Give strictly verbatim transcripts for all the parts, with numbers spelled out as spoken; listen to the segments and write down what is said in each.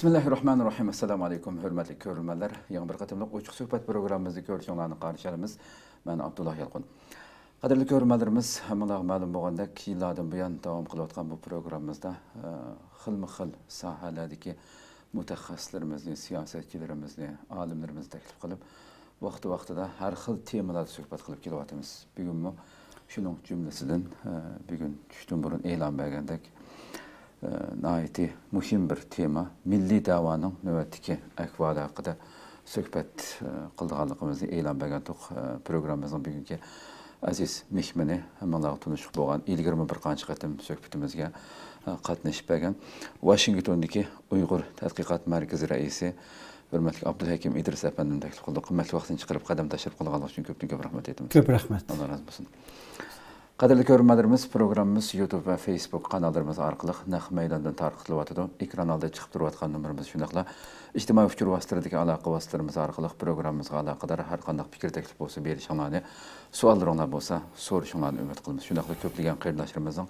بىسمىللاھىررەھمانىررەھىم. ئەسسالامۇ ئەلەيكۇم، ھۆرمەتلىك كۆرۈرمەنلەر. يېڭى بىر قېتىملىق ئوچۇق سۆھبەت پروگراممىمىزدا كۆرۈشۈڭلارنى قارشى ئالىمىز. مەن ئابدۇللا يالقۇن. قەدىرلىك كۆرۈرمەنلىرىمىز، ھەممىڭلارغا مەلۇم بولغاندەك، يىللاردىن بۇيان داۋام قىلىۋاتقان بۇ پروگراممىمىزدا، ئە، خىلمۇ خىل ساھەلەردىكى مۇتەخەسسىسلىرىمىزنى، سىياسەتچىلىرىمىزنى، ئالىملىرىمىزنى تەكلىپ قىلىپ، ۋاقتى-ۋاقتىدا ھەر خىل تېمىلاردا سۆھبەت قىلىپ كېلىۋاتىمىز. بۈگۈنمۇ شۇنىڭ جۈملىسىدىن، ئە، بۈگۈن چۈشتىن بۇرۇن ئېلان بەرگەندەك، ئە، ناھايىتى مۇھىم بىر تېما، مىللىي دەۋانىڭ نۆۋەتتىكى ئەھۋالى ھەققىدە سۆھبەت، ئە، قىلىدىغانلىقىمىزنى ئېلان بەرگەنتۇق. ئە، پروگراممىمىزنىڭ بۈگۈنكى ئەزىز مېھمىنى، ھەممىڭلارغا تونۇشلۇق بولغان، ئىلگىرىمۇ بىر قانچە قېتىم سۆھبىتىمىزگە، ئە، قاتنىشىپ بەرگەن، ۋاشىنگتوندىكى ئۇيغۇر تەتقىقات مەركىزى رەئىسى، ھۆرمەتلىك ئابدۇلھەكىم ئىدرىس ئەپەندىنى تەكلىپ قىلدۇق. قىممەتلىك ۋاقتىنى چىقىرىپ، قەدەم تەشرىپ قىلغانلىقى ئۈچۈن كۆپتىن كۆپ رەھمەت ئېيتىمىز. كۆپ رەھمەت. ئاللا رازى بولسۇن. قەدىرلىك كۆرۈرمەنلىرىمىز، پروگراممىمىز يۇتۇب ۋە فېيسبۇك قاناللىرىمىز ئارقىلىق نەق مەيداندىن تارقىتىلىۋاتىدۇ. ئېكران ئالدىدا چىقىپ تۇرۇۋاتقان نومۇرىمىز، شۇنداقلا ئىجتىمائىي ئۇچۇر ۋاسىتىلىرىدىكى ئالاقە ۋاسىتىلىرىمىز ئارقىلىق پروگراممىمىزغا ئالاقىدار ھەر قانداق پىكىر تەكلىپ بولسا بېرىشىڭلارنى، سوئاللىرىڭلار بولسا سورىشىڭلارنى ئۈمىد قىلىمىز. شۇنداقلا كۆپلىگەن قېرىنداشلىرىمىزنىڭ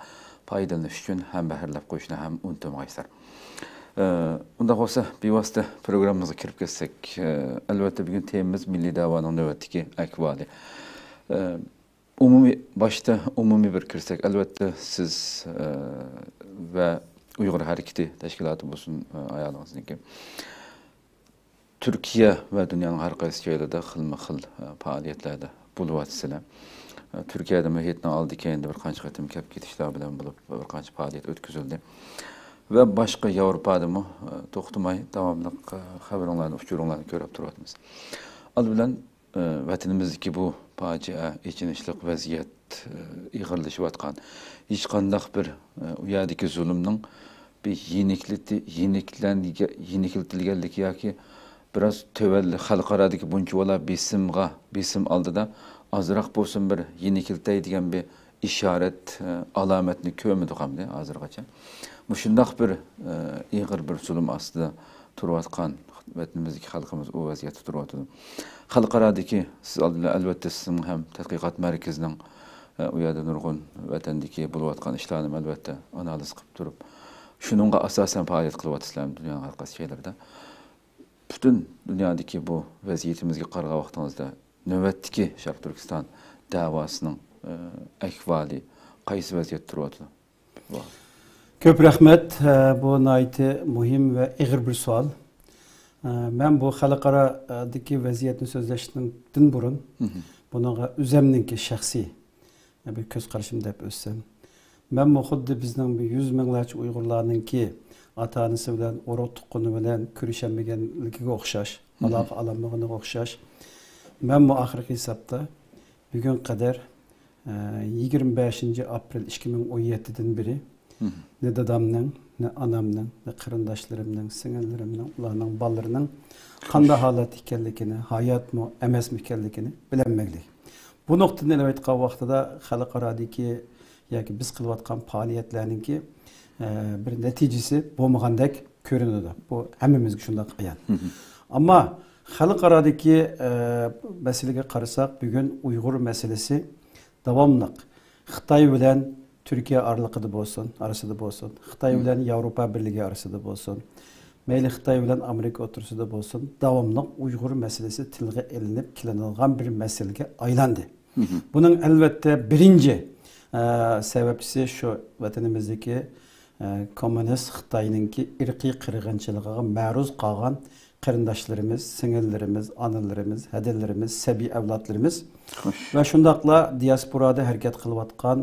پايدىلىنىش ئۈچۈن ھەمبەھىرلەپ قويۇشنى ھەم ئۇنتۇمىغايسىلەر. ئە، ئۇنداق بولسا، بىۋاسىتە پروگراممىمىزغا كىرىپ كەتسەك، ئە، ئەلۋەتتە، بۈگۈن تېمىمىز مىللىي دەۋانىڭ نۆۋەتتىكى ئەھۋالى. ئە، ئومۇمىي، باشتا ئومۇمىي بىر كىرسەك، ئەلۋەتتە، سىز، ئە، ۋە ئۇيغۇر ھەرىكىتى تەشكىلاتى بولسۇن، ئە، ئايالىڭىزنىڭكى، تۈركىيە ۋە دۇنيانىڭ ھەر قايسى جايلىرىدا خىلمۇ خىل، ئە، پائالىيەتلەردە بولۇۋاتىسىلەر. ئە، تۈركىيەدە مۇھىتنىڭ ئالدى كەينىدە بىر قانچە قېتىم كەپ كېتىشلەر بىلەن بولۇپ، بىر قانچە پائالىيەت ئۆتكۈزۈلدى. ۋە باشقا ياۋروپادىمۇ، ئە، توختىماي داۋاملىق، ئە، خەۋىرىڭلارنى، ئۇچۇرۇڭلارنى كۆرۈپ تۇرۇۋاتىمىز. ئالدى بىلەن، ئە، ۋەتىنىمىزدىكى بۇ پاجىئە، ئېچىنىشلىق ۋەزىيەت، ئە، ئېغىرلىشىۋاتقان، ھېچقانداق بىر، ئە، ئۇ يەردىكى زۇلۇمنىڭ بىر يېنىكلىتى-، يېنىكلەنگە-، يېنىكلىتىلگەنلىكى ياكى بىراز تۆۋەنلە-، خەلقئارادىكى بۇنچىۋالا بېسىمغا، بېسىم ئالدىدا ئازراق بولسۇن بىر يېنىكلىتەي دېگەن بىر ئىشارەت، ئە، ئالامەتنى كۆرمىدۇق ئەمدى ھازىرغىچە. مۇشۇنداق بىر، ئە، ئېغىر بىر زۇلۇم ئاستىدا تۇرۇۋاتقان ۋەتىنىمىزدىكى خەلقىمىز ئۇ ۋەزىيەتتە تۇرۇۋاتىدۇ. خەلقئارادىكى، سىز ئالدىدا، ئەلۋەتتە، سىزنىڭ ھەم تەتقىقات مەركىزىنىڭ، ئە، ئۇ يەردە نۇرغۇن ۋەتەندىكى بولۇۋاتقان ئىشلارنى، ئەلۋەتتە، ئانالىز قىلىپ تۇرۇپ، شۇنىڭغا ئاساسەن پائالىيەت قىلىۋاتىسىلەر دۇنيانىڭ ھەر قايسى جايلىرىدا. پۈتۈن دۇنيادىكى بۇ ۋەزىيىتىمىزگە قارىغان ۋاقتىڭىزدا، نۆۋەتتىكى شەرقىي تۈركىستان دەۋاسىنىڭ، ئە، ئەھۋالى قايسى ۋەزىيەتتە تۇرۇۋاتىدۇ؟ كۆپ رەھمەت. ئە، بۇ ناھايىتى مۇھىم ۋە ئېغىر بىر سوئال. ئە، مەن بۇ خەلقئارادىكى ۋەزىيەتنى سۆزلەشتىن بۇرۇن، مھم، بۇنىڭغا ئۆزەمنىڭكى شەخسىي بىر كۆز قارىشىم دەپ ئۆتسەم، مەنمۇ خۇددى بىزنىڭ بۇ يۈز مىڭلارچە ئۇيغۇرلارنىڭكى ئاتا-ئانىسى بىلەن، ئۇرۇق-تۇغقىنى بىلەن كۆرۈشەلمىگەنلىكىگە ئوخشاش، مھم، ئالاقە ئالالمىغىنىغا ئوخشاش، مەنمۇ ئاخىرقى ھېسابتا بۈگۈنگە قەدەر، ئە، يىگىرمە بەشىنچى ئاپرېل ئىككى مىڭ ئون يەتتىدىن بېرى، مھم، نە دادامنىڭ، نە ئانامنىڭ، نە قېرىنداشلىرىمنىڭ، سىڭىللىرىمنىڭ، ئۇلارنىڭ بالىلىرىنىڭ قانداق ھالەتتە ئىكەنلىكىنى، ھاياتمۇ، ئەمەسمۇ ئىكەنلىكىنى بىلەلمەيلى. بۇ نۇقتىدىن ئېلىۋېتقان ۋاقتىدا خەلقئارادىكى ياكى بىز قىلىۋاتقان پائالىيەتلەرنىڭكى، ئە، بىر نەتىجىسى بولمىغاندەك كۆرۈنىدۇ. بۇ ھەممىمىزگە شۇنداق ئايان. مھم. ئەمما خەلقئارادىكى، ئە، مەسىلىگە قارىساق، بۈگۈن ئۇيغۇر مەسىلىسى داۋاملىق خىتاي بىلەن تۈركىيە ئارىلىقىدا بولسۇن، ئارىسىدا بولسۇن، خىتاي، مم، بىلەن ياۋروپا بىرلىكى ئارىسىدا بولسۇن، مەيلى خىتاي بىلەن ئامېرىكا ئوتتۇرىسىدا بولسۇن، داۋاملىق ئۇيغۇر مەسىلىسى تىلغا ئېلىنىپ كېلىنىدىغان بىر مەسىلىگە ئايلاندى. مم. بۇنىڭ ئەلۋەتتە بىرىنچى، ئە، سەۋەبچىسى شۇ ۋەتىنىمىزدىكى، ئە، كوممۇنىست خىتاينىڭكى ئىرقىي قىرغىنچىلىقىغا مەرۇز قالغان قېرىنداشلىرىمىز، سىڭىللىرىمىز، ئانىلىرىمىز، ھەدىلىرىمىز، سەبىي ئەۋلادلىرىمىز، خوش، ۋە شۇنداقلا دىياسپورادا ھەرىكەت قىلىۋاتقان،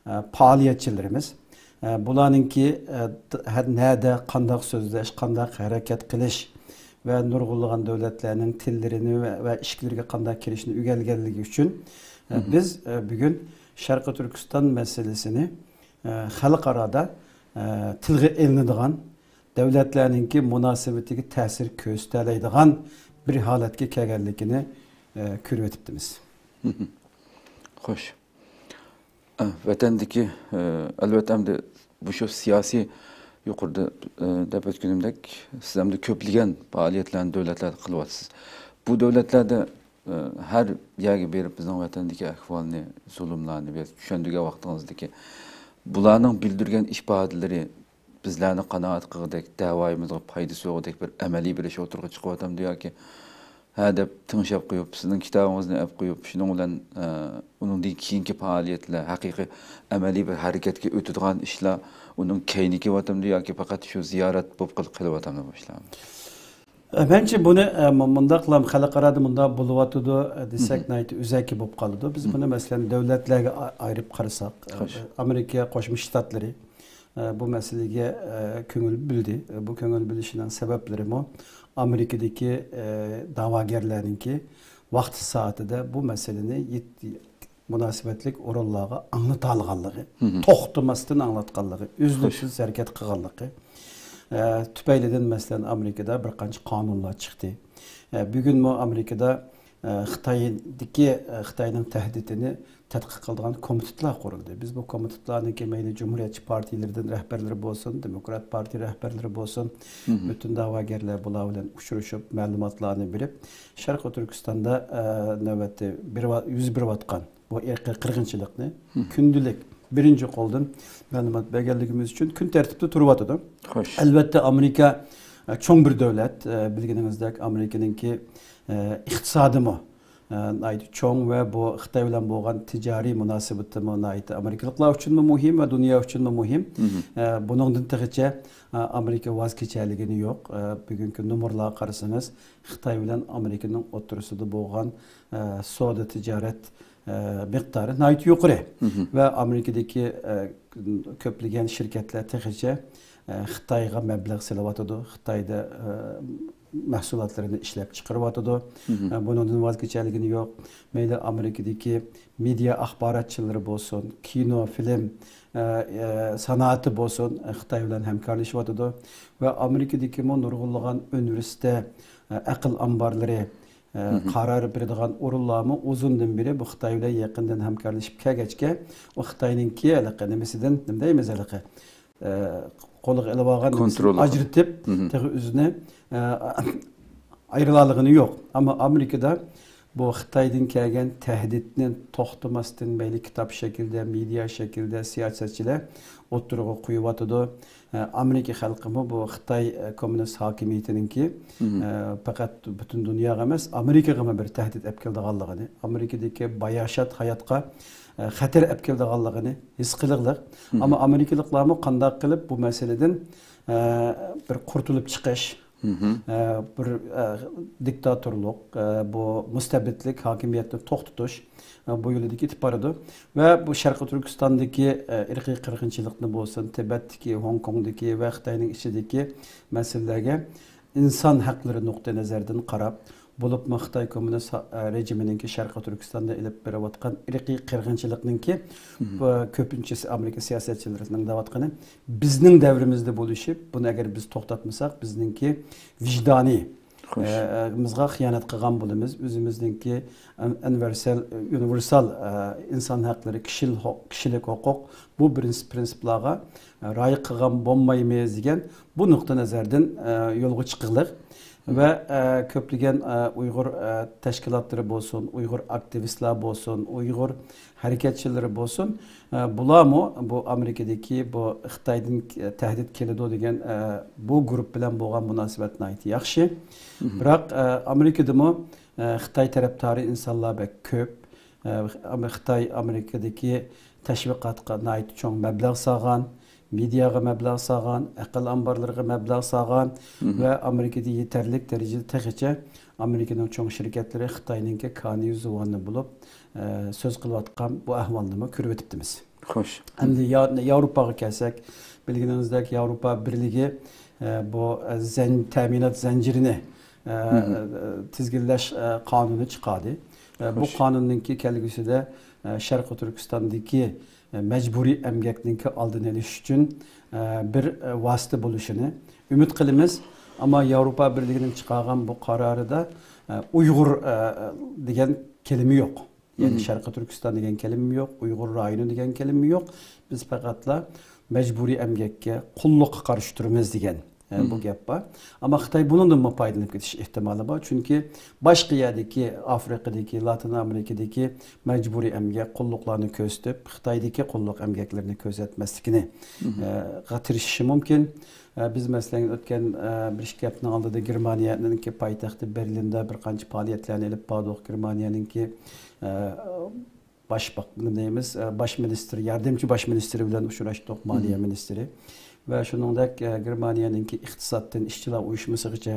ئە، پائالىيەتچىلىرىمىز، ئە، بۇلارنىڭكى، ئە، ت-، ھەر نەدە قانداق سۆزلەش، قانداق ھەرىكەت قىلىش ۋە نۇرغۇنلىغان دۆلەتلەرنىڭ تىللىرىنى ۋە، ۋە ئىچكىلىرىگە قانداق كىرىشنى ئۆگەنگەنلىكى ئۈچۈن، ئە، مم، بىز، ئە، بۈگۈن شەرقىي تۈركىستان مەسىلىسىنى، ئە، خەلقئارادا، ئە، تىلغا ئېلىنىدىغان، دۆلەتلەرنىڭكى مۇناسىۋىتىگە تەسىر كۆرسىتەلەيدىغان بىر ھالەتكە كەلگەنلىكىنى، ئە، كۆرۈۋېتىپتىمىز. خوش. ئە، ۋەتەندىكى، ئە، ئەلۋەتتە، ئەمدى مۇشۇ سىياسىي يۇقىرىدا، ئە، دەپ ئۆتكىنىمدەك، سىز ئەمدى كۆپلىگەن پائالىيەتلەرنى دۆلەتلەردە قىلىۋاتىسىز. بۇ دۆلەتلەرده، ئە، ھەر يەرگە بېرىپ بىزنىڭ ۋەتەندىكى ئەھۋالنى، زۇلۇملارنى بىر چۈشەندۈرگەن ۋاقتىڭىزدىكى، بۇلارنىڭ بىلدۈرگەن ئىپادىلىرى بىزلەرنى قانائەت قىلغۇدەك، دەۋايىمىزغا پايدىسى بولغۇدەك بىر ئەمەلىي بىر ئىش ئوتتۇرىغا چىقىۋاتامدۇ ياكى ھە دەپ تىڭشاپ قويۇپ، سىزنىڭ كىتابىڭىزنى ئەپ قويۇپ، شۇنىڭ بىلەن، ئە، ئۇنىڭدىن كېيىنكى پائالىيەتلەر، ھەقىقىي ئەمەلىي بىر ھەرىكەتكە ئۆتىدىغان ئىشلار ئۇنىڭ كەينىگە كېلىۋاتامدۇ ياكى پەقەت شۇ زىيارەت بولۇپ قېلىپ قېلىۋاتامدۇ بۇ ئىشلار؟ ئە، مەنچە بۇنى، ئە، مۇ-، مۇنداقلا خەلقئارادا مۇنداق بولۇۋاتىدۇ، ئە، دېسەك ناھايىتى ئۆزەكى بولۇپ قالىدۇ. بىز بۇنى، مەسىلەن، دۆلەتلەرگە ئا-، ئايرىپ قارىساق، ئە، خوش. ئامېرىكا قوشما شتاتلىرى، ئە، بۇ مەسىلىگە، ئە، كۆڭۈل بۆلدى. ئە، بۇ كۆڭۈل بۆلۈشىنىڭ سەۋەبلىرىمۇ ئامېرىكىدىكى، ئە، دەۋاگەرلەرنىڭكى ۋاقتى سائىتىدە بۇ مەسىلىنى يېت-، مۇناسىۋەتلىك ئورۇنلارغا ئاڭلىتالىغانلىقى، توختىماستىن ئاڭلاتقانلىقى، ئۈزلۈكسىز ھەرىكەت قىلغانلىقى، ئە، تۈپەيلىدىن، مەسىلەن، ئامېرىكىدا بىر قانچە قانۇنلار چىقتى. ئە، بۈگۈنمۇ ئامېرىكىدا، ئە، خىتايدىكى، ئە، خىتاينىڭ تەھدىتىنى تەتقىق قىلىدىغان كومىتېتلار قۇرۇلدى. بىز بۇ كومىتېتلارنىڭكى مەيلى جۇمھۇرىيەتچى پارتىيىلىرىدىن رەھبەرلىرى بولسۇن، دېموكرات پارتىيە رەھبەرلىرى بولسۇن، پۈتۈن دەۋاگەرلەر بۇلار بىلەن ئۇچرىشىپ، مەلۇماتلارنى بېرىپ، شەرقىي تۈركىستاندا، ئە، نۆۋەتتە بىر ۋا-، يۈز بېرىۋاتقان بۇ ئىرقىي قىرغىنچىلىقنى كۈندىلىك بىرىنچى قولدىن مەلۇمات بەرگەنلىكىمىز ئۈچۈن كۈن تەرتىپتە تۇرۇۋاتىدۇ. خوش. ئەلۋەتتە، ئامېرىكا، ئە، چوڭ بىر دۆلەت. ئە، بىلگىنىڭىزدەك، ئامېرىكىنىڭكى، ئە، ئىقتىسادىمۇ، ئە، ناھايىتى چوڭ ۋە بۇ خىتاي بىلەن بولغان تىجارىي مۇناسىۋىتىمۇ ناھايىتى ئامېرىكىلىقلار ئۈچۈنمۇ مۇھىم ۋە دۇنيا ئۈچۈنمۇ مۇھىم. ئە، بۇنىڭدىن تېخىچە، ئە، ئامېرىكا ۋاز كېچەلىگىنى يوق. ئە، بۈگۈنكى نومۇرلارغا قارىسىڭىز، خىتاي بىلەن ئامېرىكىنىڭ ئوتتۇرىسىدا بولغان، ئە، سودا تىجارەت ئە، مىقدارى ناھايىتى يۇقىرى. ۋە ئامېرىكىدىكى، ئە، كۆپلىگەن شىركەتلەر تېخىچە، ئە، خىتايغا مەبلەغ سېلىۋاتىدۇ. خىتايدا، ئە، مەھسۇلاتلىرىنى ئىشلەپ چىقىرىۋاتىدۇ. ئە، بۇنىڭدىن ۋاز كېچەلىگىنى يوق. مەيلى ئامېرىكىدىكى مېدىيا ئاخباراتچىلىرى بولسۇن، كىنو، فىلىم، ئە، ئە، سانائىتى بولسۇن، ئە، خىتاي بىلەن ھەمكارلىشىۋاتىدۇ. ۋە ئامېرىكىدىكىمۇ نۇرغۇنلىغان ئۇنىۋېرسىتېت، ئە، ئەقىل ئامبارلىرى، ئە، قارار بېرىدىغان ئورۇنلارمۇ ئۇزۇندىن بېرى بۇ خىتاي بىلەن يېقىندىن ھەمكارلىشىپ كەلگەچكە، ئۇ خىتاينىڭكى ھېلىقى نېمىسىدىن، نېمە دەيمىز ھېلىقى، ئە، قولىغا ئېلىۋالغان نېمىسىنى كونترولى قىل. ئاجرىتىپ، تېخى ئۆزىنى، ئە، ئايرىلالىغىنى يوق. ئەمما ئامېرىكىدا بۇ خىتايدىن كەلگەن تەھدىتنى توختىماستىن مەيلى كىتاب شەكلىدە، مېدىيا شەكلىدە سىياسەتچىلەر ئوتتۇرىغا قويۇۋاتىدۇ. ئە، ئامېرىكا خەلقىمۇ بۇ خىتاي، ئە، كوممۇنىست ھاكىمىيىتىنىڭكى، ئە، پەقەت پۈتۈن دۇنياغا ئەمەس، ئامېرىكىغىمۇ بىر تەھدىت ئەپ كېلىدىغانلىقىنى، ئامېرىكىدىكى باياشات ھاياتقا، ئە، خەتەر ئەپ كېلىدىغانلىقىنى ھېس قىلىقلىق. ئەمما ئامېرىكىلىقلارمۇ قانداق قىلىپ بۇ مەسىلىدىن، ئە، بىر قۇرتۇلۇپ چىقىش، ئە، بىر، ئە، دىكتاتورلۇق، ئە، بۇ مۇستەبىتلىك ھاكىمىيەتنى توختىتىش، ئە، بۇ يولىدا كېتىپ بارىدۇ. ۋە بۇ شەرقىي تۈركىستاندىكى، ئە، ئىرقىي قىرغىنچىلىقنى بولسۇن، تىبەتتىكى، ھوڭكوڭدىكى ۋە خىتاينىڭ ئىچىدىكى مەسىلىلەرگە ئىنسان ھەقلىرى نۇقتىئى نەزەردىن قاراپ، بولۇپمۇ خىتاي كوممۇنىست ھا-، ئە، رېجىمىنىڭكى شەرقىي تۈركىستاندا ئېلىپ بېرىۋاتقان ئىرقىي قىرغىنچىلىقنىڭكى، بۇ كۆپىنچىسى ئامېرىكا سىياسەتچىلىرىنىڭ دەۋاتقىنى، بىزنىڭ دەۋرىمىزدە بولۇشۇپ، بۇنى ئەگەر بىز توختاتمىساق، بىزنىڭكى ۋىجدانىي، خوش. ئە، مىزغا خىيانەت قىلغان بولىمىز. ئۆزىمىزنىڭكى ئۇن-، ئۇنىۋېرسال، ئۇنىۋېرسال، ئە، ئىنسان ھەقلىرى، كىشىل-، كىشىلىك ھوقۇق، بۇ پرىنسىپ-، پرىنسىپلارغا، ئە، رىئايە قىلغان بولمايمىز دېگەن بۇ نۇقتىئى نەزەردىن، ئە، يولغا چىقىقلىق. ۋە، ئە، كۆپلىگەن، ئە، ئۇيغۇر، ئە، تەشكىلاتلىرى بولسۇن، ئۇيغۇر ئاكتىۋىستلار بولسۇن، ئۇيغۇر ھەرىكەتچىلىرى بولسۇن، ئە، بۇلارمۇ بۇ ئامېرىكىدىكى بۇ خىتايدىن تەھدىت كېلىدۇ دېگەن، ئە، بۇ گۇرۇپ بىلەن بولغان مۇناسىۋەت ناھايىتى ياخشى. بىراق، ئە، ئامېرىكىدىمۇ، ئە، خىتاي تەرەپدارى ئىنسانلار بەك كۆپ. ئە، ئام-، خىتاي ئامېرىكىدىكى تەشۋىقاتقا ناھايىتى چوڭ مەبلەغ سالغان، مېدىياغا مەبلەغ سالغان، ئەقىل ئامبارلىرىغا مەبلەغ سالغان ۋە ئامېرىكىدا يېتەرلىك دەرىجىدە تېخىچە ئامېرىكىنىڭ چوڭ شىركەتلىرى خىتاينىڭكى كانىيى زۇۋانى بولۇپ، ئە، سۆز قىلىۋاتقان بۇ ئەھۋالنىمۇ كۆرۈۋېتىپتىمىز. خوش. ئەمدى يا-، ياۋروپاغا كەلسەك، بىلگىنىڭىزدەك، ياۋروپا بىرلىكى، ئە، بۇ، ئە، زەن-، تەمىنات زەنجىرىنى، ئە، تىزگىنلەش، ئە، قانۇنى چىقاردى. ئە، بۇ خوش. قانۇننىڭكى كەلگۈسىدە، ئە، شەرقىي تۈركىستاندىكى، ئە، مەجبۇرىي ئەمگەكنىڭكى ئالدىنى ئېلىش ئۈچۈن، ئە، بىر، ئە، ۋاسىتە بولۇشىنى ئۈمىد قىلىمىز. ئەمما ياۋروپا بىرلىكىنىڭ چىقارغان بۇ قارارىدا، ئە، ئۇيغۇر، ئە، دېگەن كەلىمە يوق. يەنى شەرقىي تۈركىستان دېگەن كەلىمە يوق، ئۇيغۇر رايونى دېگەن كەلىمە يوق. بىز پەقەتلا مەجبۇرىي ئەمگەككە، قۇللۇققا قارشى تۇرىمىز دېگەن. ئە، بۇ گەپ بار. ئەمما خىتاي بۇنىڭدىنمۇ پايدىلىنىپ كېتىش ئېھتىمالى بار. چۈنكى باشقا يەردىكى، ئافرىقىدىكى، لاتىن ئامېرىكىدىكى مەجبۇرىي ئەمگەك قۇللۇقلارنى كۆرسىتىپ، خىتايدىكى قۇللۇق ئەمگەكلىرىنى كۆرسەتمەسلىكىنى، ئە، غا تىرىشىشى مۇمكىن. ئە، بىز، مەسىلەن، ئۆتكەن، ئە، بىر ئىككى ھەپتىنىڭ ئالدىدا گېرمانىيەنىڭكى پايتەختى بېرلىندا بىر قانچە پائالىيەتلەرنى ئېلىپ باردۇق. گېرمانىيەنىڭكى، ئە، باش باق-، نېمە دەيمىز، ئە، باش مىنىستىر، ياردەمچى باش مىنىستىرى بىلەن ئۇچراشتۇق، مالىيە مىنىستىرى. ۋە شۇنىڭدەك، ئە، گېرمانىيەنىڭكى ئىقتىسادتىن ئىشچىلار ئۇيۇشمىسىغىچە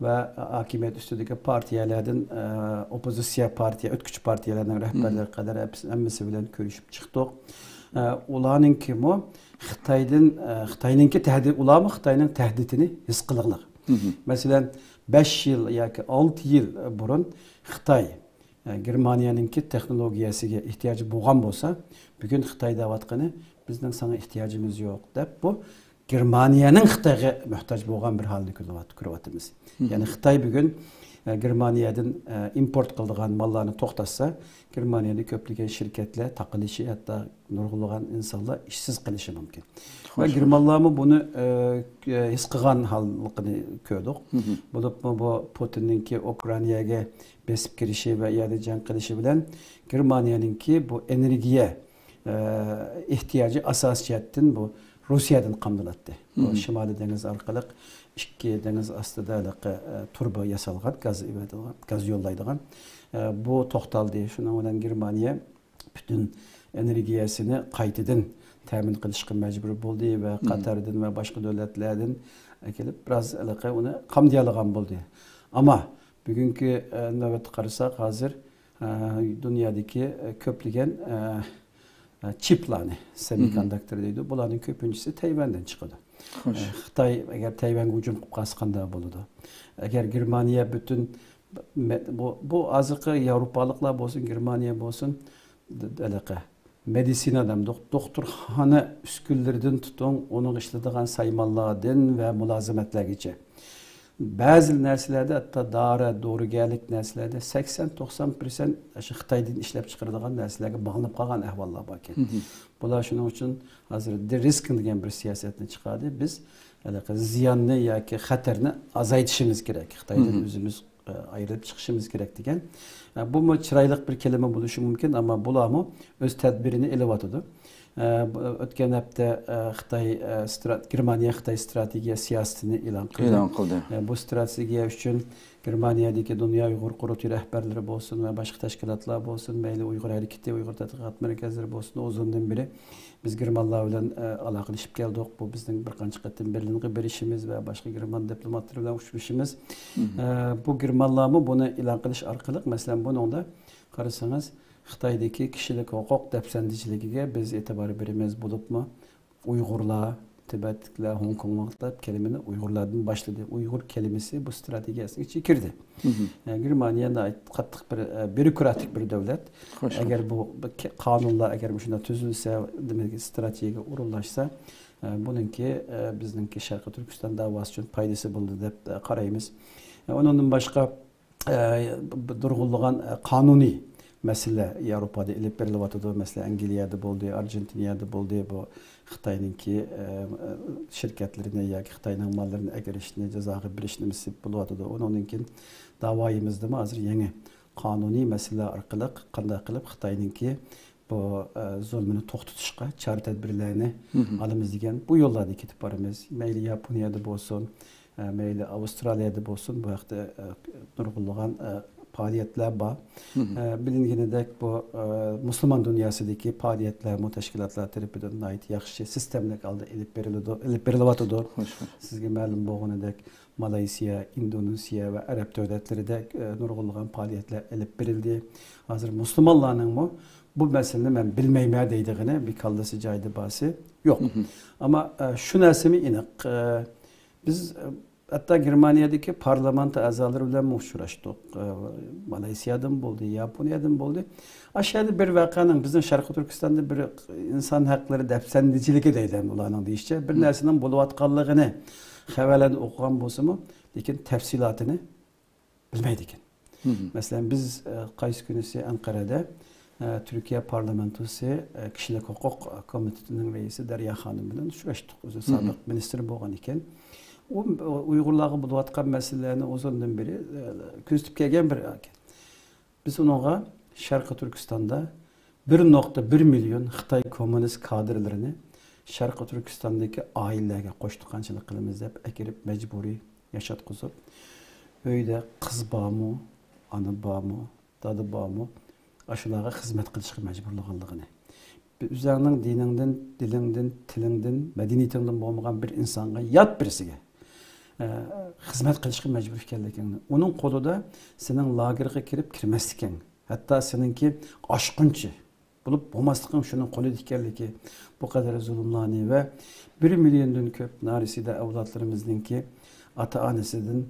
ۋە ھاكىمىيەت ئۈستىدىكى پارتىيەلەردىن، ئە، ئوپپوزىتسىيە پارتىيە، ئۆتكۈچى پارتىيەلەرنىڭ رەھبەرلىرى قەدەر ھەپس-، ھەممىسى بىلەن كۆرۈشۈپ چىقتۇق. ئە، ئۇلارنىڭكىمۇ خىتايدىن، ئە، خىتاينىڭكى تەھدىت، ئۇلارمۇ خىتاينىڭ تەھدىتىنى ھېس قىلغانلار. مەسىلەن، بەش يىل ياكى ئالتە يىل بۇرۇن خىتاي ئە، گېرمانىيەنىڭكى تېخنولوگىيەسىگە ئېھتىياجى بولغان بولسا، بۈگۈن خىتاي دەۋاتقىنى، «بىزنىڭ ساڭا ئېھتىياجىمىز يوق» دەپ، بۇ گېرمانىيەنىڭ خىتايغا موھتاج بولغان بىر ھالنى كۆرۈۋات-، كۆرۈۋاتىمىز. يەنى خىتاي بۈگۈن، ئە، گېرمانىيەدىن، ئە، ئىمپورت قىلىدىغان ماللارنى توختاتسا، گېرمانىيەدە كۆپلىگەن شىركەتلەر تاقىلىشى، ھەتتا نۇرغۇنلىغان ئىنسانلار ئىشسىز قېلىشى مۇمكىن. ۋە گېرمانلارمۇ بۇنى، ئە، ھېس قىلغان ھاللىقىنى كۆردۇق. بولۇپمۇ بۇ پۇتىننىڭكى ئۇكرائىناگە بېسىپ كىرىشى ۋە ئۇ يەردە جەڭ قىلىشى بىلەن گېرمانىيەنىڭكى بۇ ئېنېرگىيە، ئە، ئېھتىياجى ئاساسىي جەھەتتىن بۇ روسىيەدىن قامدىلاتتى. بۇ شىمالىي دېڭىز ئارقىلىق ئىككى دېڭىز ئاستىدا ھېلىقى، ئە، تۇرۇبا ياسالغان، گاز ئېۋەتىدىغان، گاز يوللايدىغان. ئە، بۇ توختالدى. شۇنىڭ بىلەن گېرمانىيە پۈتۈن ئېنېرگىيەسىنى قايتىدىن تەمىن قىلىشقا مەجبۇر بولدى ۋە قەتەردىن ۋە باشقا دۆلەتلەردىن ئەكېلىپ، بىراز ھېلىقى ئۇنى قامدىيالىغان بولدى. ئەمما بۈگۈنكى، ئە، نۆۋەتتە قارىساق، ھازىر، ئە، دۇنيادىكى، ئە، كۆپلىگەن، ئە، ئە، چىپلارنى، سېمىكوندۇكتور دەيدۇ، بۇلارنىڭ كۆپىنچىسى تەيۋەندىن چىقىدۇ. ئە، خىتاي، ئەگەر تەيۋەنگە ھۇجۇم قىلىپ قالسا قانداق بولىدۇ؟ ئەگەر گېرمانىيە پۈتۈن، مە-، بۇ، بۇ ھازىرقى ياۋروپالىقلار بولسۇن، گېرمانىيە بولسۇن، د-، ھېلىقى مېدىتسىنا دەمدۇق، دوختۇرخانا ئۈسكۈنىلىرىدىن تۇتۇڭ، ئۇنىڭ ئىشلىتىدىغان سايمانلاردىن ۋە مۇلازىمەتلەرگىچە. بەزى نەرسىلەردە، ھەتتا دارا، دورىگەرلىك نەرسىلەردە سەكسەن توقسان پىرسەنت ئاشۇ خىتايدىن ئىشلەپ چىقىرىدىغان نەرسىلەرگە باغلىنىپ قالغان ئەھۋاللار باركەن. بۇلار شۇنىڭ ئۈچۈن ھازىر دېرىسكىن دېگەن بىر سىياسەتنى چىقاردى. بىز ھېلىقى زىياننى ياكى خەتەرنى ئازايتىشىمىز كېرەك. خىتايدىن ئۆزىمىز ئايرىلىپ چىقىشىمىز كېرەك دېگەن. بۇمۇ چىرايلىق بىر كەلىمە بولۇشى مۇمكىن، ئەمما بۇلارمۇ ئۆز تەدبىرىنى ئېلىۋاتىدۇ. بۇ ئۆتكەن ھەپتە، خىتاي، گېرمانىيە خىتاي ستراتېگىيە سىياسىتىنى ئېلان قىلدى. ئېلان قىلدى. بۇ ستراتېگىيە ئۈچۈن گېرمانىيەدىكى دۇنيا ئۇيغۇر قۇرۇلتىيى رەھبەرلىرى بولسۇن ۋە باشقا تەشكىلاتلار بولسۇن، مەيلى ئۇيغۇر ھەرىكىتى، ئۇيغۇر تەتقىقات مەركەزلىرى بولسۇن، ئۇزۇندىن بېرى بىز گېرمانلار بىلەن، ئە، ئالاقىلىشىپ كەلدۇق. بۇ بىزنىڭ بىر قانچە قېتىم بېرلىنغا بېرىشىمىز ۋە باشقا گېرمان دىپلوماتلىرى بىلەن ئۇچرىشىمىز. ئە، بۇ گېرمانلارمۇ بۇنى ئېلان قىلىش ئارقىلىق، مەسىلەن، بۇنىڭدا قارىسىڭىز، خىتايدىكى كىشىلىك ھوقۇق دەپسەندىچىلىكىگە بىز ئېتىبار بېرىمىز، بولۇپمۇ ئۇيغۇرلار، تىبەتلىكلەر، ھوڭكوڭلۇقلار دەپ كەلىمىنى ئۇيغۇرلاردىن باشلىدى. ئۇيغۇر كەلىمىسى بۇ ستراتېگىيەسىنىڭ ئىچىگە كىردى. ئە، گېرمانىيە ناھايىتى قاتتىق بىر، ئە، بيۇروكراتىك بىر دۆلەت. ئەگەر بۇ، بۇ كە-، قانۇنلار ئەگەر مۇشۇنداق تۈزۈلسە، دېمەك، ستراتېگىيەگە ئورۇنلاشسا، ئە، بۇنىڭكى، ئە، بىزنىڭكى شەرقىي تۈركىستان داۋاسى ئۈچۈن پايدىسى بولىدۇ دەپ، ئە، قارايمىز. ئە، ئۇنىڭدىن باشقا، ئە، بۇ نۇرغۇنلىغان، ئە، قانۇنىي مەسىلە ياۋروپادا ئېلىپ بېرىلىۋاتىدۇ. مەسىلەن، ئەنگلىيەدە بولدى، ئارژېنتىنىيەدە بولدى. بۇ خىتاينىڭكى، ئە، شىركەتلىرىنى ياكى خىتاينىڭ ماللىرىنى ئەكىرىشنى، جازاغا بېرىشنى نېمىسى بولۇۋاتىدۇ. ئۇنىڭدىن كېيىن داۋايىمىزدىمۇ ھازىر يېڭى قانۇنىي مەسىلىلەر ئارقىلىق قانداق قىلىپ خىتاينىڭكى بۇ، ئە، زۇلمىنى توختىتىشقا چارە تەدبىرلەرنى ئالىمىز دېگەن بۇ يوللاردا كېتىپ بارىمىز. مەيلى ياپونىيەدە بولسۇن، ئە، مەيلى ئاۋسترالىيەدە بولسۇن، بۇ ھەقتە، ئە، نۇرغۇنلىغان، ئە، پائالىيەتلەر بار. ئە، بىلىنگىنىدەك، بۇ، ئە، مۇسۇلمان دۇنياسىدىكى پائالىيەتلەرمۇ تەشكىلاتلار تەرىپىدىن ناھايىتى ياخشى، سىستېمىلىك ھالدا ئېلىپ بېرىلىدۇ، ئېلىپ بېرىلىۋاتىدۇ. خوش، خوش. سىزگە مەلۇم بولغىنىدەك، مالايسىيا، ئىندونېزىيە ۋە ئەرەب دۆلەتلىرىدە، ئە، نۇرغۇنلىغان پائالىيەتلەر ئېلىپ بېرىلدى. ھازىر مۇسۇلمانلارنىڭمۇ بۇ مەسىلىنى مەن بىلمەيمەن دەيدىغىنى، بىر كاللىسى جايىدا بارسى يوق. ئەمما، ئە، شۇ نەرسىمۇ ئېنىق، ئە، بىز، ئە، ھەتتا گېرمانىيەدىكى پارلامېنت ئەزالىرى بىلەنمۇ ئۇچراشتۇق. ئە، مالايسىيادىن بولدى، ياپونىيەدىن بولدى. ئاشۇ يەردە بىر ۋەقەنىڭ بىزنىڭ شەرقىي تۈركىستاندا بىر ئىنسان ھەقلىرى دەپسەندىچىلىكى دەيدۇ ئەمدى ئۇلارنىڭ دېيىشىچە، بىر نەرسىنىڭ بولۇۋاتقانلىقىنى خەۋەرلەردە ئوقۇغان بولسىمۇ، لېكىن تەپسىلاتىنى بىلمەيدىكەن. مەسىلەن، بىز، ئە، قايسى كۈنىسى ئەنقەرەدە، ئە، تۈركىيە پارلامېنتوسى، ئە، كىشىلىك ھوقۇق كومىتېتىنىڭ رەئىسى دەريا خانىم بىلەن ئۇچراشتۇق. ئۆزى سابىق مىنىستىر بولغان ئىكەن. ئۇ ئۇيغۇرلارغا بولۇۋاتقان مەسىلىلەرنى ئۇزۇندىن بېرى، ئە، كۆزىتىپ كەلگەن بىر ئەركەن. بىز ئۇنىڭغا شەرقىي تۈركىستاندا بىر نۇقتا بىر مىليون خىتاي كوممۇنىست كادىرلىرىنى شەرقىي تۈركىستاندىكى ئائىلىلەرگە قوش تۇغقانچىلىق قىلىمىز دەپ ئەكىرىپ مەجبۇرىي ياشاتقۇزۇپ، ئۆيدە قىز بارمۇ، ئانا بارمۇ، دادا بارمۇ، ئاشۇلارغا خىزمەت قىلىشقا مەجبۇرلىغانلىقىنى. ئۆزۈڭنىڭ دىنىڭدىن، دىلىڭدىن، تىلىڭدىن، مەدەنىيىتىڭدىن بولمىغان بىر ئىنسانغا، يات بىرسىگە، ئە، خىزمەت قىلىشقا مەجبۇر ئىكەنلىكىڭنى، ئۇنىڭ قولىدا سېنىڭ لاگېرغا كىرىپ كىرمەسلىكىڭ، ھەتتا سېنىڭكى ئاشقۇنچى بولۇپ بولماسلىقىڭ شۇنىڭ قولىدا ئىكەنلىكى، بۇ قەدەر زۇلۇملارنى ۋە بىر مىليوندىن كۆپ نارەسىدە ئەۋلادلىرىمىزنىڭكى ئاتا-ئانىسىدىن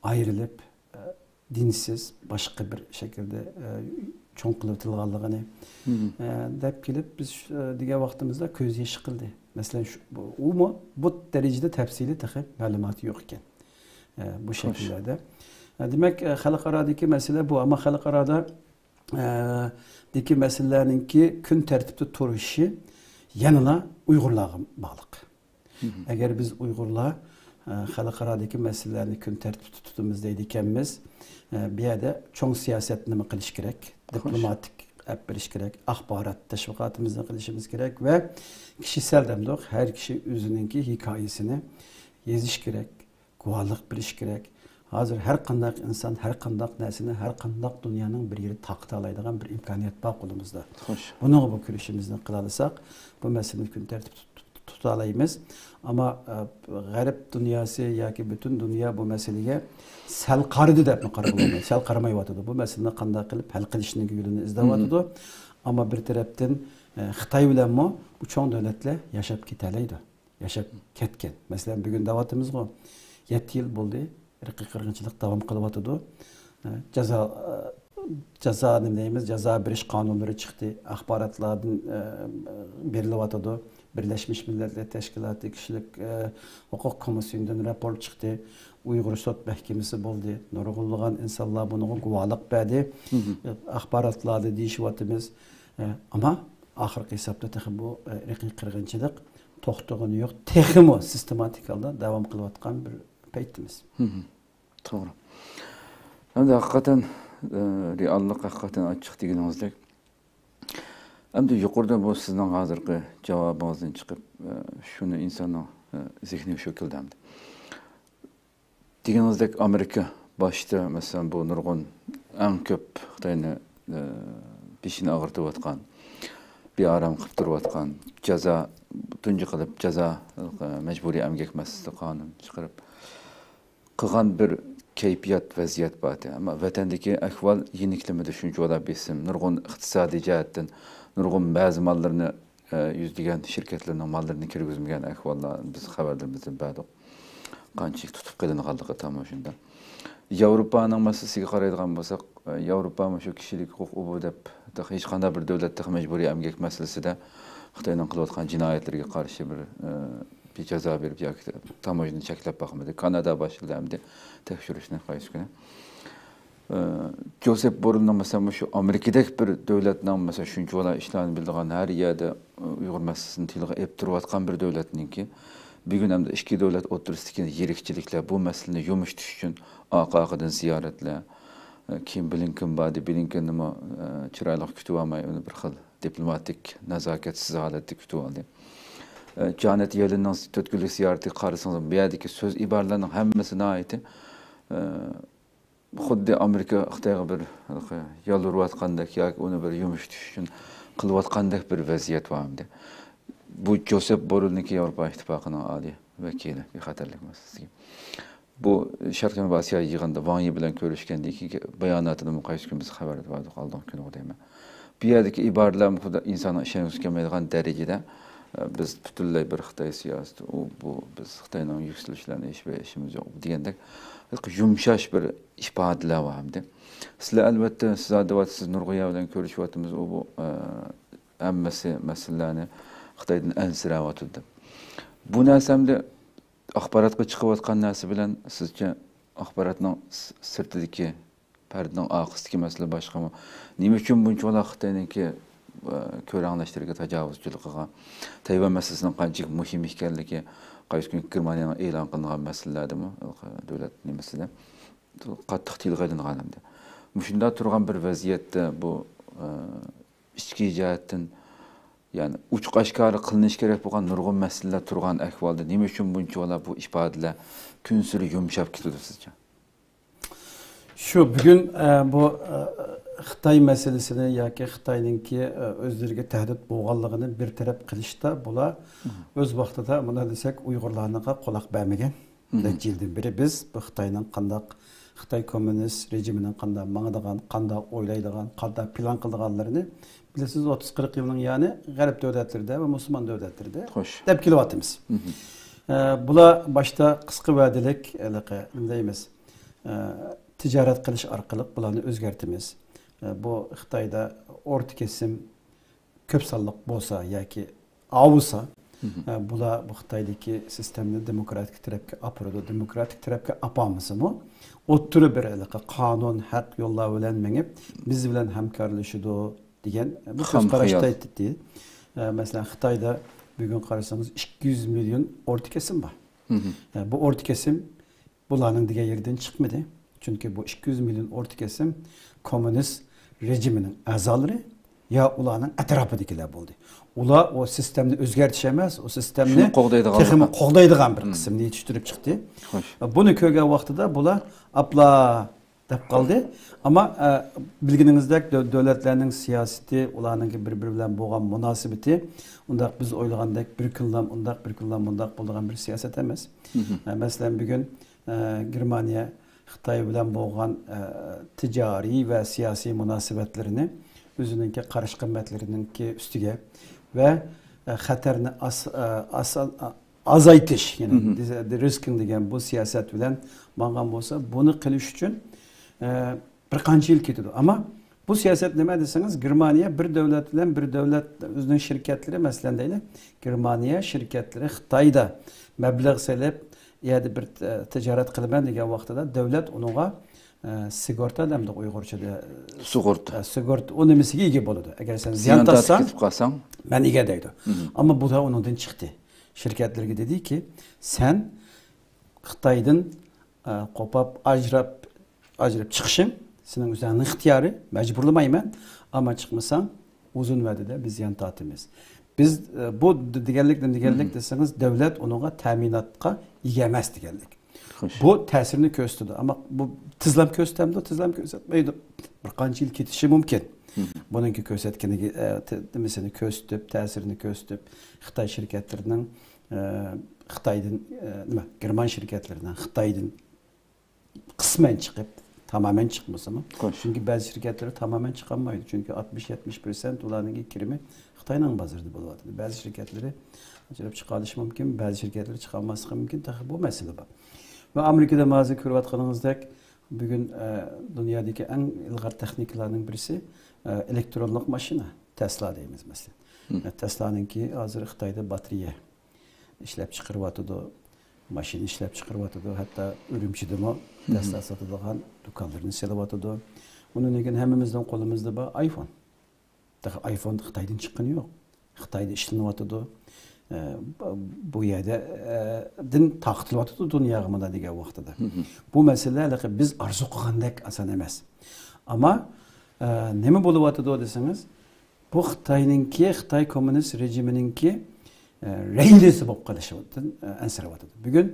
ئايرىلىپ، ئە، دىنسىز، باشقا بىر شەكىلدە، ئە، چوڭ قىلىۋېتىلغانلىقىنى، مم. ئە، دەپ كېلىپ، بىز، ئە، دېگەن ۋاقتىمىزدا كۆز يېشى قىلدى. مەسىلەن، شۇ، بۇ، ئۇمۇ بۇ دەرىجىدە تەپسىلىي تېخى مەلۇماتى يوق ئىكەن. ئە، بۇ خوش. شەكىللەردە. ئە، دېمەك، ئە، خەلقئارادىكى مەسىلە بۇ. ئەمما خەلقئارادا، ئە، دىكى مەسىلىلەرنىڭكى كۈن تەرتىپتە تۇرۇشى يەنىلا ئۇيغۇرلارغا باغلىق. مم. ئەگەر بىز ئۇيغۇرلار، ئە، خەلقئارادىكى مەسىلىلەرنى كۈن تەرتىپتە تۇتىمىز دەيدىكەنمىز، ئە، بۇ يەردە چوڭ سىياسەت نېمە قىلىش كېرەك؟ خوش. دىپلوماتىك ئەپ بېرىش كېرەك، ئاخبارات تەشۋىقاتىمىزنى قىلىشىمىز كېرەك ۋە كىشىسەل دەمدۇق، ھەر كىشى ئۆزىنىڭكى ھېكايىسىنى يېزىش كېرەك، گۇۋاھلىق بېرىش كېرەك. ھازىر ھەر قانداق ئىنسان، ھەر قانداق نەرسىنى، ھەر قانداق دۇنيانىڭ بىر يېرى تارقىتالايدىغان بىر ئىمكانىيەت بار قولىمىزدا. خوش. بۇنىڭغا بۇ كۈرىشىمىزنى قىلالىساق، بۇ مەسىلىنى كۈن تەرتىپتە تۇت-، تۇت-، تۇتالايمىز. ئەمما، ئە، غەرب دۇنياسى ياكى پۈتۈن دۇنيا بۇ مەسىلىگە سەل قارىدى دەپمۇ قارىغىلى بولمايدۇ. سەل قارىمايۋاتىدۇ. بۇ مەسىلىنى قانداق قىلىپ ھەل قىلىشنىڭ يولىنى ئىزدەۋاتىدۇ. مم. ئەمما بىر تەرەپتىن، ئە، خىتاي بىلەنمۇ بۇ چوڭ دۆلەتلەر ياشاپ كېتەلەيدۇ. ياشاپ كەتكەن. مەسىلەن، بۈگۈن دەۋاتىمىزغۇ، يەتتە يىل بولدى، ئىرقىي قىرغىنچىلىق داۋام قىلىۋاتىدۇ. ئە، جازا، ئە، جازا نېمە دەيمىز، جازا بېرىش قانۇنلىرى چىقتى. ئاخباراتلاردىن، ئە، بېرىلىۋاتىدۇ. بىرلەشمىش مىللەتلەر تەشكىلاتى كىشىلىك، ئە، ھوقۇق كومىسسىيىدىن راپور چىقتى. ئۇيغۇر سوت مەھكىمىسى بولدى. نۇرغۇنلىغان ئىنسانلار بۇنىڭغا گۇۋاھلىق بەردى. مم. ئاخباراتلاردا دېيىشىۋاتىمىز. ئە، ئەمما ئاخىرقى ھېسابتا تېخى بۇ، ئە، ئىرقىي قىرغىنچىلىق توختىغىنى يوق، تېخىمۇ سىستېماتىك ھالدا داۋام قىلىۋاتقان بىر پەيتتىمىز. مم. توغرا. ئەمدى ھەقىقەتەن، ئە، رېئاللىق ھەقىقەتەن ئاچچىق دېگىنىڭىزدەك. ئەمدى يۇقىرىدا بۇ سىزنىڭ ھازىرقى جاۋابىڭىزدىن چىقىپ، ئە، شۇنى ئىنساننىڭ، ئە، زېھنىگە شۇ كېلىدۇ ئەمدى. دېگىنىڭىزدەك، ئامېرىكا باشتا، مەسىلەن، بۇ نۇرغۇن ئەڭ كۆپ خىتاينى، ئە، بېشىنى ئاغرىتىۋاتقان، بىئارام قىلىپ تۇرۇۋاتقان جازا، تۇنجى قىلىپ جازا، ئە، مەجبۇرىي ئەمگەك مەسىلىسىدە قانۇن چىقىرىپ، قىلغان بىر كەيپىيات، ۋەزىيەت بار ئىدى. ئەمما ۋەتەندىكى ئەھۋال يېنىكلىمىدى، شۇنچىۋالا بېسىم، نۇرغۇن ئىقتىسادىي جەھەتتىن، نۇرغۇن بەزى ماللىرىنى، ئە، يۈزلىگەن شىركەتلەرنىڭ ماللىرىنى كىرگۈزمىگەن ئەھۋاللار بىز خەۋەرلىرىمىزدىن بەردۇق. قانچىلىك تۇتۇپ قېلىنغانلىقى تاموژنىدا. ياۋروپانىڭ مەسىلىسىگە قارايدىغان بولساق، ئە، ياۋروپا مۇشۇ كىشىلىك ھوقۇق ئۇ بۇ دەپ، تېخى ھېچقانداق بىر دۆلەت تېخى مەجبۇرىي ئەمگەك مەسىلىسىدە خىتاينىڭ قىلىۋاتقان جىنايەتلىرىگە قارشى بىر، ئە، بىر جازا بېرىپ ياكى تاموژنىنى چەكلەپ باقمىدى. كانادا باشلىدى ئەمدى تەكشۈرۈشنى قايسى كۈنى. ئە، جوزېپ بوررېلنىڭ، مەسىلەن، مۇشۇ ئامېرىكىدەك بىر دۆلەتنىڭ، مەسىلەن، شۇنچىۋالا ئىشلارنى بىلىدىغان، ھەر يەردە ئۇيغۇر مەسىلىسىنى تىلغا ئېلىپ تۇرۇۋاتقان بىر دۆلەتنىڭكى، بۈگۈن ئەمدى ئىككى دۆلەت ئوتتۇرىسىدىكى يىرىكچىلىكلەر، بۇ مەسىلىنى يۇمشىتىش ئۈچۈن ئارقا-ئارقىدىن زىيارەتلەر، ئە، كېيىن بلىنكېن باردى، بلىنكېننىمۇ، ئە، چىرايلىق كۈتۈۋالماي، ئۇنى بىر خىل دىپلوماتىك، نازاكەتسىز ھالەتتە كۈتۈۋالدى. ئە، جانېت يېللېننىڭ تۆت كۈنلۈك زىيارىتىگە قارىسىڭىز، بۇ يەردىكى سۆز ئىبارىلەرنىڭ ھەممىسى ناھايىتى، ئە، خۇددى ئامېرىكا خىتايغا بىر يالۋۇرۇۋاتقاندەك ياكى ئۇنى بىر يۇمشىتىش ئۈچۈن قىلىۋاتقاندەك بىر ۋەزىيەت بار ئەمدى. بۇ جوزېپ بوررېلنىڭكى ياۋروپا ئىتتىپاقىنىڭ ئالىي ۋەكىلى، بىخەتەرلىك مەسىلىسىگە. بۇ شەرقىي جەنۇبىي ئاسىيا يىغىنىدا ۋاڭ يى بىلەن كۆرۈشكەندىن كېيىنكى باياناتىدىمۇ قايسى كۈن بىز خەۋەردە بەردۇق، ئالدىنقى كۈنى دېمە. بۇ يەردىكى ئىبارىلەرمۇ خۇدا ئىنساننىڭ ئىشەنگۈسى كەلمەيدىغان دەرىجىدە، ئە، بىز پۈتۈنلەي بىر خىتاي سىياسىتى، ئۇ، بۇ، بىز خىتاينىڭ يۈكسىلىشلىرىنى ھېچبىر ئىشىمىز يوق دېگەندەك يۇمشاش بىر ئىپادىلەر بار ئەمدى. سىلەر، ئەلۋەتتە، سىز دەۋاتىسىز، نۇرغۇن يەر بىلەن كۆرۈشۈۋاتىمىز، ئۇ، بۇ، ئە، ھەممىسى مەسىلىلەرنى خىتايدىن ئەنسىرەۋاتىدۇ دەپ. بۇ نەرسە ئەمدى ئاخباراتقا چىقىۋاتقان نەرسە بىلەن سىزچە ئاخباراتنىڭ س-، سىرتىدىكى، پەردىنىڭ ئارقىسىدىكى مەسىلە باشقىمۇ؟ نېمە ئۈچۈن بۇنچىۋالا خىتاينىڭكى، ئە، كۆرەڭلەشلىرىگە، تاجاۋۇزچىلىقىغا، تەيۋەن مەسىلىسىنىڭ قانچىلىك مۇھىم ئىكەنلىكى، قايسى كۈنى گېرمانىيەنىڭ ئېلان قىلىنغان مەسىلىلەردىمۇ دۆلەت نېمىسىدە قاتتىق تىلغا ئېلىنغان ئەمدى. مۇشۇنداق تۇرغان بىر ۋەزىيەتتە بۇ، ئە، ئىچكى جەھەتتىن، يەنى ئوچۇق ئاشكارا قىلىنىشى كېرەك بولغان نۇرغۇن مەسىلىلەر تۇرغان ئەھۋالدا نېمە ئۈچۈن بۇنچىۋالا بۇ ئىپادىلەر كۈنسېرى يۇمشاپ كېتىدۇ سىزچە؟ شۇ بۈگۈن، ئە، بۇ، ئە، خىتاي مەسىلىسىنى ياكى خىتاينىڭكى، ئە، ئۆزلىرىگە تەھدىت بولغانلىقىنى بىر تەرەپ قىلىشتا بۇلار ئۆز ۋاقتىدا، مۇنداق دېسەك، ئۇيغۇرلارنىڭغا قۇلاق بەرمىگەن. نەچچە يىلدىن بېرى بىز بۇ خىتاينىڭ قانداق، خىتاي كوممۇنىست رېجىمىنىڭ قانداق ماڭىدىغان، قانداق ئويلايدىغان، قانداق پىلان قىلىدىغانلىرىنى بىلىسىز، ئوتتۇز قىرىق يىلنىڭ يانى غەرب دۆلەتلىرىدە ۋە مۇسۇلمان دۆلەتلىرىدە خوش. دەپ كېلىۋاتىمىز. ئە، بۇلار باشتا قىسقا ۋەدىلىك، ھېلىقى، نېمە دەيمىز، ئە، تىجارەت قىلىش ئارقىلىق بۇلارنى ئۆزگەرتىمىز. ئە، بۇ خىتايدا ئورتا كېسىم كۆپ سانلىق بولسا ياكى ئاۋۇسا، ئە، بۇلار بۇ خىتايدىكى سىستېمىنى دېموكراتىك تەرەپكە ئاپىرىدۇ، دېموكراتىك تەرەپكە ئاپارمىسىمۇ، ئوتتۇرا بىر ھېلىقى قانۇن، ھەق يوللار بىلەن مېڭىپ، بىز بىلەن ھەمكارلىشىدۇ دېگەن بۇ خام كۆز قاراشتا خىيال. ئېيتتى. ئە، مەسىلەن، خىتايدا بۈگۈن قارىسىڭىز، ئىككى يۈز مىليون ئورتا كېسىم بار. ئە، بۇ ئورتا كېسىم بۇلارنىڭ دېگەن يېرىدىن چىقمىدى. چۈنكى بۇ ئىككى يۈز مىليون ئورتا كېسىم كوممۇنىست رېجىمىنىڭ ئەزالىرى يا ئۇلارنىڭ ئەتراپىدىكىلەر بولدى. ئۇلار ئۇ سىستېمنى ئۆزگەرتىش ئەمەس، ئۇ سىستېمنى شۇنى قوغدايدىغانلىقى. تېخىمۇ قوغدايدىغان بىر قىسىمنى يېتىشتۈرۈپ چىقتى. خوش. بۇنى كۆرگەن ۋاقتىدا بۇلار ئاپلا دەپ قالدى. ئەمما، ئە، بىلگىنىڭىزدەك دۆ-، دۆلەتلەرنىڭ سىياسىتى، ئۇلارنىڭكى بىر-بىرى بىلەن بولغان مۇناسىۋىتى ئۇنداق بىز ئويلىغاندەك بىر كۈنلا ئۇنداق، بىر كۈنلا مۇنداق بولىدىغان بىر سىياسەت ئەمەس. ئە، مەسىلەن، بۈگۈن، ئە، گېرمانىيە خىتاي بىلەن بولغان، ئە، تىجارىي ۋە سىياسىي مۇناسىۋەتلىرىنى ئۆزىنىڭكى قارىشى قىممەتلىرىنىڭكى ئۈستىگە ۋە، ئە، خەتەرنى ئاس-، ئە، ئاس-، ئە، ئازايتىش، يەنى دېرىسكىن دېگەن بۇ سىياسەت بىلەن ماڭغان بولسا، بۇنى قىلىش ئۈچۈن، ئە، بىر قانچە يىل كېتىدۇ. ئەمما بۇ سىياسەت نېمە دېسىڭىز، گېرمانىيە بىر دۆلەت بىلەن بىر دۆلەت ئۆزىنىڭ شىركەتلىرى، مەسىلەن دەيلى، گېرمانىيە شىركەتلىرى خىتايدا مەبلەغ سېلىپ، ئۇ يەردە بىر، ئە، تىجارەت قىلىمەن دېگەن ۋاقتىدا دۆلەت ئۇنىڭغا، ئە، سىگورتا دەمدۇق ئۇيغۇرچىدا؟ سۇغۇرتا. ئە، سۇغۇرتا. ئۇ نېمىسىگە ئىگە بولىدۇ؟ ئەگەر سەن زىيان زىيان تارتساڭ، تارتىپ كېتىپ قالساڭ. مەن ئىگە دەيدۇ. ئەمما بۇ دا ئۇنىڭدىن چىقتى. شىركەتلەرگە دېدىكى، سەن خىتايدىن، ئە، قوپاپ، ئاجراپ، ئاجراپ چىقىشىڭ سېنىڭ ئۆزۈڭنىڭ ئىختىيارى، مەجبۇرلىمايمەن. ئەمما چىقمىساڭ، ئۇزۇن ۋەدىدە بىز زىيان تارتىمىز. بىز، ئە، بۇ د-، دېگەنلىك، نېمە دېگەنلىك دېسىڭىز، دۆلەت ئۇنىڭغا تەمىناتقا ئىگە ئەمەس دېگەنلىك. خوش. بۇ تەسىرنى كۆرسىتىدۇ. ئەمما بۇ تېزلام كۆرسىتەمدۇ؟ تېزلام كۆرسەتمەيدۇ. بىر قانچە يىل كېتىشى مۇمكىن. بۇنىڭكى كۆرسەتكىنىگە، ئە، تې-، نېمىسىنى كۆرسىتىپ، تەسىرىنى كۆرسىتىپ، خىتاي شىركەتلىرىنىڭ، ئە، خىتايدىن، ئە، نېمە، گېرمان شىركەتلىرىنىڭ خىتايدىن قىسمەن چىقىپ، تامامەن چىقمىسىمۇ. خوش. چۈنكى بەزى شىركەتلىرى تامامەن چىقالمايدۇ. چۈنكى ئاتمىش، يەتمىش پىرسەنت ئۇلارنىڭكى كىرىمى خىتاينىڭ بازىرىدا بولۇۋاتىدۇ. بەزى شىركەتلىرى ئاجراپ چىقالىشى مۇمكىن، بەزى شىركەتلىرى چىقالماسلىقى مۇمكىن. تېخى بۇ مەسىلە بار. ۋە ئامېرىكىدا ھازىر كۆرۈۋاتقىنىڭىزدەك، بۈگۈن، ئە، دۇنيادىكى ئەڭ ئىلغار تېخنىكىلارنىڭ بىرسى، ئە، ئېلېكترونلۇق ماشىنا، تېسلا دەيمىز، مەسىلەن. ئە، تېسلانىڭكى ھازىر خىتايدا باتىرىيە ئىشلەپ چىقىرىۋاتىدۇ، ماشىنا ئىشلەپ چىقىرىۋاتىدۇ، ھەتتا ئۈرۈمچىدىمۇ تېسلا ساتىدىغان دۇكانلىرىنى سېلىۋاتىدۇ. ئۇنىڭدىن كېيىن ھەممىمىزنىڭ قولىمىزدا بار ئايفون. تېخى ئايفون خىتايدىن چىققىنى يوق. خىتايدا ئىشلىنىۋاتىدۇ. ئە، بۇ يەردە، ئە، دىن تارقىتىلىۋاتىدۇ دۇنياغا مانا دېگەن ۋاقتىدا. بۇ مەسىلە ھېلىقى بىز ئارزۇ قىلغاندەك ئاسان ئەمەس. ئەمما، ئە، نېمە بولۇۋاتىدۇ دېسىڭىز، بۇ خىتاينىڭكى، خىتاي كوممۇنىست رېجىمىنىڭكى، ئە، رەھىنىسى بولۇپ قېلىشىدىن، ئە، ئەنسىرەۋاتىدۇ. بۈگۈن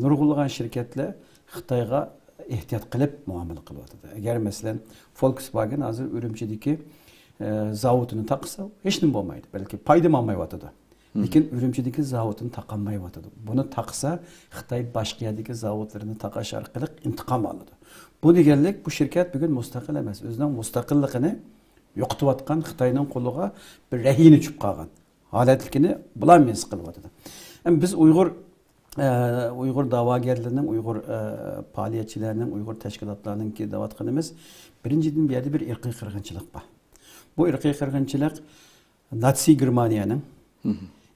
نۇرغۇنلىغان شىركەتلەر خىتايغا ئېھتىيات قىلىپ مۇئامىلە قىلىۋاتىدۇ. ئەگەر، مەسىلەن، فولكسۋاگېن ھازىر ئۈرۈمچىدىكى، ئە، زاۋۇتىنى تاقىسا، ھېچنېمە بولمايدۇ. بەلكى پايدىمۇ ئالمايۋاتىدۇ. لېكىن ئۈرۈمچىدىكى زاۋۇتىنى تاقالمايۋاتىدۇ. بۇنى تاقىسا، خىتاي باشقا يەردىكى زاۋۇتلىرىنى تاقاش ئارقىلىق ئىنتىقام ئالىدۇ. بۇ دېگەنلىك، بۇ شىركەت بۈگۈن مۇستەقىل ئەمەس. ئۆزىنىڭ مۇستەقىللىقىنى يوقىتىۋاتقان، خىتاينىڭ قولىغا بىر رەھىنە چۈشۈپ قالغان ھالەتلىكىنى بۇلارمۇ ھېس قىلىۋاتىدۇ. ئەمما بىز ئۇيغۇر، ئە، ئۇيغۇر دەۋاگەرلىرىنىڭ، ئۇيغۇر، ئە، پائالىيەتچىلەرنىڭ، ئۇيغۇر تەشكىلاتلارنىڭكى دەۋاتقىنىمىز، بىرىنچىدىن، بۇ يەردە بىر ئىرقىي قىرغىنچىلىق بار. بۇ ئىرقىي قىرغىنچىلىق ناتسىي گېرمانىيەنىڭ،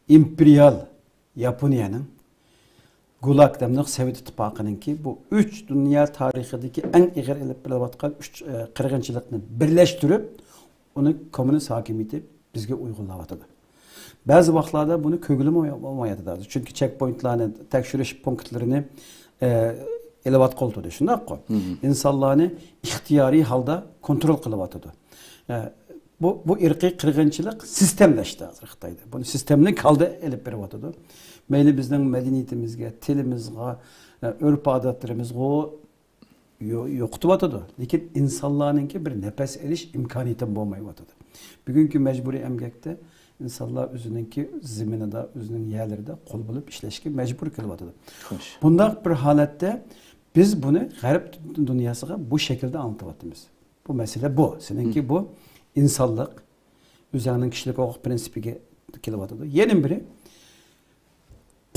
ئىمپېرىيال ياپونىيەنىڭ، گۇلاگ دەمدۇق سوۋېت ئىتتىپاقىنىڭكى، بۇ ئۈچ دۇنيا تارىخىدىكى ئەڭ ئېغىر ئېلىپ بېرىلىۋاتقان ئۈچ، ئە، قىرغىنچىلىقنى بىرلەشتۈرۈپ، ئۇنى كوممۇنىست ھاكىمىيىتى بىزگە ئۇيغۇنلاۋاتىدۇ. بەزى ۋاقىتلاردا بۇنى كۆرگىلىمۇ بولمايۋاتىدۇ. چۈنكى چېك پوينتلارنى، تەكشۈرۈش پونكىتلىرىنى، ئە، ئېلىۋاتقىلى تۇردى، شۇنداققۇ؟ ئىنسانلارنى ئىختىيارىي ھالدا كونترول قىلىۋاتىدۇ. ئە، بۇ، بۇ ئىرقىي قىرغىنچىلىق سىستېمىلەشتى ھازىر خىتايدا. بۇنى سىستېمىلىك ھالدا ئېلىپ بېرىۋاتىدۇ. مەيلى بىزنىڭ مەدەنىيىتىمىزگە، تىلىمىزغا، ئە، ئۆرپ-ئادەتلىرىمىزغۇ يو-، يوقىتىۋاتىدۇ. لېكىن ئىنسانلارنىڭكى بىر نەپەس ئېلىش ئىمكانىيىتىمۇ بولمايۋاتىدۇ. بۈگۈنكى مەجبۇرىي ئەمگەكتە ئىنسانلار ئۆزىنىڭكى زېمىنىدا، ئۆزىنىڭ يەرلىرىدە قۇل بولۇپ ئىشلەشكە مەجبۇر قىلىۋاتىدۇ. خوش. بۇنداق بىر ھالەتتە بىز بۇنى غەرب دۇنياسىغا بۇ شەكىلدە ئاڭلىتىۋاتىمىز. بۇ مەسىلە بۇ. سېنىڭكى بۇ ئىنسانلىق، ئۆزۈڭنىڭ كىشىلىك ھوقۇق پىرىنسىپىگە كېلىۋاتىدۇ. يەنە بىرى،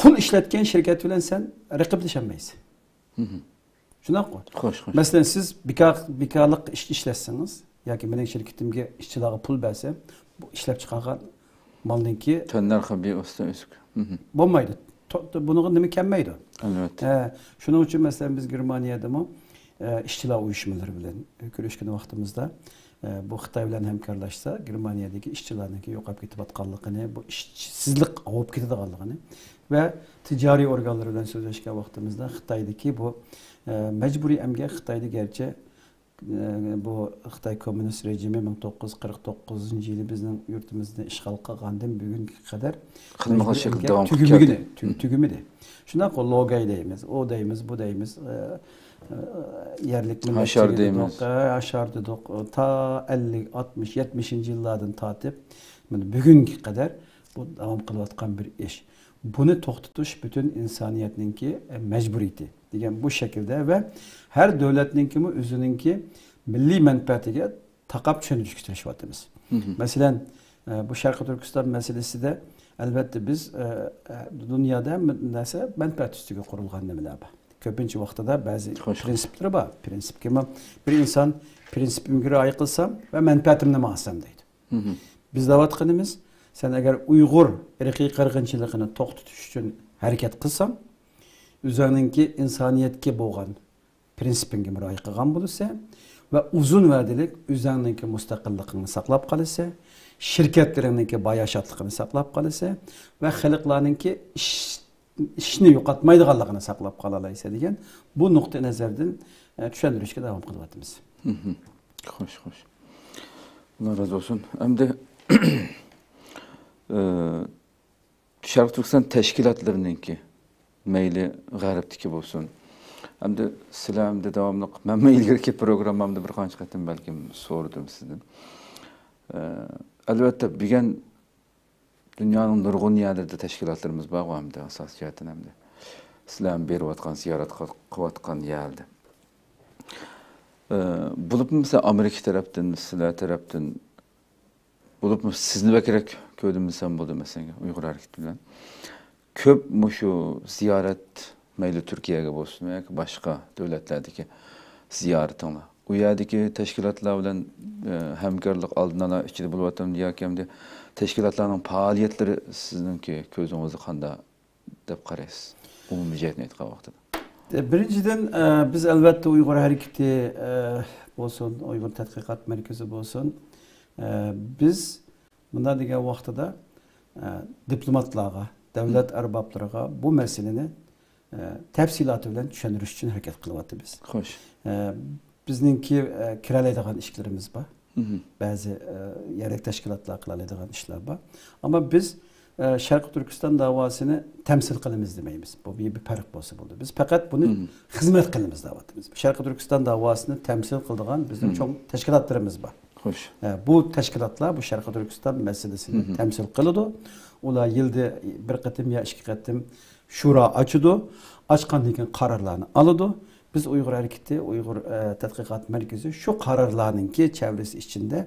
قۇل ئىشلەتكەن شىركەت بىلەن سەن رەقىبلىشەلمەيسەن. شۇنداققۇ؟ خوش، خوش. مەسىلەن، سىز بىكار، بىكارلىق ئىش ئىشلەتسىڭىز ياكى مېنىڭ شىركىتىمگە ئىشچىلارغا پۇل بەرسەم، بۇ ئىشلەپ چىقارغان مالنىڭكى تەننەرخى بىئاستا ئۆسۈك. بولمايدۇ. تو-، بۇنىڭغا نېمە كەلمەيدۇ؟ ئەلۋەتتە. ھە، شۇنىڭ ئۈچۈن، مەسىلەن، بىز گېرمانىيەدىمۇ، ئە، ئىشچىلار ئۇيۇشمىلىرى بىلەن كۆرۈشكەن ۋاقتىمىزدا، ئە، بۇ خىتاي بىلەن ھەمكارلاشسا، گېرمانىيەدىكى ئىشچىلارنىڭكى يوقاپ كېتىۋاتقانلىقىنى، بۇ ئىشسىزلىق ئاۋۇپ كېتىدىغانلىقىنى ۋە تىجارىي ئورگانلار بىلەن سۆزلەشكەن ۋاقتىمىزدا خىتايدىكى بۇ، ئە، مەجبۇرىي ئەمگەك خىتايدا گەرچە ئە، بۇ خىتاي كوممۇنىست رېجىمى مىڭ توققۇز يۈز قىرىق توققۇزىنچى يىلى بىزنىڭ يۇرتىمىزنى ئىشغال قىلغاندىن بۈگۈنگە قەدەر خىلمۇخىل مەجبۇرىي شەكىلدە ئەمگەك داۋام قىلىپ تۈگىمىگىنى، كەلدى. تۈ-، تۈگىمىدى. شۇنداق، لوگاي دەيمىز، ئۇ دەيمىز، بۇ دەيمىز، ئە، ئە، يەرلىك مىللەتچىلىك دەيمىز. دېدۇق، ئە، ھاشار دېدۇق. تا ئەللىك، ئاتمىش، يەتمىشىنچى يىللاردىن تارتىپ مانا بۈگۈنگە قەدەر بۇ داۋام قىلىۋاتقان بىر ئىش. بۇنى توختىتىش پۈتۈن ئىنسانىيەتنىڭكى، ئە، مەجبۇرىيىتى دېگەن بۇ شەكىلدە ۋە ھەر دۆلەتنىڭكىمۇ ئۆزىنىڭكى مىللىي مەنپەئەتىگە تاقاپ چۈشەندۈرۈشكە تىرىشىۋاتىمىز. مەسىلەن، ئە، بۇ شەرقىي تۈركىستان مەسىلىسىدە، ئەلۋەتتە، بىز، ئە، ئە، دۇنيادا ھەممە نەرسە مەنپەئەت ئۈستىگە قۇرۇلغان نېمىلەر بار. كۆپىنچە ۋاقتىدا بەزى خوش. پىرىنسىپلىرى بار. پىرىنسىپكىمۇ بىر ئىنسان پىرىنسىپىمگە رىئايە قىلسام ۋە مەنپەئەتىمنى ماڭسام دەيدۇ. بىز دەۋاتقىنىمىز، سەن ئەگەر ئۇيغۇر ئىرقىي قىرغىنچىلىقىنى توختىتىش ئۈچۈن ھەرىكەت قىلساڭ، ئۆزۈڭنىڭكى ئىنسانىيەتكە بولغان پىرىنسىپىڭگە رىئايە قىلغان بولىسەن ۋە ئۇزۇن ۋەدىلىك ئۆزۈڭنىڭكى مۇستەقىللىقىڭنى ساقلاپ قالىسەن، شىركەتلىرىڭنىڭكى باياشاتلىقىنى ساقلاپ قالىسەن ۋە خەلقلەرنىڭكى ئىش، ئىشنى يوقاتمايدىغانلىقىنى ساقلاپ قالالايسەن دېگەن بۇ نۇقتىئى نەزەردىن، ئە، چۈشەندۈرۈشكە داۋام قىلىۋاتىمىز. خوش، خوش. ئاللا رازى بولسۇن. ئەمدى، ئە، شەرقىي تۈركىستان تەشكىلاتلىرىنىڭكى، مەيلى غەربتىكى بولسۇن. ئەمدى سىلەر ئەمدى داۋاملىق، مەنمۇ ئىلگىرىكى پروگراممامدا بىر قانچە قېتىم بەلكىم سورىدىم سىزدىن. ئە، ئەلۋەتتە، بۈگۈن دۇنيانىڭ نۇرغۇن يەرلىرىدە تەشكىلاتلىرىمىز بارغۇ ئەمدى، ئاساسىي جەھەتتىن ئەمدى. سىلەر بېرىۋاتقان، زىيارەت قىل-، قىلىۋاتقان يەردە. ئە، بولۇپمۇ مەسىلەن، ئامېرىكا تەرەپتىن، سىلەر تەرەپتىن، بولۇپمۇ سىزنى بەكرەك كۆردۈم دېسەم بولىدۇ، مەسىلەن، ئۇيغۇر ھەرىكىتى بىلەن. كۆپ مۇشۇ زىيارەت، مەيلى تۈركىيەگە بولسۇن ياكى باشقا دۆلەتلەردىكى زىيارىتىڭلار. ئۇ يەردىكى تەشكىلاتلار بىلەن، ئە، ھەمكارلىق ئالدىن ئالا ئىچىدە بولۇۋاتامدۇ ياكى ئەمدى تەشكىلاتلارنىڭ پائالىيەتلىرى سىزنىڭكى كۆزىڭىزدە قانداق دەپ قارايسىز؟ ئومۇمىي جەھەتتىن ئېيتقان ۋاقتىدا. ئە، بىرىنچىدىن، ئە، بىز ئەلۋەتتە ئۇيغۇر ھەرىكىتى، ئە، بولسۇن، ئۇيغۇر تەتقىقات مەركىزى بولسۇن، ئە، بىز مۇنداق دېگەن ۋاقتىدا، ئە، دىپلوماتلارغا، دۆلەت ئەربابلىرىغا بۇ مەسىلىنى، ئە، تەپسىلاتى بىلەن چۈشەندۈرۈش ئۈچۈن ھەرىكەت قىلىۋاتىمىز. خوش. ئە، بىزنىڭكى، ئە، كىرەلەيدىغان ئىشلىرىمىز بار. بەزى، ئە، يەرلىك تەشكىلاتلار قىلالايدىغان ئىشلار بار. ئەمما بىز، ئە، شەرقىي تۈركىستان داۋاسىنى تەمسىل قىلىمىز دېمەيمىز. بۇ بىر، بىر پەرق بولسا بولدى. بىز پەقەت بۇنى خىزمەت قىلىمىز دەۋاتىمىز. شەرقىي تۈركىستان داۋاسىنى تەمسىل قىلىدىغان بىزنىڭ چوڭ تەشكىلاتلىرىمىز بار. خوش. ئە، بۇ تەشكىلاتلار بۇ شەرقىي تۈركىستان مەسىلىسىنى تەمسىل قىلىدۇ. ئۇلار يىلدا بىر قېتىم يا ئىككى قېتىم شورا ئاچىدۇ. ئاچقاندىن كېيىن قارارلارنى ئالىدۇ. بىز ئۇيغۇر ھەرىكىتى، ئۇيغۇر، ئە، تەتقىقات مەركىزى شۇ قارارلارنىڭكى چەۋرىسى ئىچىندە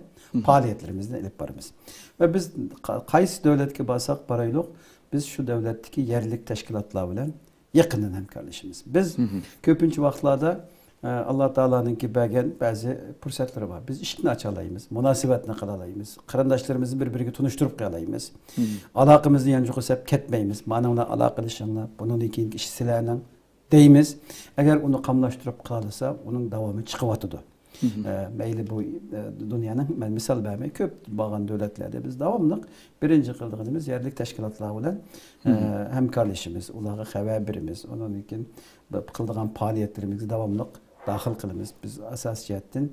پائالىيەتلىرىمىزنى ئېلىپ بارىمىز. ۋە بىز قا-، قايسى دۆلەتكە بارساق بارايلۇق، بىز شۇ دۆلەتتىكى يەرلىك تەشكىلاتلار بىلەن يېقىندىن ھەمكارلىشىمىز. بىز كۆپىنچە ۋاقىتلاردا، ئە، ئاللا تائالانىڭكى بەرگەن بەزى پۇرسەتلىرى بار. بىز ئىشىكنى ئاچالايمىز، مۇناسىۋەتنى قىلالايمىز، قېرىنداشلىرىمىزنى بىر-بىرىگە تونۇشتۇرۇپ قويالايمىز. ئالاقىمىزنى يانچۇققا سەپ كەتمەيمىز. مانىڭ بىلەن ئالاقىلىشىڭلار، بۇنىڭدىن كېيىنكى ئىش سىلەرنىڭ دەيمىز. ئەگەر ئۇنى قاملاشتۇرۇپ قىلالىسا، ئۇنىڭ داۋامى چىقىۋاتىدۇ. ئە، مەيلى بۇ، ئە، دۇنيانىڭ، مەن مىسال بەرمەي، كۆپ بارغان دۆلەتلەردە بىز داۋاملىق بىرىنچى قىلىدىغىنىمىز يەرلىك تەشكىلاتلار بىلەن، ئە، ھەمكارلىشىمىز، ئۇلارغا خەۋەر بېرىمىز. ئۇنىڭدىن كېيىن بۇ قىلىدىغان پائالىيەتلىرىمىزگە داۋاملىق داخىل قىلىمىز. بىز ئاساسىي جەھەتتىن،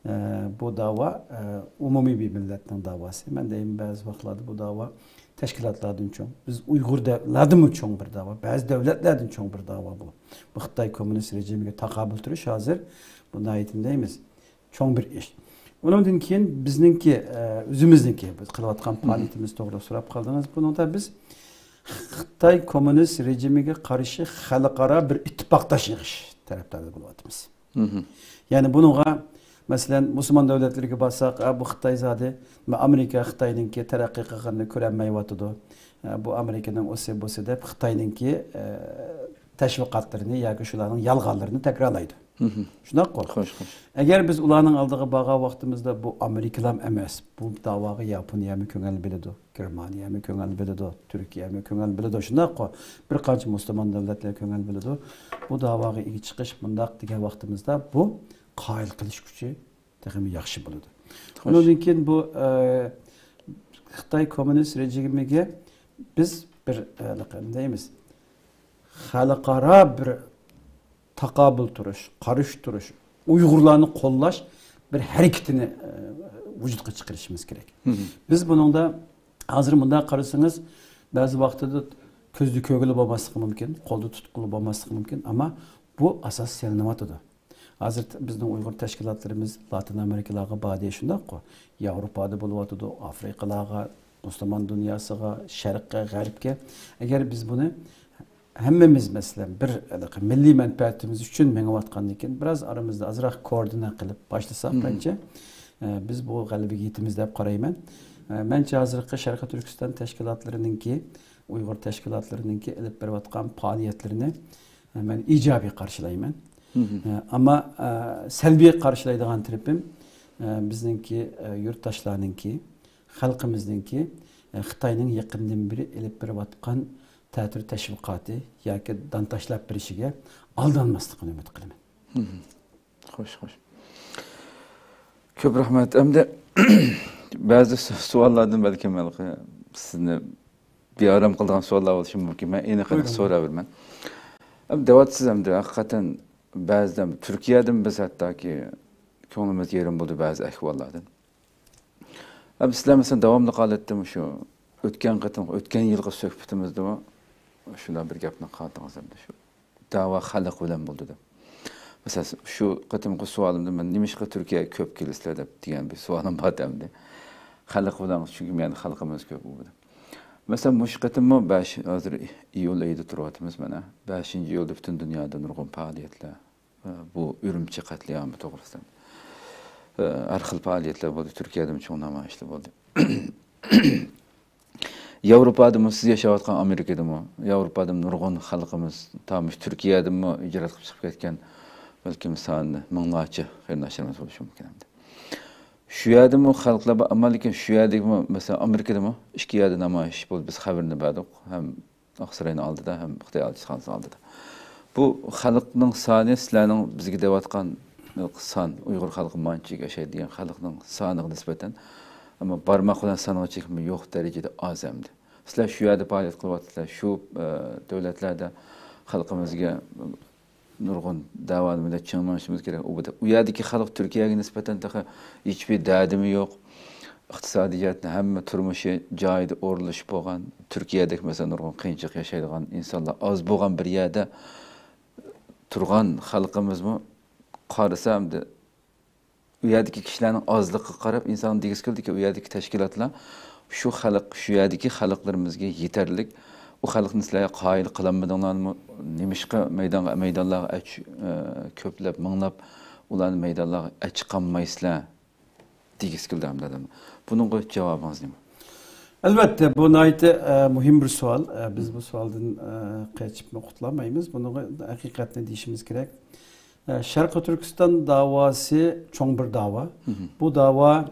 ئە، بۇ داۋا، ئە، ئومۇمىي بىر مىللەتنىڭ داۋاسى. مەن دەيمەن، بەزى ۋاقىتلاردا بۇ داۋا تەشكىلاتلاردىن چوڭ. بىز ئۇيغۇرلاردىنمۇ چوڭ بىر داۋا. بەزى دۆلەتلەردىن چوڭ بىر داۋا بۇ. بۇ خىتاي كوممۇنىست رېجىمىگە تاقابىل تۇرۇش ھازىر بۇ ناھايىتى دەيمىز، چوڭ بىر ئىش. ئۇنىڭدىن كېيىن بىزنىڭكى، ئە، ئۆزىمىزنىڭكى، بىز قىلىۋاتقان پائالىيىتىمىز توغرىدا سوراپ قالدىڭىز. بۇنىڭدا بىز خىتاي كوممۇنىست رېجىمىگە قارشى خەلقئارا بىر ئىتتىپاقداش يىغىش تەرەپدارى بولۇۋاتىمىز. يەنى بۇنىڭغا، مەسىلەن، مۇسۇلمان دۆلەتلىرىگە بارساق، ئا، بۇ خىتاي زادى، مە-، ئامېرىكا خىتاينىڭكى تەرەققىي قىلغىنىنى كۆرەلمەيۋاتىدۇ. ئا، بۇ ئامېرىكىنىڭ ئۇسى بۇسى دەپ خىتاينىڭكى، ئە، تەشۋىقاتلىرىنى ياكى شۇلارنىڭ يالغانلىرىنى تەكرارلايدۇ. شۇنداققۇ؟ خوش، خوش. ئەگەر بىز ئۇلارنىڭ ئالدىغا بارغان ۋاقتىمىزدا، بۇ ئامېرىكىلام ئەمەس، بۇ داۋاغا ياپونىيەمۇ كۆڭۈل بۆلىدۇ، گېرمانىيەمۇ كۆڭۈل بۆلىدۇ، تۈركىيەمۇ كۆڭۈل بۆلىدۇ. شۇنداققۇ؟ بىر قانچە مۇسۇلمان دۆلەتلەر كۆڭۈل بۆلىدۇ. بۇ داۋاغا ئىگە چىقىش مۇنداق دېگەن ۋاقتىمىزدا، بۇ قايىل قىلىش كۈچى تېخىمۇ ياخشى بولىدۇ. خوش. ئۇنىڭدىن كېيىن بۇ، ئە، خىتاي كوممۇنىست رېجىمىگە بىز بىر، ئە، دەيمىز، خەلقئارا بىر تاقابىل تۇرۇش، قارشى تۇرۇش، ئۇيغۇرلارنى قوللاش بىر ھەرىكىتىنى، ئە، ۋۇجۇدقا چىقىرىشىمىز كېرەك. بىز بۇنىڭدا ھازىر مۇنداق قارىسىڭىز، بەزى ۋاقتىدا كۆزدە كۆرگىلى بولماسلىقى مۇمكىن، قولدا تۇتقىلى بولماسلىقى مۇمكىن، ئەمما بۇ ئاساس سېلىنىۋاتىدۇ. ھازىر ت-، بىزنىڭ ئۇيغۇر تەشكىلاتلىرىمىز لاتىن ئامېرىكىلارغا باردى، شۇنداققۇ؟ ياۋروپادا بولۇۋاتىدۇ، ئافرىقىلارغا، مۇسۇلمان دۇنياسىغا، شەرققە، غەربكە. ئەگەر بىز بۇنى ھەممىمىز، مەسىلەن، بىر ھېلىقى مىللىي مەنپەئەتىمىز ئۈچۈن مېڭىۋاتقاندىن كېيىن، بىراز ئارىمىزدا ئازراق كوئوردىنات قىلىپ باشلىساق، مەنچە، ئە، بىز بۇ غەلىبىگە يېتىمىز دەپ قارايمەن. ئە، مەنچە، ھازىرقى شەرقىي تۈركىستان تەشكىلاتلىرىنىڭكى، ئۇيغۇر تەشكىلاتلىرىنىڭكى ئېلىپ بېرىۋاتقان پائالىيەتلىرىنى، ئە، مەن ئىجابىي قارشىلايمەن. ئە، ئەمما، ئە، سەلبىي قارشىلايدىغان تەرىپىم، ئە، بىزنىڭكى، ئە، يۇرتداشلارنىڭكى، خەلقىمىزنىڭكى، ئە، خىتاينىڭ يېقىندىن بېرى ئېلىپ بېرىۋاتقان تەتۈر تەشۋىقاتى ياكى دان تاشلاپ بېرىشىگە ئالدانماسلىقىنى ئۈمىد قىلىمەن. خوش، خوش. كۆپ رەھمەت. ئەمدى بەزى سو-، سوئاللاردىن بەلكىم ھېلىقى سىزنى بىئارام قىلىدىغان سوئاللار بولۇشى مۇمكىن. مەن ئېنىقىنى سوراۋېرىمەن. ئەمدى دەۋاتىسىز ئەمدى ھەقىقەتەن بەزىدە تۈركىيەدىن بىز ھەتتاكى كۆڭلىمىز يېرىم بولدى بەزى ئەھۋاللاردىن. ئەمدى سىلەر مەسىلەن داۋاملىق ھالەتتە مۇشۇ ئۆتكەن قېتىم، ئۆتكەن يىلقى سۆھبىتىمىزدىمۇ شۇنداق بىر گەپنى قىلدىڭىز ئەمدى شۇ داۋا خەلق بىلەن بولىدۇ دەپ. مەسىلەن، شۇ قېتىمقى سوئالىمدا مەن نېمىشقا تۈركىيەگە كۆپ كېلىسىلەر دەپ دېگەن بىر سوئالىم بار ئەمدى. خەلق بىلەن، چۈنكى مەن خەلقىمىز كۆپ ئۇ دەپ. مەسىلەن، مۇشۇ قېتىممۇ بەش، ھازىر ئىيۇل ئېيىدا تۇرۇۋاتىمىز مانا. بەشىنچى ئىيۇلدا پۈتۈن دۇنيادا نۇرغۇن پائالىيەتلەر، بۇ ئۈرۈمچى قەتلىئامى توغرىسىدا، ھەر خىل پائالىيەتلەر بولدى. تۈركىيەدىمۇ چوڭ نامايىشلار بولدى. ياۋروپادىمۇ، سىز ياشاۋاتقان ئامېرىكىدىمۇ، ياۋروپادىمۇ نۇرغۇن خەلقىمىز، تا مۇشۇ تۈركىيەدىمۇ ھىجرەت قىلىپ چىقىپ كەتكەن، بەلكىم سانى مىڭلارچە قېرىنداشلىرىمىز بولۇشى مۇمكىن ئەمدى. شۇ يەردىمۇ خەلقلەر بار، ئەمما لېكىن شۇ يەردىكىمۇ، مەسىلەن، ئامېرىكىدىمۇ ئىككى يەردە نامايىش بولدى، بىز خەۋىرىنى بەردۇق، ھەم ئاقساراينىڭ ئالدىدا، ھەم خىتاي ئەلچىخانىسىنىڭ ئالدىدا. بۇ خەلقنىڭ سانى سىلەرنىڭ بىزگە دەۋاتقان سان، ئۇيغۇر خەلقى مانچىلىك ياشايدۇ دېگەن خەلقنىڭ سانىغا نىسبەتەن، ئەمما بارماق بىلەن سانىغا چەكمە يوق دەرىجىدە ئاز ئەمدى. سىلەر شۇ يەردە پائالىيەت قىلىۋاتىسىلەر، شۇ، ئە، دۆلەتلەردە خەلقىمىزگە نۇرغۇن دەۋانى بىلەن چىڭ مېڭىشىمىز كېرەك. ئۇ بىر-، ئۇ يەردىكى خەلق تۈركىيەگە نىسبەتەن تېخى ھېچبىر دەردىمۇ يوق. ئىقتىسادىي جەھەتتىن ھەممە تۇرمۇشى جايىدا ئورۇنلىشىپ بولغان، تۈركىيەدەك مەسىلەن نۇرغۇن قىيىنچىلىق ياشايدىغان ئىنسانلار ئاز بولغان بىر يەردە تۇرغان خەلقىمىزمۇ قارىسا ئەمدى ئۇ يەردىكى كىشىلەرنىڭ ئازلىقىغا قاراپ ئىنسان دېگۈسى كېلىدىكى، ئۇ يەردىكى تەشكىلاتلار شۇ خەلق، شۇ يەردىكى خەلقلىرىمىزگە يېتەرلىك، ئۇ خەلقنى سىلەر قايىل قىلالمىدىڭلارمۇ، نېمىشقا مەيدانغا، مەيدانلارغا ئەچ-، ئە، كۆپلەپ مىڭلاپ ئۇلارنى مەيدانلارغا ئەچىقالمايسىلەر دېگۈسى كېلىدۇ ئەمدى ئادەملەر. بۇنىڭغا جاۋابىڭىز نېمە؟ ئەلۋەتتە، بۇ ناھايىتى، ئە، مۇھىم بىر سوئال. ئە، بىز بۇ سوئالدىن، ئە، قېچىپمۇ قۇتۇلالمايمىز. بۇنىڭغا ھەقىقەتنى دېيىشىمىز كېرەك. ئە، شەرقىي تۈركىستان داۋاسى چوڭ بىر داۋا. بۇ داۋا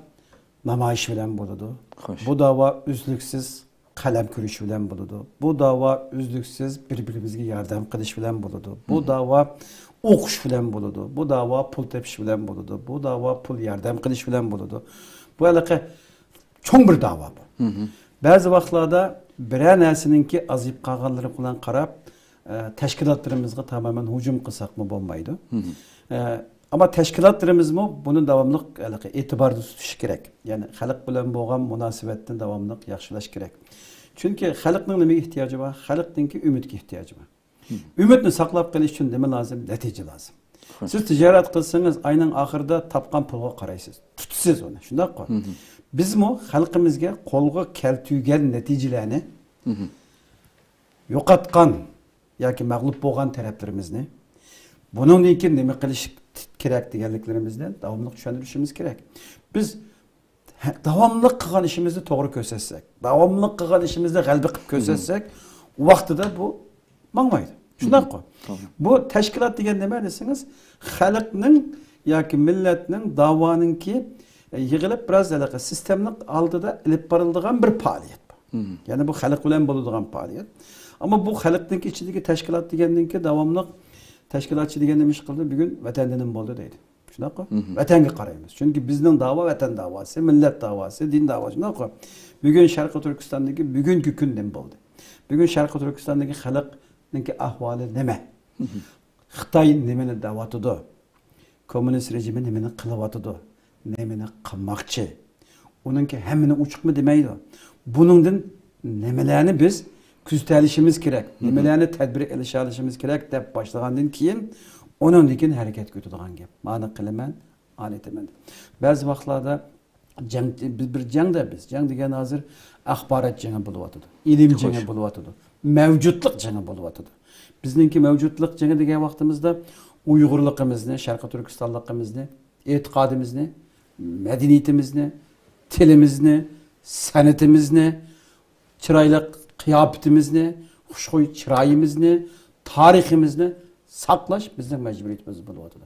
نامايىش بىلەن بولىدۇ. خوش. بۇ داۋا ئۈزلۈكسىز قەلەم كۈرىشى بىلەن بولىدۇ. بۇ داۋا ئۈزلۈكسىز بىر-بىرىمىزگە ياردەم قىلىش بىلەن بولىدۇ. بۇ داۋا ئوقۇش بىلەن بولىدۇ. بۇ داۋا پۇل تېپىش بىلەن بولىدۇ. بۇ داۋا پۇل ياردەم قىلىش بىلەن بولىدۇ. بۇ ھېلىقى چوڭ بىر داۋا بۇ. بەزى ۋاقىتلاردا بىرەر نەرسىنىڭكى ئازىيىپ قالغانلىرى بىلەن قاراپ، ئە، تەشكىلاتلىرىمىزغا تامامەن ھۇجۇم قىلساقمۇ بولمايدۇ. ئە، ئەمما تەشكىلاتلىرىمىزمۇ بۇنى داۋاملىق ھېلىقى ئېتىباردا تۇتۇشى كېرەك. يەنى خەلق بىلەن بولغان مۇناسىۋەتنى داۋاملىق ياخشىلاش كېرەك. چۈنكى خەلقنىڭ نېمىگە ئېھتىياجى بار؟ خەلقنىڭكى ئۈمىدكە ئېھتىياجى بار. ئۈمىدنى ساقلاپ قېلىش ئۈچۈن نېمە لازىم؟ نەتىجە لازىم. سىز تىجارەت قىلسىڭىز، ئاينىڭ ئاخىرىدا تاپقان پۇلغا قارايسىز. تۇتىسىز ئۇنى. شۇنداققۇ؟ بىزمۇ خەلقىمىزگە قولغا كەلتۈرگەن نەتىجىلەرنى، يوقاتقان ياكى مەغلۇپ بولغان تەرەپلىرىمىزنى، بۇنىڭدىن كېيىن نېمە قىلىش كېرەك دېگەنلىكلىرىمىزنى داۋاملىق چۈشەندۈرۈشىمىز كېرەك. بىز ھە، داۋاملىق قىلغان ئىشىمىزنى توغرا كۆرسەتسەك، داۋاملىق قىلغان ئىشىمىزنى غەلىبە قىلىپ كۆرسەتسەك، ۋاقتىدا بۇ ماڭمايدۇ. شۇنداققۇ؟ بۇ تەشكىلات دېگەن نېمە دېسىڭىز، خەلقنىڭ ياكى مىللەتنىڭ، داۋانىڭكى، ئە، يىغىلىپ بىراز ھېلىقى سىستېمىلىق ھالدا ئېلىپ بارىلىدىغان بىر پائالىيەت بۇ. يەنى بۇ خەلق بىلەن بولىدىغان پائالىيەت. ئەمما بۇ خەلقنىڭكى ئىچىدىكى تەشكىلات دېگەندىن كېيىن داۋاملىق تەشكىلاتچى دېگەن نېمە ئىش قىلدى؟ بۈگۈن ۋەتەندىن نېمە بولدى دەيدۇ. شۇنداققۇ؟ ۋەتەنگە قارايمىز. چۈنكى بىزنىڭ داۋا ۋەتەن داۋاسى، مىللەت داۋاسى، دىن داۋاسى. شۇنداققۇ؟ بۈگۈن شەرقىي تۈركىستاندىكى بۈگۈنكى كۈن نېمە بولدى؟ بۈگۈن شەرقىي تۈركىستاندىكى خەلقنىڭكى ئەھۋالى نېمە؟ خىتاي نېمىنى دەۋاتىدۇ؟ كوممۇنىست رېجىمى نېمىنى قىلىۋاتىدۇ؟ نېمىنى قىلماقچى؟ ئۇنىڭكى ھەممىنى ئوچۇقمۇ دېمەيدۇ. بۇنىڭدىن نېمىلەرنى بىز كۆزىتەلىشىمىز كېرەك، نېمىلەرنى تەدبىر ئېلىشالىشىمىز كېرەك دەپ باشلىغاندىن كېيىن، ئۇنىڭدىن كېيىن ھەرىكەتكە ئۆتىدىغان گەپ. مانا قىلىمەن، ئانا ئېيتىمەن. بەزى ۋاقىتلاردا جەڭ، بىز بىر جەڭدە بىز. جەڭ دېگەن ھازىر ئاخبارات جېڭى بولۇۋاتىدۇ. ئىلىم جېڭى بولۇۋاتىدۇ. مەۋجۇتلۇق جېڭى بولۇۋاتىدۇ. بىزنىڭكى مەۋجۇتلۇق جېڭى دېگەن ۋاقتىمىزدا ئۇيغۇرلۇقىمىزنى، شەرقىي تۈركىستانلىقىمىزنى، ئېتىقادىمىزنى، مەدەنىيىتىمىزنى، تىلىمىزنى، سەنئىتىمىزنى، چىرايلىق قىياپىتىمىزنى، خۇشخۇي چىرايىمىزنى، تارىخىمىزنى ساقلاش بىزنىڭ مەجبۇرىيىتىمىز بولۇۋاتىدۇ.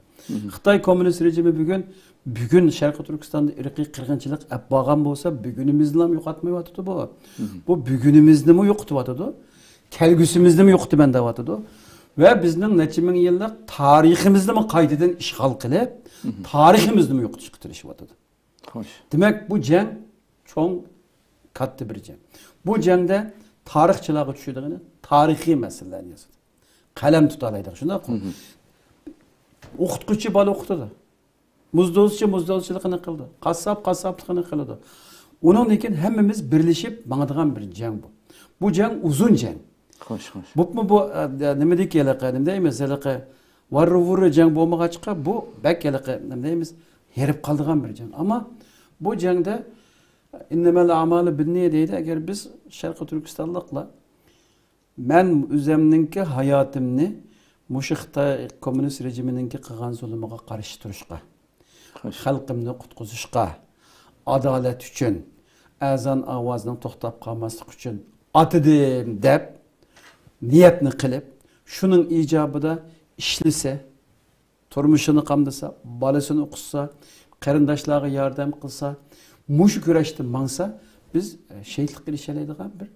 خىتاي كوممۇنىست رېجىمى بۈگۈن، بۈگۈن شەرقىي تۈركىستاندا ئىرقىي قىرغىنچىلىق ئەپ بارغان بولسا، بۈگۈنىمىزنىلا يوقاتمايۋاتىدۇ بۇ. بۇ بۈگۈنىمىزنىمۇ يوقىتىۋاتىدۇ، كەلگۈسىمىزنىمۇ يوقىتىمەن دەۋاتىدۇ. ۋە بىزنىڭ نەچچە مىڭ يىللىق تارىخىمىزنىمۇ قايتىدىن ئىشغال قىلىپ، تارىخىمىزنىمۇ يوقىتىشقا تىرىشىۋاتىدۇ. خوش. دېمەك، بۇ جەڭ چوڭ، كاتتا بىر جەڭ. بۇ جەڭدە تارىخچىلارغا چۈشىدىغىنى تارىخىي مەسىلىلەرنى يازىدۇ. قەلەم تۇتالايدىغان، شۇنداققۇ؟ ئوقۇتقۇچى بالا ئوقۇتىدۇ. مۇزدوزچى مۇزدوزچىلىقىنى قىلىدۇ. قاسساپ قاسساپلىقىنى قىلىدۇ. ئۇنىڭدىن كېيىن ھەممىمىز بىرلىشىپ ماڭىدىغان بىر جەڭ بۇ. بۇ جەڭ ئۇزۇن جەڭ. خوش، خوش. بۇپمۇ بۇ، ئە، نېمىدىكى ھېلىقى، نېمە دەيمىز، ھېلىقى ۋاررۇ-ۋۇررۇ جەڭ بولمىغاچقا، بۇ بەك ھېلىقى، نېمە دەيمىز، ھېرىپ قالىدىغان بىر جەڭ. ئەمما بۇ جەڭدە «ئىننەمەل ئەمالۇ بىننىيە» دەيدۇ. ئەگەر بىز شەرقىي تۈركىستانلىقلار، مەن ئۆزەمنىڭكى ھاياتىمنى مۇشۇ خىتاي كوممۇنىست رېجىمىنىڭكى قىلغان زۇلۇمىغا قارشى تۇرۇشقا، خوش. خەلقىمنى قۇتقۇزۇشقا، ئادالەت ئۈچۈن، ئەزان ئاۋازىنىڭ توختاپ قالماسلىقى ئۈچۈن ئاتىدىم دەپ نىيەتنى قىلىپ، شۇنىڭ ئىجابىدا ئىشلىسە، تۇرمۇشىنى قامدىسا، بالىسىنى ئوقۇتسا، قېرىنداشلارغا ياردەم قىلسا، مۇشۇ كۈرەشتە ماڭسا، بىز، ئە، شېھىتلىققا ئېرىشەلەيدىغان بىر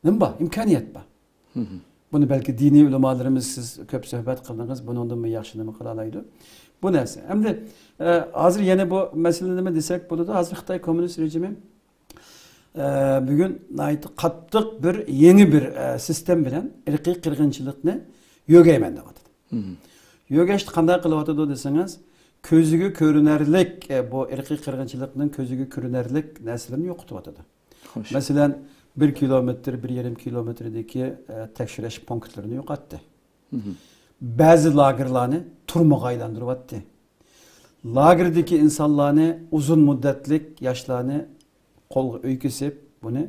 نېمە بار؟ ئىمكانىيەت بار. بۇنى بەلكى دىنىي ئۆلىمالىرىمىز، سىز كۆپ سۆھبەت قىلدىڭىز، بۇنىڭدىنمۇ ياخشى نېمە قىلالايدۇ؟ بۇ نەرسە. ئەمدى، ئە، ھازىر يەنە بۇ مەسىلىنى نېمە دېسەك بولىدۇ؟ ھازىر خىتاي كوممۇنىست رېجىمى، ئە، بۈگۈن ناھايىتى قاتتىق بىر، يېڭى بىر، ئە، سىستېما بىلەن ئىرقىي قىرغىنچىلىقنى يۆگەيمەن دەۋاتىدۇ. يۆگەشنى قانداق قىلىۋاتىدۇ دېسىڭىز، كۆزىگە كۆرۈنەرلىك، ئە، بۇ ئىرقىي قىرغىنچىلىقنىڭ كۆزىگە كۆرۈنەرلىك نەرسىلىرىنى يوقىتىۋاتىدۇ. خوش. مەسىلەن، بىر كىلومېتىر، بىر يېرىم كىلومېتىردىكى، ئە، تەكشۈرۈش پونكىتلىرىنى يوقاتتى. بەزى لاگېرلارنى تۈرمىگە ئايلاندۇرۇۋەتتى. لاگېردىكى ئىنسانلارنى، ئۇزۇن مۇددەتلىك ياشلارنى قولغا ئۆي كېسىپ، بۇنى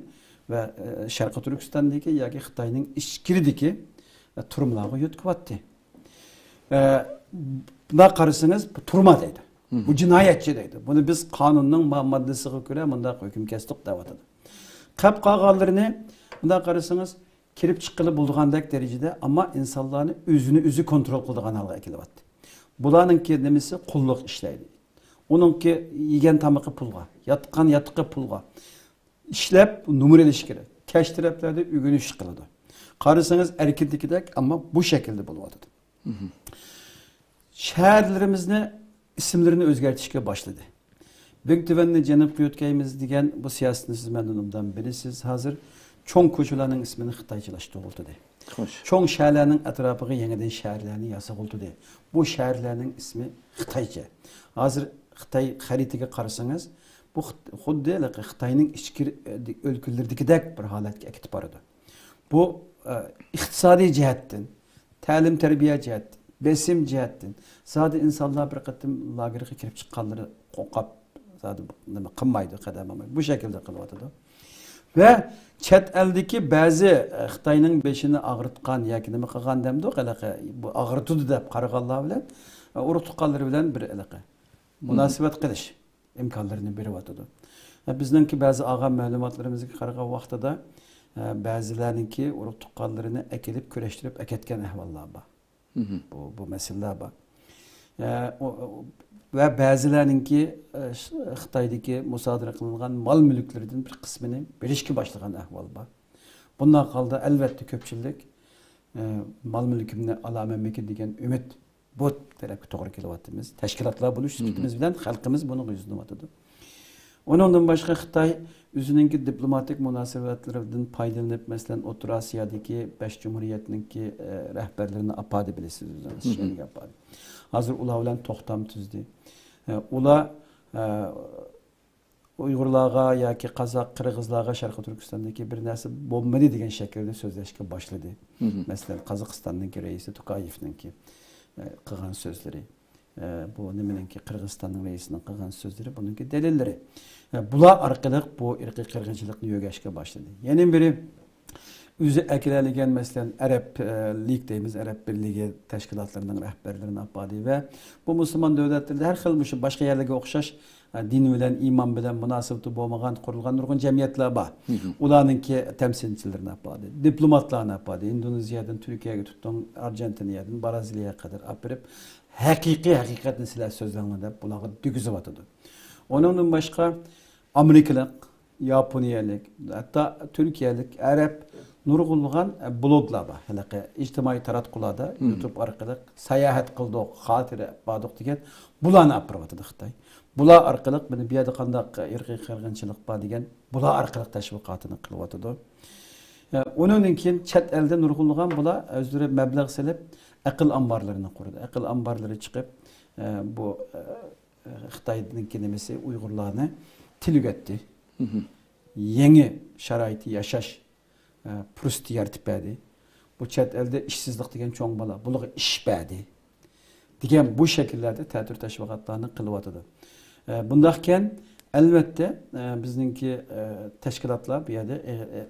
ۋە، ئە، شەرقىي تۈركىستاندىكى ياكى خىتاينىڭ ئىچكىرىدىكى، ئە، تۈرمىلارغا يۆتكىۋەتتى. ئە، بۇنداق قارىسىڭىز، بۇ تۈرمە دەيدۇ. بۇ جىنايەتچى دەيدۇ. بۇنى بىز قانۇننىڭ ما-، ماددىسىغا كۆرە مۇنداق ھۆكۈم كەستۇق دەۋاتىدۇ. قاپ قالغانلىرىنى، بۇنداق قارىسىڭىز، كىرىپ چىققىلى بولىدىغاندەك دەرىجىدە، ئەمما ئىنسانلارنى ئۆزىنى ئۆزى كونترول قىلىدىغان ھالغا ئەكېلىۋەتتى. بۇلارنىڭكى نېمىسى؟ قۇللۇق ئىشلەيدۇ. ئۇنىڭكى يېگەن تامىقى پۇلغا، ياتقان ياتىقى پۇلغا. ئىشلەپ نومۇر ئېلىش كېرەك. كەچ تەرەپلەردە ئۆگىنىش قىلىدۇ. قارىسىڭىز ئەركىنلىكىدەك، ئەمما بۇ شەكىلدە بولۇۋاتىدۇ. شەھەرلىرىمىزنى ئىسىملىرىنى ئۆزگەرتىشكە باشلىدى. بىڭتۈەننى جەنۇبقا يۆتكەيمىز دېگەن بۇ سىياسىتىنى سىز مەندىن ئوبدان بىلىسىز. ھازىر چوڭ كوچىلارنىڭ ئىسمىنى خىتايچىلاشتۇرۇۋاتىدۇ. خوش. چوڭ شەھەرلەرنىڭ ئەتراپىغا يېڭىدىن شەھەرلەرنى ياسىغۇلتىدى. بۇ شەھەرلەرنىڭ ئىسمى خىتايچە. ھازىر خىتاي خەرىتىگە قارىسىڭىز، بۇ خىت- خۇددى ھېلىقى خىتاينىڭ ئىچكىرى ئۆلكىلىرىدىكىدەك بىر ھالەتكە ئەكېتىپ بارىدۇ. بۇ ئە، ئىقتىسادىي جەھەتتىن، تەلىم تەربىيە جەھەتتىن، بېسىم جەھەتتىن زادى ئىنسانلار بىر قېتىم لاگېرغا كىرىپ چىققانلىرى قورقۇپ زادى نېمە قىلمايدۇ، قەدەم ئالمايدۇ. بۇ شەكىلدە قىلىۋاتىدۇ. ۋە چەت ئەلدىكى بەزى ئە، خىتاينىڭ بېشىنى ئاغرىتقان ياكى نېمە قىلغان دەمدۇق، ھېلىقى بۇ ئاغرىتىدۇ دەپ قارىغانلار بىلەن ئە، ئۇرۇق تۇغقانلىرى بىلەن بىر ھېلىقى مۇناسىۋەت قىلىش ئىمكانلىرىنى بېرىۋاتىدۇ. بىزنىڭكى بەزى ئالغان مەلۇماتلىرىمىزغا قارىغان ۋاقتىدا، بەزىلەرنىڭكى ئۇرۇق تۇغقانلىرىنى ئەكېلىپ كۈرەشتۈرۈپ ئەكەتكەن ئەھۋاللار بار. بۇ، بۇ مەسىلىلەر بار. ۋە بەزىلەرنىڭكى خىتايدىكى مۇسادىرە قىلىنغان مال مۈلۈكلىرىدىن بىر قىسمىنى بېرىشكە باشلىغان ئەھۋال بار. بۇنداق ھالدا ئەلۋەتتە كۆپچىلىك مال مۈلكۈمنى ئالامەنمىكىن دېگەن ئۈمىد بۇ تەرەپكە توغرا كېلىۋاتىمىز. تەشكىلاتلار بولۇش سۈپىتىمىز بىلەن خەلقىمىز بۇنىڭغا يۈزلىنىۋاتىدۇ. ئۇنىڭدىن باشقا خىتاي ئۆزىنىڭكى دىپلوماتىك مۇناسىۋەتلىرىدىن پايدىلىنىپ، مەسىلەن، ئوتتۇرا ئاسىيادىكى بەش جۇمھۇرىيەتنىڭكى ئە، رەھبەرلىرىنى ئاپاردى، بىلىسىز، ئۆزىڭىز شىنجاڭغا ئاپاردى. ھازىر ئۇلار بىلەن توختام تۈزدى. ئە، ئۇلار ئە، ئۇيغۇرلارغا ياكى قازاق، قىرغىزلارغا شەرقىي تۈركىستاندىكى بىر نەرسە بولمىدى دېگەن شەكىلدە سۆزلەشكە باشلىدى. مەسىلەن، قازاقىستاننىڭكى رەئىسى توكايېۋنىڭكى ئە، قىلغان سۆزلىرى، ئە، بۇ نېمىنىڭكى، قىرغىزىستاننىڭ رەئىسىنىڭ قىلغان سۆزلىرى، بۇنىڭكى دەلىللىرى. ئە، بۇلار ئارقىلىق بۇ ئىرقىي قىرغىنچىلىقنى يۆگەشكە باشلىدى. يەنە بىرى، ئۆزى ئەكېلەلىگەن، مەسىلەن، ئەرەب ئە، لىگ دەيمىز، ئەرەب بىرلىكى تەشكىلاتلىرىنىڭ رەھبەرلىرىنى ئاپاردى ۋە بۇ مۇسۇلمان دۆلەتلىرىدە ھەر خىل مۇشۇ باشقا يەرلەرگە ئوخشاش ئە، دىن بىلەن، ئىمان بىلەن مۇناسىۋىتى بولمىغان قۇرۇلغان نۇرغۇن جەمئىيەتلەر بار. ئۇلارنىڭكى تەمسىلچىلىرىنى ئاپاردى، دىپلوماتلارنى ئاپاردى، ئىندونېزىيەدىن تۈركىيەگە تۇتۇڭ، ئارژېنتىنىيەدىن بارازىلىيەگە قەدەر ئاپىرىپ، ھەقىقىي ھەقىقەتنى سىلەر سۆزلەڭلار دەپ بۇلارغا دېگۈزۈۋاتىدۇ. ئۇنىڭدىن باشقا ئامېرىكىلىق، ياپونىيەلىك، ھەتتا تۈركىيەلىك، ئەرەب نۇرغۇنلىغان ئە، بلوگلار بار. ھېلىقى ئىجتىمائىي تاراتقۇلاردا يۇتۇب ئارقىلىق ساياھەت قىلدۇق، خاتىرە باردۇق دېگەن بۇلارنى ئاپىرىۋاتىدۇ خىتاي. بۇلار ئارقىلىق مانا بۇ يەردە قانداق ئىرقىي قىرغىنچىلىق بار دېگەن بۇلار ئارقىلىق تەشۋىقاتىنى قىلىۋاتىدۇ. ئە، ئۇنىڭدىن كېيىن چەت ئەلدە نۇرغۇنلىغان بۇلار ئۆزلىرى مەبلەغ سېلىپ ئەقىل ئامبارلىرىنى قۇردى. ئەقىل ئامبارلىرى چىقىپ، ئە، بۇ ئە، خىتاينىڭكى نېمىسى ئۇيغۇرلارنى تىل ئۆگەتتى. يېڭى شارائىتتا ياشاش ئە، پۇرسىتى يارىتىپ بەردى. بۇ چەت ئەلدە ئىشسىزلىق دېگەن چوڭ بالا، بۇلارغا ئىش بەردى. دېگەن بۇ شەكىللەردە تەتۈر تەشۋىقاتلارنى قىلىۋاتىدۇ. ئە، بۇنداقكەن، ئەلۋەتتە، ئە، بىزنىڭكى ئە، تەشكىلاتلار بۇ يەردە ئېغ-،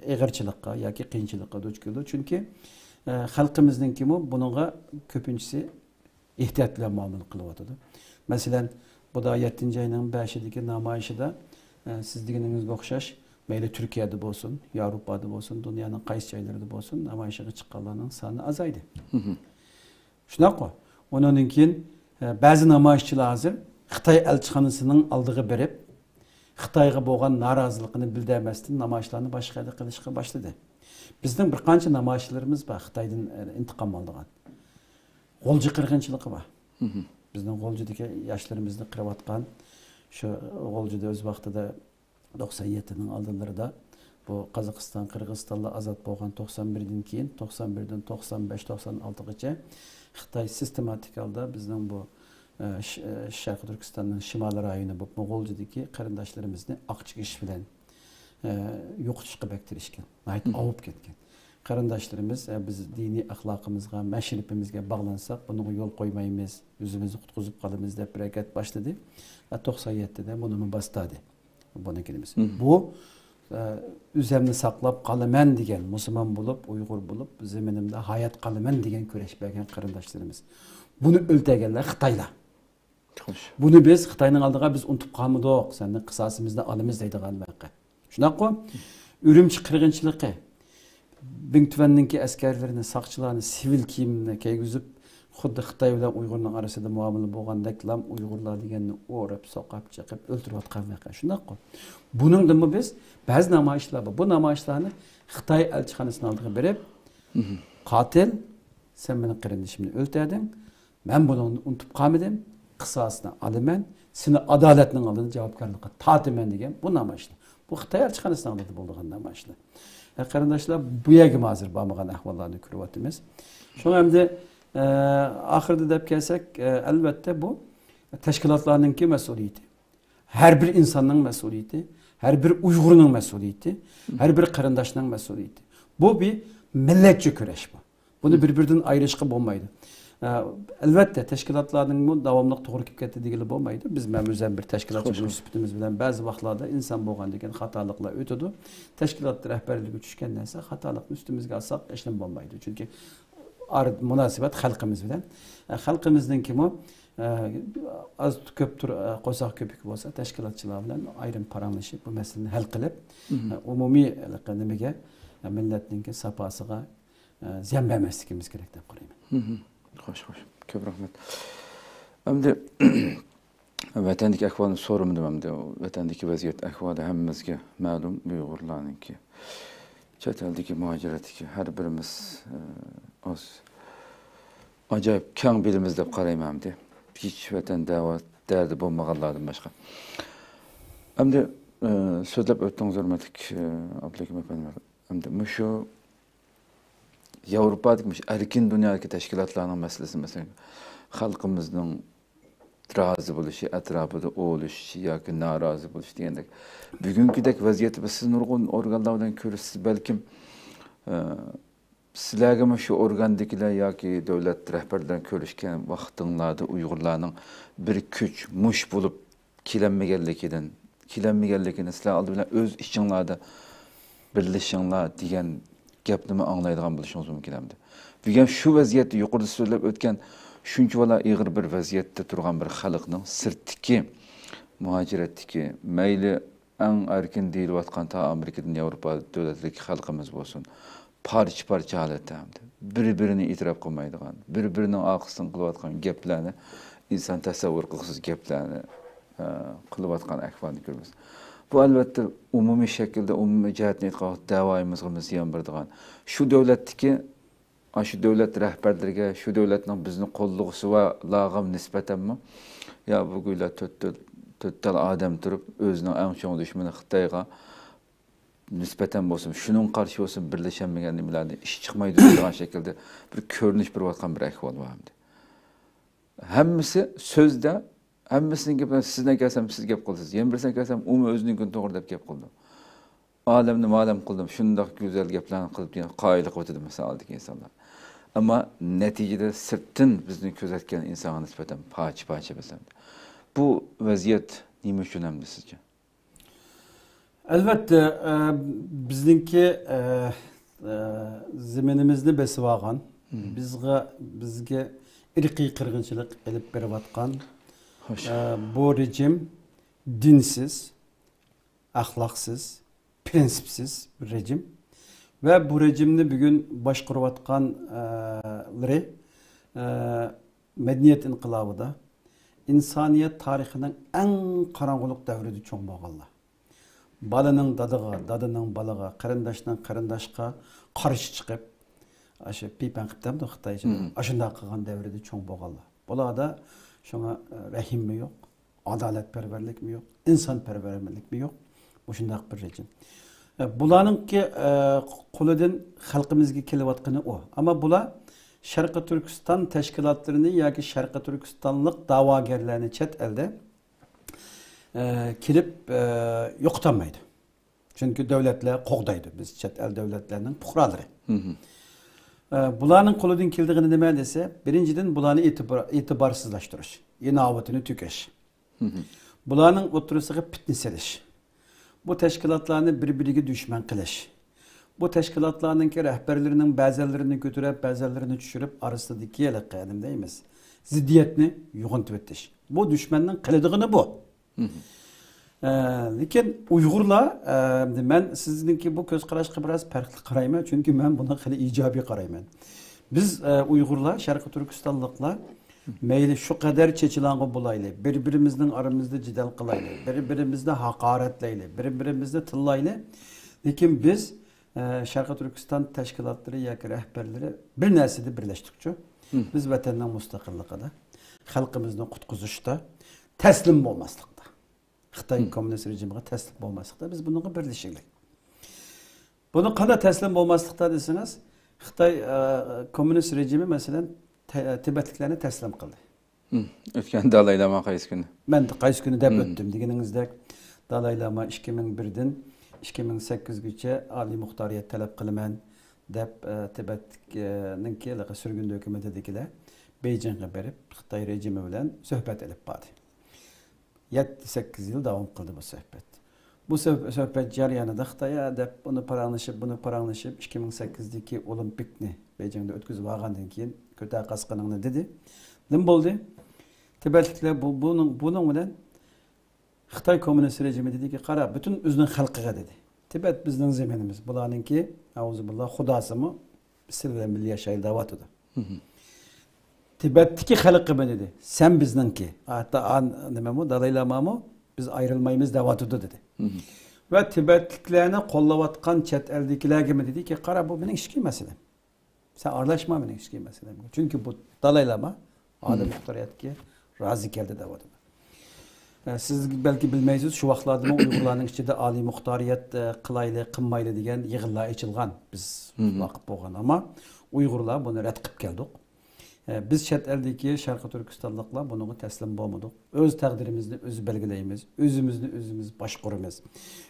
ئېغىرچىلىققا ياكى قىيىنچىلىققا دۇچ كېلىدۇ. چۈنكى ئە، خەلقىمىزنىڭكىمۇ بۇنىڭغا كۆپىنچىسى ئېھتىيات بىلەن مۇئامىلە قىلىۋاتىدۇ. مەسىلەن، بۇدا يەتتىنچى ئاينىڭ بەشىدىكى نامايىشىدا، ئە، سىز دېگىنىڭىزگە ئوخشاش، مەيلى تۈركىيەدە بولسۇن، ياۋروپادا بولسۇن، دۇنيانىڭ قايسى جايلىرىدا بولسۇن، نامايىشىغا چىققانلارنىڭ سانى ئازايدى. شۇنداققۇ؟ ئۇنىڭدىن كېيىن، ئە، بەزى نامايىشچىلار ھازىر خىتاي ئەلچىخانىسىنىڭ ئالدىغا بېرىپ، خىتايغا بولغان نارازىلىقىنى بىلدۈرمەستىن، نامايىشلارنى باشقا يەردە قىلىشقا باشلىدى. بىزنىڭ بىر قانچە نامايىشچىلىرىمىز بار خىتايدىن، ئە، ئىنتىقام ئالىدىغان. غۇلجا قىرغىنچىلىقى بار. بىزنىڭ غۇلجىدىكى ياشلىرىمىزنى قىرىۋاتقان، شۇ غۇلجىدا ئۆز ۋاقتىدا توقسان يەتتىنىڭ ئالدىلىرىدا بۇ قازاقىستان، قىرغىزىستانلار ئازاد بولغان توقسان بىردىن كېيىن، توقسان بىردىن توقسان بەش، توقسان ئالتىغىچە خىتاي سىستېماتىك ھالدا بىزنىڭ بۇ، ئە، ش-، ئە، شەرقىي تۈركىستاننىڭ شىمالىي رايونى بولۇپ، غۇلجىدىكى قېرىنداشلىرىمىزنى ئاق چىگىش بىلەن ئە، يوقىتىشقا بەك تىرىشكەن. ناھايىتى ئاۋۇپ كەتكەن. قېرىنداشلىرىمىز، ئە، بىز دىنىي ئەخلاقىمىزغا، مەشرىپىمىزگە باغلانساق، بۇنىڭغا يول قويمايمىز، ئۆزىمىزنى قۇتقۇزۇپ قالىمىز دەپ بىر ھەرىكەت باشلىدى. ئە، توقسان يەتتىدە بۇنىمۇ باستادى. بۇنىڭكى نېمىسى؟ بۇ، ئە، ئۆزەمنى ساقلاپ قالىمەن دېگەن، مۇسۇلمان بولۇپ، ئۇيغۇر بولۇپ، زېمىنىمدا ھايات قالىمەن دېگەن كۈرەش بەرگەن قېرىنداشلىرىمىز. بۇنى ئۆلتۈرگەنلەر خىتايلار. خوش. بۇنى بىز خىتاينىڭ ئالدىغا بىز ئۇنتۇپ قالمىدۇق، سەندىن قىساسىمىزنى ئالىمىز دەيدىغان ۋەقە. شۇنداققۇ؟ ئۈرۈمچى قىرغىنچىلىقى. بىڭتۈەننىڭكى ئەسكەرلىرىنى، ساقچىلارنى سىۋىل كىيىمنى كىيگۈزۈپ، خۇددى خىتاي بىلەن ئۇيغۇرنىڭ ئارىسىدا مۇئامىلە بولغاندەكلا ئۇيغۇرلار دېگەننى ئۇرۇپ، سوقۇپ، چېقىپ ئۆلتۈرۈۋاتقان ۋەقە. شۇنداققۇ؟ بۇنىڭدىنمۇ بىز بەزى نامايىشلار بار. بۇ نامايىشلارنى خىتاي ئەلچىخانىسىنىڭ ئالدىغا بېرىپ، قاتىل، سەن مېنىڭ قېرىندىشىمنى ئۆلتۈردۈڭ. مەن بۇنىڭدىن ئۇنتۇپ قالمىدىم. قىساسىنى ئالىمەن. سېنى ئادالەتنىڭ ئالدىدا جاۋابكارلىققا تارتىمەن دېگەن بۇ نامايىشلار. بۇ خىتاي ئەلچىخانىسىنىڭ ئالدىدا بولىدىغان نامايىشلار. ھە، قېرىنداشلار، بۇ يەرگىمۇ ھازىر بارمىغان ئەھۋاللارنى كۆرۈۋاتىمىز. شۇڭا ئەمدى، ئە، ئاخىرىدا دەپ كەلسەك، ئە، ئەلۋەتتە بۇ تەشكىلاتلارنىڭكى مەسئۇلىيىتى. ھەر بىر ئىنساننىڭ مەسئۇلىيىتى، ھەر بىر ئۇيغۇرنىڭ مەسئۇلىيىتى، ھەر بىر قېرىنداشنىڭ مەسئۇلىيىتى. بۇ بىر مىللەتچە كۈرەش بۇ. بۇنى بىر-بىرىدىن ئايرىشقا بولمايدۇ. ئە، ئەلۋەتتە، تەشكىلاتلارنىڭمۇ داۋاملىق توغرا كېلىپ كەتتى دېگىلى بولمايدۇ. بىز، مەن ئۆزۈم بىر تەشكىلاتچى بولۇش سۈپىتىمىز بىلەن بەزى ۋاقىتلاردا ئىنسان بولغاندىكىن خاتالىقلار ئۆتىدۇ. تەشكىلات رەھبەرلىكى چۈشكەن نەرسە خاتالىقنى ئۈستىمىزگە ئالساق ھېچنېمە بولمايدۇ. چۈنكى ئارا مۇناسىۋەت خەلقىمىز بىلەن. ئە، خەلقىمىزنىڭكىمۇ، ئە، ئاز كۆپتۇر، ئە، قورساق كۆپۈك بولسا، تەشكىلاتچىلار بىلەن ئايرىم پاراڭلىشىپ، بۇ مەسىلىنى ھەل قىلىپ، ئە، ئومۇمىي نېمىگە، ئە، مىللەتنىڭكى ساپاسىغا، ئە، زىيان بەرمەسلىكىمىز كېرەك دەپ قارايمەن. خوش، خوش. كۆپ رەھمەت. ئەمدى ۋەتەندىكى ئەھۋالنى سورىمىدىم ئەمدى. ۋەتەندىكى ۋەزىيەت ئەھۋالى ھەممىمىزگە مەلۇم، ئۇيغۇرلارنىڭكى. چەت ئەلدىكى مۇھاجىرەتتىكى ھەر بىرىمىز، ئە، ئاز، ئاجايىپ كەڭ بىلىمىز دەپ قارايمەن ئەمدى. ھېچ ۋەتەن دەۋا، دەردى بولمىغانلاردىن باشقا. ئەمدى، ئە، سۆزلەپ ئۆتتىڭىز، ھۆرمەتلىك، ئە، ئابلىكىم ئەپەندىم. ئەمدى مۇشۇ ياۋروپادىكى مۇشۇ ئەركىن دۇنيادىكى تەشكىلاتلارنىڭ مەسىلىسى، مەسىلەن، خەلقىمىزنىڭ رازى بولۇشى، ئەتراپىدا ئولىشىشى ياكى نارازى بولۇشى دېگەندەك، بۈگۈنكىدەك ۋەزىيەتتە سىز نۇرغۇن ئورگانلار بىلەن كۆرۈشسىز، بەلكىم، ئە، سىلەرگىمۇ شۇ ئورگاندىكىلەر ياكى دۆلەت رەھبەرلىرى بىلەن كۆرۈشكەن ۋاقتىڭلاردا ئۇيغۇرلارنىڭ بىر كۈچ، مۇش بولۇپ كېلەلمىگەنلىكىدىن، كېلەلمىگەنلىكىنى سىلەر ئالدى بىلەن ئۆز ئىچىڭلاردا بىرلىشىڭلار دېگەن گەپنىمۇ ئاڭلايدىغان بولۇشىڭىز مۇمكىن ئەمدى. بۈگۈن شۇ ۋەزىيەتتە يۇقىرىدا سۆزلەپ ئۆتكەن شۇنچىۋالا ئېغىر بىر ۋەزىيەتتە تۇرغان بىر خەلقنىڭ سىرتتىكى مۇھاجىرەتتىكى، مەيلى ئەڭ ئەركىن دېيىلىۋاتقان تا ئامېرىكىدىن ياۋروپا دۆلەتلىرىدىكى خەلقىمىز بولسۇن، پارچە-پارچە ھالەتتە ھەمدە بىر-بىرىنى ئېتىراپ قىلمايدىغان، بىر-بىرىنىڭ ئارقىسىدىن قىلىۋاتقان گەپلەرنى، ئىنسان تەسەۋۋۇر قىلغۇسىز گەپلەرنى، ئە، قىلىۋاتقان ئەھۋالنى كۆرىمىز. بۇ، ئەلۋەتتە، ئومۇمىي شەكىلدە، ئومۇمىي جەھەتتىن ئېيتقان ۋاقىتتا دەۋايىمىزغىمۇ زىيان بېرىدىغان. شۇ دۆلەتتىكى، ئاشۇ دۆلەت رەھبەرلىرىگە، شۇ دۆلەتنىڭ بىزنى قوللىغۇسىلارغىمۇ نىسبەتەنمۇ، يا بۇ گويلا تۆت، تۆت، تۆت تال ئادەم تۇرۇپ، ئۆزىنىڭ ئەڭ چوڭ دۈشمىنى خىتايغا نىسبەتەن بولسۇن، شۇنىڭغا قارشى بولسۇن، بىرلىشەلمىگەن نېمىلەرنى ئىش چىقمايدۇ دەيدىغان شەكىلدە بىر كۆرۈنۈش بېرىۋاتقان بىر ئەھۋال بار ئەمدى. ھەممىسى سۆزدە، ھەممىسىنىڭ گېپى، سىزنى كەلسەم سىز گەپ قىلىسىز، يەنە بىرسىنى كەلسەم ئۇمۇ ئۆزىنىڭكىنى توغرا دەپ گەپ قىلىدۇ. ئالەمنى مالەم قىلدىم، شۇنداق گۈزەل گەپلەرنى قىلىپ دېگەن قايىل قىلىۋاتىدۇ مىسالدىكى ئىنسانلار. ئەمما نەتىجىدە سىرتتىن بىزنى كۆزەتكەن ئىنسانغا نىسبەتەن پارچە-پارچە بىز ئەمدى. بۇ ۋەزىيەت نېمە ئۈچۈن ئەمدى سىزچە؟ ئەلۋەتتە، ئە، بىزنىڭكى، ئە، ئە، زېمىنىمىزنى بېسىۋالغان، بىزغا، بىزگە ئىرقىي قىرغىنچىلىق ئېلىپ بېرىۋاتقان، خوش. ئە، بۇ رېجىم دىنسىز، ئەخلاقسىز، پىرىنسىپسىز بىر رېجىم. ۋە بۇ رېجىمنى بۈگۈن باشقۇرۇۋاتقان، ئە، لىرى، ئە، مەدەنىيەت ئىنقىلابىدا ئىنسانىيەت تارىخىنىڭ ئەڭ قاراڭغۇلۇق دەۋرىدە چوڭ بولغانلار. بالىنىڭ دادىغا، دادىنىڭ بالىغا، قېرىنداشنىڭ قېرىنداشقا قارشى چىقىپ، ئاشۇ پىپەن قىپتەمدۇ خىتايچە؟ ئاشۇنداق قىلغان دەۋرىدە چوڭ بولغانلار. بۇلاردا شۇڭا، ئە، رەھىممۇ يوق، ئادالەتپەرۋەرلىكمۇ يوق، ئىنسانپەرۋەرلىكمۇ يوق. مۇشۇنداق بىر رېجىم. ئە، بۇلارنىڭكى، ئە، قولىدىن خەلقىمىزگە كېلىۋاتقىنى ئۇ. ئەمما بۇلار شەرقىي تۈركىستان تەشكىلاتلىرىنى ياكى شەرقىي تۈركىستانلىق دەۋاگەرلەرنى چەت ئەلدە، ئە، كېلىپ، ئە، يوقىتالمايدۇ. چۈنكى دۆلەتلەر قوغدايدۇ. بىز چەت ئەل دۆلەتلەرنىڭ پۇقرالىرى. ئە، بۇلارنىڭ قولىدىن كېلىدىغىنى نېمە دېسە، بىرىنچىدىن، بۇلارنى ئېتىبار-، ئېتىبارسىزلاشتۇرۇش، ئىناۋىتىنى تۈگەش. بۇلارنىڭ ئوتتۇرىسىغا پىتنە سېلىش. بۇ تەشكىلاتلارنى بىر-بىرىگە دۈشمەن قىلىش. بۇ تەشكىلاتلارنىڭكى رەھبەرلىرىنىڭ بەزەنلىرىنى كۆتۈرۈپ، بەزەنلىرىنى چۈشۈرۈپ، ئارىسىدىكى ھېلىقى نېمە دەيمىز، زىددىيەتنى يوغىنىتىۋېتىش. بۇ دۈشمەننىڭ قىلىدىغىنى بۇ. ئە، لېكىن ئۇيغۇرلار، ئە، مەن سىزنىڭكى بۇ كۆز قاراشقا بىراز پەرقلىق قارايمەن، چۈنكى مەن بۇنى خېلى ئىجابىي قارايمەن. بىز، ئە، ئۇيغۇرلار، شەرقىي تۈركىستانلىقلار مەيلى شۇ قەدەر چېچىلاڭغۇ بولايلى، بىر-بىرىمىزنىڭ ئارىمىزدا جېدەل قىلايلى، بىر-بىرىمىزنى ھاقارەتلەيلى، بىر-بىرىمىزنى تىللايلى. لېكىن بىز، ئە، شەرقىي تۈركىستان تەشكىلاتلىرى ياكى رەھبەرلىرى بىر نەرسىدە بىرلەشتۇقچۇ. بىز ۋەتەننىڭ مۇستەقىللىقىدا، خەلقىمىزنى قۇتقۇزۇشتا، تەسلىم بولماسلىقتا. خىتاي كوممۇنىست رېجىمىغا تەسلىم بولماسلىقتا بىز بۇنىڭغا بىرلىشىشلىك. بۇنى قانداق تەسلىم بولماسلىقتا دېسىڭىز، خىتاي، ئە، كوممۇنىست رېجىمى، مەسىلەن، تە-، تىبەتلىكلەرنى تەسلىم قىلدى. ئۆتكەن دالاي لاما قايسى كۈنى؟ مەن قايسى كۈنى دەپ ئۆتتۈم. دېگىنىڭىزدەك، دالاي لاما ئىككى مىڭ بىردىن ئىككى مىڭ سەككىزگىچە ئالىي مۇختارىيەت تەلەپ قىلىمەن دەپ، ئە، تىبەتنىڭكى سۈرگۈندە ھۆكۈمىتىدىكىلەر بېيجىڭغا بېرىپ، خىتاي رېجىمى بىلەن سۆھبەت ئېلىپ باردى. يەتتە-سەككىز يىل داۋام قىلدى بۇ سۆھبەت. بۇ سۆھ-، سۆھبەت جەريانىدا خىتاي ھە دەپ، ئۇنى پاراڭلىشىپ، بۇنى پاراڭلىشىپ، ئىككى مىڭ سەككىزدىكى ئولىمپىكنى بېيجىڭدا ئۆتكۈزۈپ ئالغاندىن كېيىن، كۆتەر قاسقىنىڭنى دېدى. نېمە بولدى؟ تىبەتلىكلەر بۇ، بۇنىڭ، بۇنىڭ بىلەن خىتاي كوممۇنىست رېجىمى دېدىكى، قارا، پۈتۈن ئۆزىنىڭ خەلقىگە دېدى. تىبەت بىزنىڭ زېمىنىمىز. بۇلارنىڭكى، ئەئۇزۇبىللا، خۇداسىمۇ سىلەر بىلەن بىللە ياشايلى دەۋاتىدۇ. تىبەتتىكى خەلقىمۇ دېدى، سەن بىزنىڭكى. ھەتتا ئان-، نېمىمۇ، دالاي لامامۇ بىز ئايرىلمايمىز دەۋاتىدۇ دېدى. ۋە تىبەتلىكلەرنى قوللاۋاتقان چەت ئەلدىكىلەرگىمۇ دېدىكى، قارا، بۇ مېنىڭ ئىچكى مەسىلەم. سەن ئارىلاشما مېنىڭ ئىچكى مەسىلەمگە. چۈنكى بۇ دالاي لاما ئالىي مۇختارىيەتكە رازى كەلدى دەۋاتىمەن. ئە، سىز بەلكى بىلمەيسىز، شۇ ۋاقىتلاردىمۇ ئۇيغۇرلارنىڭ ئىچىدە ئالىي مۇختارىيەت، ئە، قىلايلى، قىلمايلى دېگەن يىغىنلار ئېچىلغان. بىز ۋاقىپ بولغان. ئەمما ئۇيغۇرلار بۇنى رەت قىلىپ كەلدۇق. ئە، بىز چەت ئەلدىكى شەرقىي تۈركىستانلىقلار بۇنىڭغا تەسلىم بولمىدۇق. ئۆز تەقدىرىمىزنى ئۆزى بەلگىلەيمىز. ئۆزىمىزنى ئۆزىمىز باشقۇرىمىز.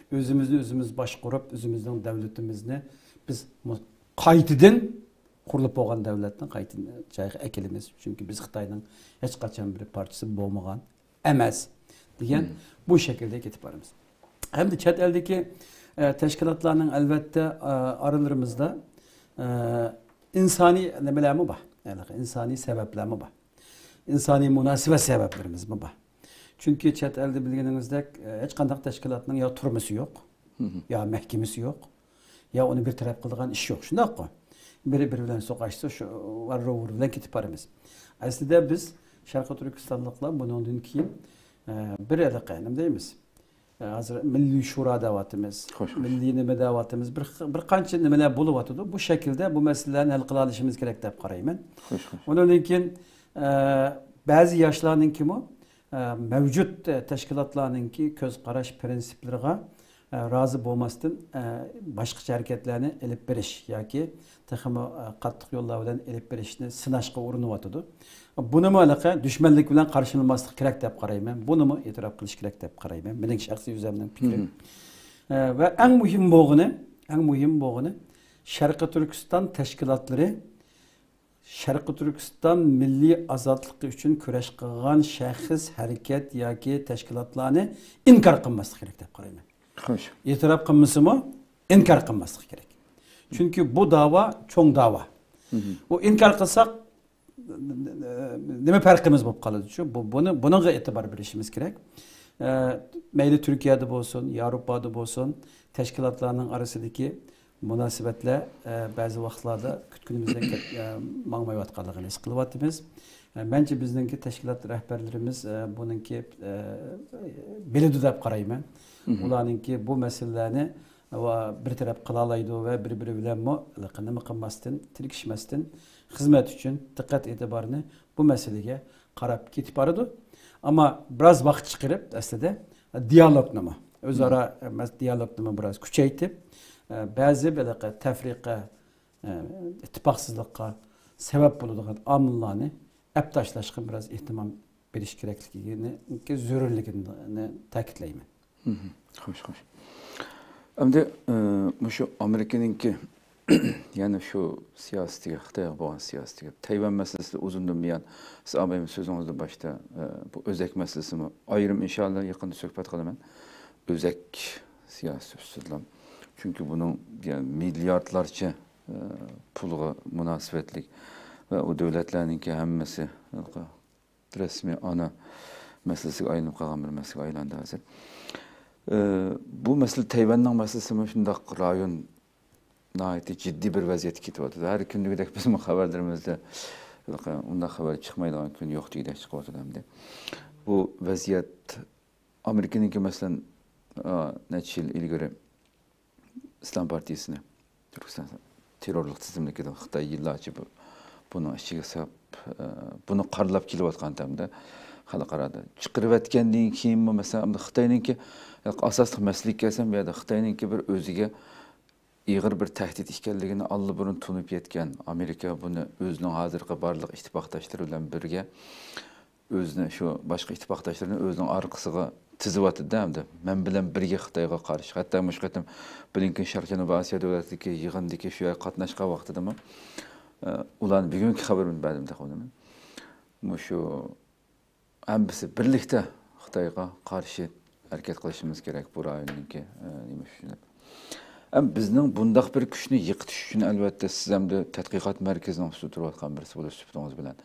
ئۆزىمىزنى ئۆزىمىز باشقۇرۇپ، ئۆزىمىزنىڭ دۆلىتىمىزنى بىز مۇ-، قايتىدىن قۇرۇلۇپ بولغان دۆلەتنى قايتىدىن جايىغا ئەكېلىمىز. چۈنكى بىز خىتاينىڭ ھېچقاچان بىر پارچىسى بولمىغان ئەمەس دېگەن بۇ شەكىلدە كېتىپ بارىمىز. ھەمدە چەت ئەلدىكى، ئە، تەشكىلاتلارنىڭ ئەلۋەتتە، ئە، ئارىلىرىمىزدا، ئە، ئىنسانىي نېمىلەرمۇ بار. يەنى ئىنسانىي سەۋەبلەرمۇ بار. ئىنسانىي مۇناسىۋەت سەۋەبلىرىمىزمۇ بار. چۈنكى چەت ئەلدە بىلگىنىڭىزدەك، ئە، ھېچقانداق تەشكىلاتنىڭ يا تۈرمىسى يوق، يا مەھكىمىسى يوق، يا ئۇنى بىر تەرەپ قىلىدىغان ئىش يوق. شۇنداققۇ؟ بىرى بىرى بىلەن سوقۇشسا، شۇ ۋاررۇۋۇر بىلەن كېتىپ بارىمىز. ئەسلىدە بىز شەرقىي تۈركىستانلىقلار بۇنىڭدىن كېيىن، ئە، بىر ھېلىقى، نېمە دەيمىز؟ ئە، ھازىر مىللىي شورا دەۋاتىمىز، مىللىي نېمە دەۋاتىمىز، بىر، بىر قانچە نېمىلەر بولۇۋاتىدۇ. بۇ شەكىلدە بۇ مەسىلىلەرنى ھەل قىلالىشىمىز كېرەك دەپ قارايمەن. ئۇنىڭدىن كېيىن، ئە، بەزى ياشلارنىڭكىمۇ، ئە، مەۋجۇت، ئە، تەشكىلاتلارنىڭكى كۆز قاراش پىرىنسىپلىرىغا، ئە، رازى بولماستىن، ئە، باشقىچە ھەرىكەتلەرنى ئېلىپ بېرىش ياكى تېخىمۇ، ئە، قاتتىق يوللار بىلەن ئېلىپ بېرىشنى سىناشقا ئۇرۇنۇۋاتىدۇ. بۇنىمۇ ھېلىقى دۈشمەنلىك بىلەن قارشىلىماسلىق كېرەك دەپ قارايمەن. بۇنىمۇ ئېتىراپ قىلىش كېرەك دەپ قارايمەن. مېنىڭ شەخسىي ئۆزۈمنىڭ پىكرى. ئە، ۋە ئەڭ مۇھىم بولغىنى، ئەڭ مۇھىم بولغىنى شەرقىي تۈركىستان تەشكىلاتلىرى شەرقىي تۈركىستان مىللىي ئازادلىقى ئۈچۈن كۈرەش قىلغان شەخس، ھەرىكەت ياكى تەشكىلاتلارنى ئىنكار قىلماسلىق كېرەك دەپ قارايمەن. ئېتىراپ قىلمىسىمۇ، ئىنكار قىلماسلىق كېرەك. چۈنكى بۇ داۋا چوڭ داۋا. ئۇ ئىنكار قىلساق، نېمە پەرقىمىز بولۇپ قالىدۇ؟ شۇ، بۇ، بۇنى، بۇنىڭغا ئېتىبار بېرىشىمىز كېرەك. ئە، مەيلى تۈركىيەدە بولسۇن، ياۋروپادا بولسۇن، تەشكىلاتلارنىڭ ئارىسىدىكى مۇناسىۋەتلەر، ئە، بەزى ۋاقىتلاردا كۈتكىنىمىزدەك، ئە، ماڭمايۋاتقانلىقىنى ھېس قىلىۋاتىمىز. ئە، مەنچە بىزنىڭكى تەشكىلات رەھبەرلىرىمىز، ئە، بۇنىڭكى، ئە، بىلىدۇ دەپ قارايمەن. ئۇلارنىڭكى بۇ مەسىلىلەرنى ۋە بىر تەرەپ قىلالايدۇ ۋە بىر-بىرى بىلەنمۇ نېمە قىلماستىن، تىركىشمەستىن، خىزمەت ئۈچۈن دىققەت ئېتىبارنى بۇ مەسىلىگە قاراپ كېتىپ بارىدۇ. ئەمما بىراز ۋاقىت چىقىرىپ، ئەسلىدە دىيالوگنىمۇ، ئۆزئارا، مەس-، دىيالوگنىمۇ بىراز كۈچەيتىپ، بەزى بىر تەفرىقە، ئىتتىپاقسىزلىققا سەۋەب بولىدىغان ئامىللارنى ئەپ تاشلاشقا بىراز ئېھتىمام بېرىش كېرەكلىكىنى، زۆرۈرلۈكىنى تەكىتلەيمەن. خوش، خوش. ئەمدى، ئە، مۇشۇ ئامېرىكىنىڭكى يەنە شۇ سىياسىتىگە، خىتايغا بولغان سىياسىتىگە، تەيۋەن مەسىلىسىدە ئۇزۇندىن بۇيان، سىز ئابايىم سۆزىڭىزدە باشتا، ئە، بۇ ئۆزەك مەسىلىسىمۇ ئايرىم، ئىنشاللا يېقىندا سۆھبەت قىلىمەن. ئۆزەك سىياسىتى ئۈستىدىلا. چۈنكى بۇنىڭ، يەنى، مىلياردلارچە، ئە، پۇلغا مۇناسىۋەتلىك ۋە ئۇ دۆلەتلەرنىڭكى ھەممىسى رەسمىي ئانا مەسىلىسىگە ئايلىنىپ قالغان بىر مەسىلىگە ئايلاندى ھازىر. ئى، بۇ مەسىلە، تەيۋەننىڭ مەسىلىسىمۇ شۇنداق رايون ناھايىتى جىددىي بىر ۋەزىيەتكە كېتىۋاتىدۇ. ھەر كۈندىكىدەك بىزمۇ خەۋەرلىرىمىزدە ئۇنداق خەۋەر چىقمايدىغان كۈن يوق دېگۈدەك چىقىۋاتىدۇ ئەمدى. بۇ ۋەزىيەت ئامېرىكىنىڭكى، مەسىلەن، ئا، نەچچە يىل ئىلگىرى ئىسلام پارتىيىسىنى تۈركىستان تېررورلۇق تىزىملىكىدىن خىتاي يىللارچە بۇ، بۇنىڭ ئىچىگە ساپ، ئە، بۇنى قارىلاپ كېلىۋاتقان دەمدە خەلقئارادا چىقىرىۋەتكەندىن كېيىنمۇ، مەسىلەن، ئەمدى خىتاينىڭكى ئاساسلىق مەسىلىگە كەلسەم، بۇ يەردە خىتاينىڭكى بىر ئۆزىگە ئېغىر بىر تەھدىت ئىكەنلىكىنى ئاللىبۇرۇن تونۇپ يەتكەن. ئامېرىكا بۇنى ئۆزىنىڭ ھازىرقى بارلىق ئىتتىپاقداشلىرى بىلەن بىرگە ئۆزىنى، شۇ باشقا ئىتتىپاقداشلىرىنى ئۆزىنىڭ ئارقىسىغا تىزىۋاتىدۇ ئەمدى. مەن بىلەن بىرگە خىتايغا قارشى. ھەتتا مۇشۇ قېتىم بلىنكېن شەرقىي جەنۇبىي ئاسىيا دۆلەتلىرىدىكى يىغىندىكى شۇ يەرگە قاتناشقان ۋاقتىدىمۇ، ئە، ئۇلارنىڭ بۈگۈنكى خەۋىرىنى بەردىم تېخى ئۇنىمۇ. مۇشۇ ھەممىسى بىرلىكتە خىتايغا قارشى ھەرىكەت قىلىشىمىز كېرەك بۇ رايوننىڭكى، ئە، نېمە ئۈچۈن دەپ. ئەم، بىزنىڭ بۇنداق بىر كۈچنى يىقىتىش ئۈچۈن، ئەلۋەتتە، سىز ئەمدى تەتقىقات مەركىزىنىڭ ئۈستىدە تۇرۇۋاتقان بىرسى بولۇش سۈپىتىڭىز بىلەن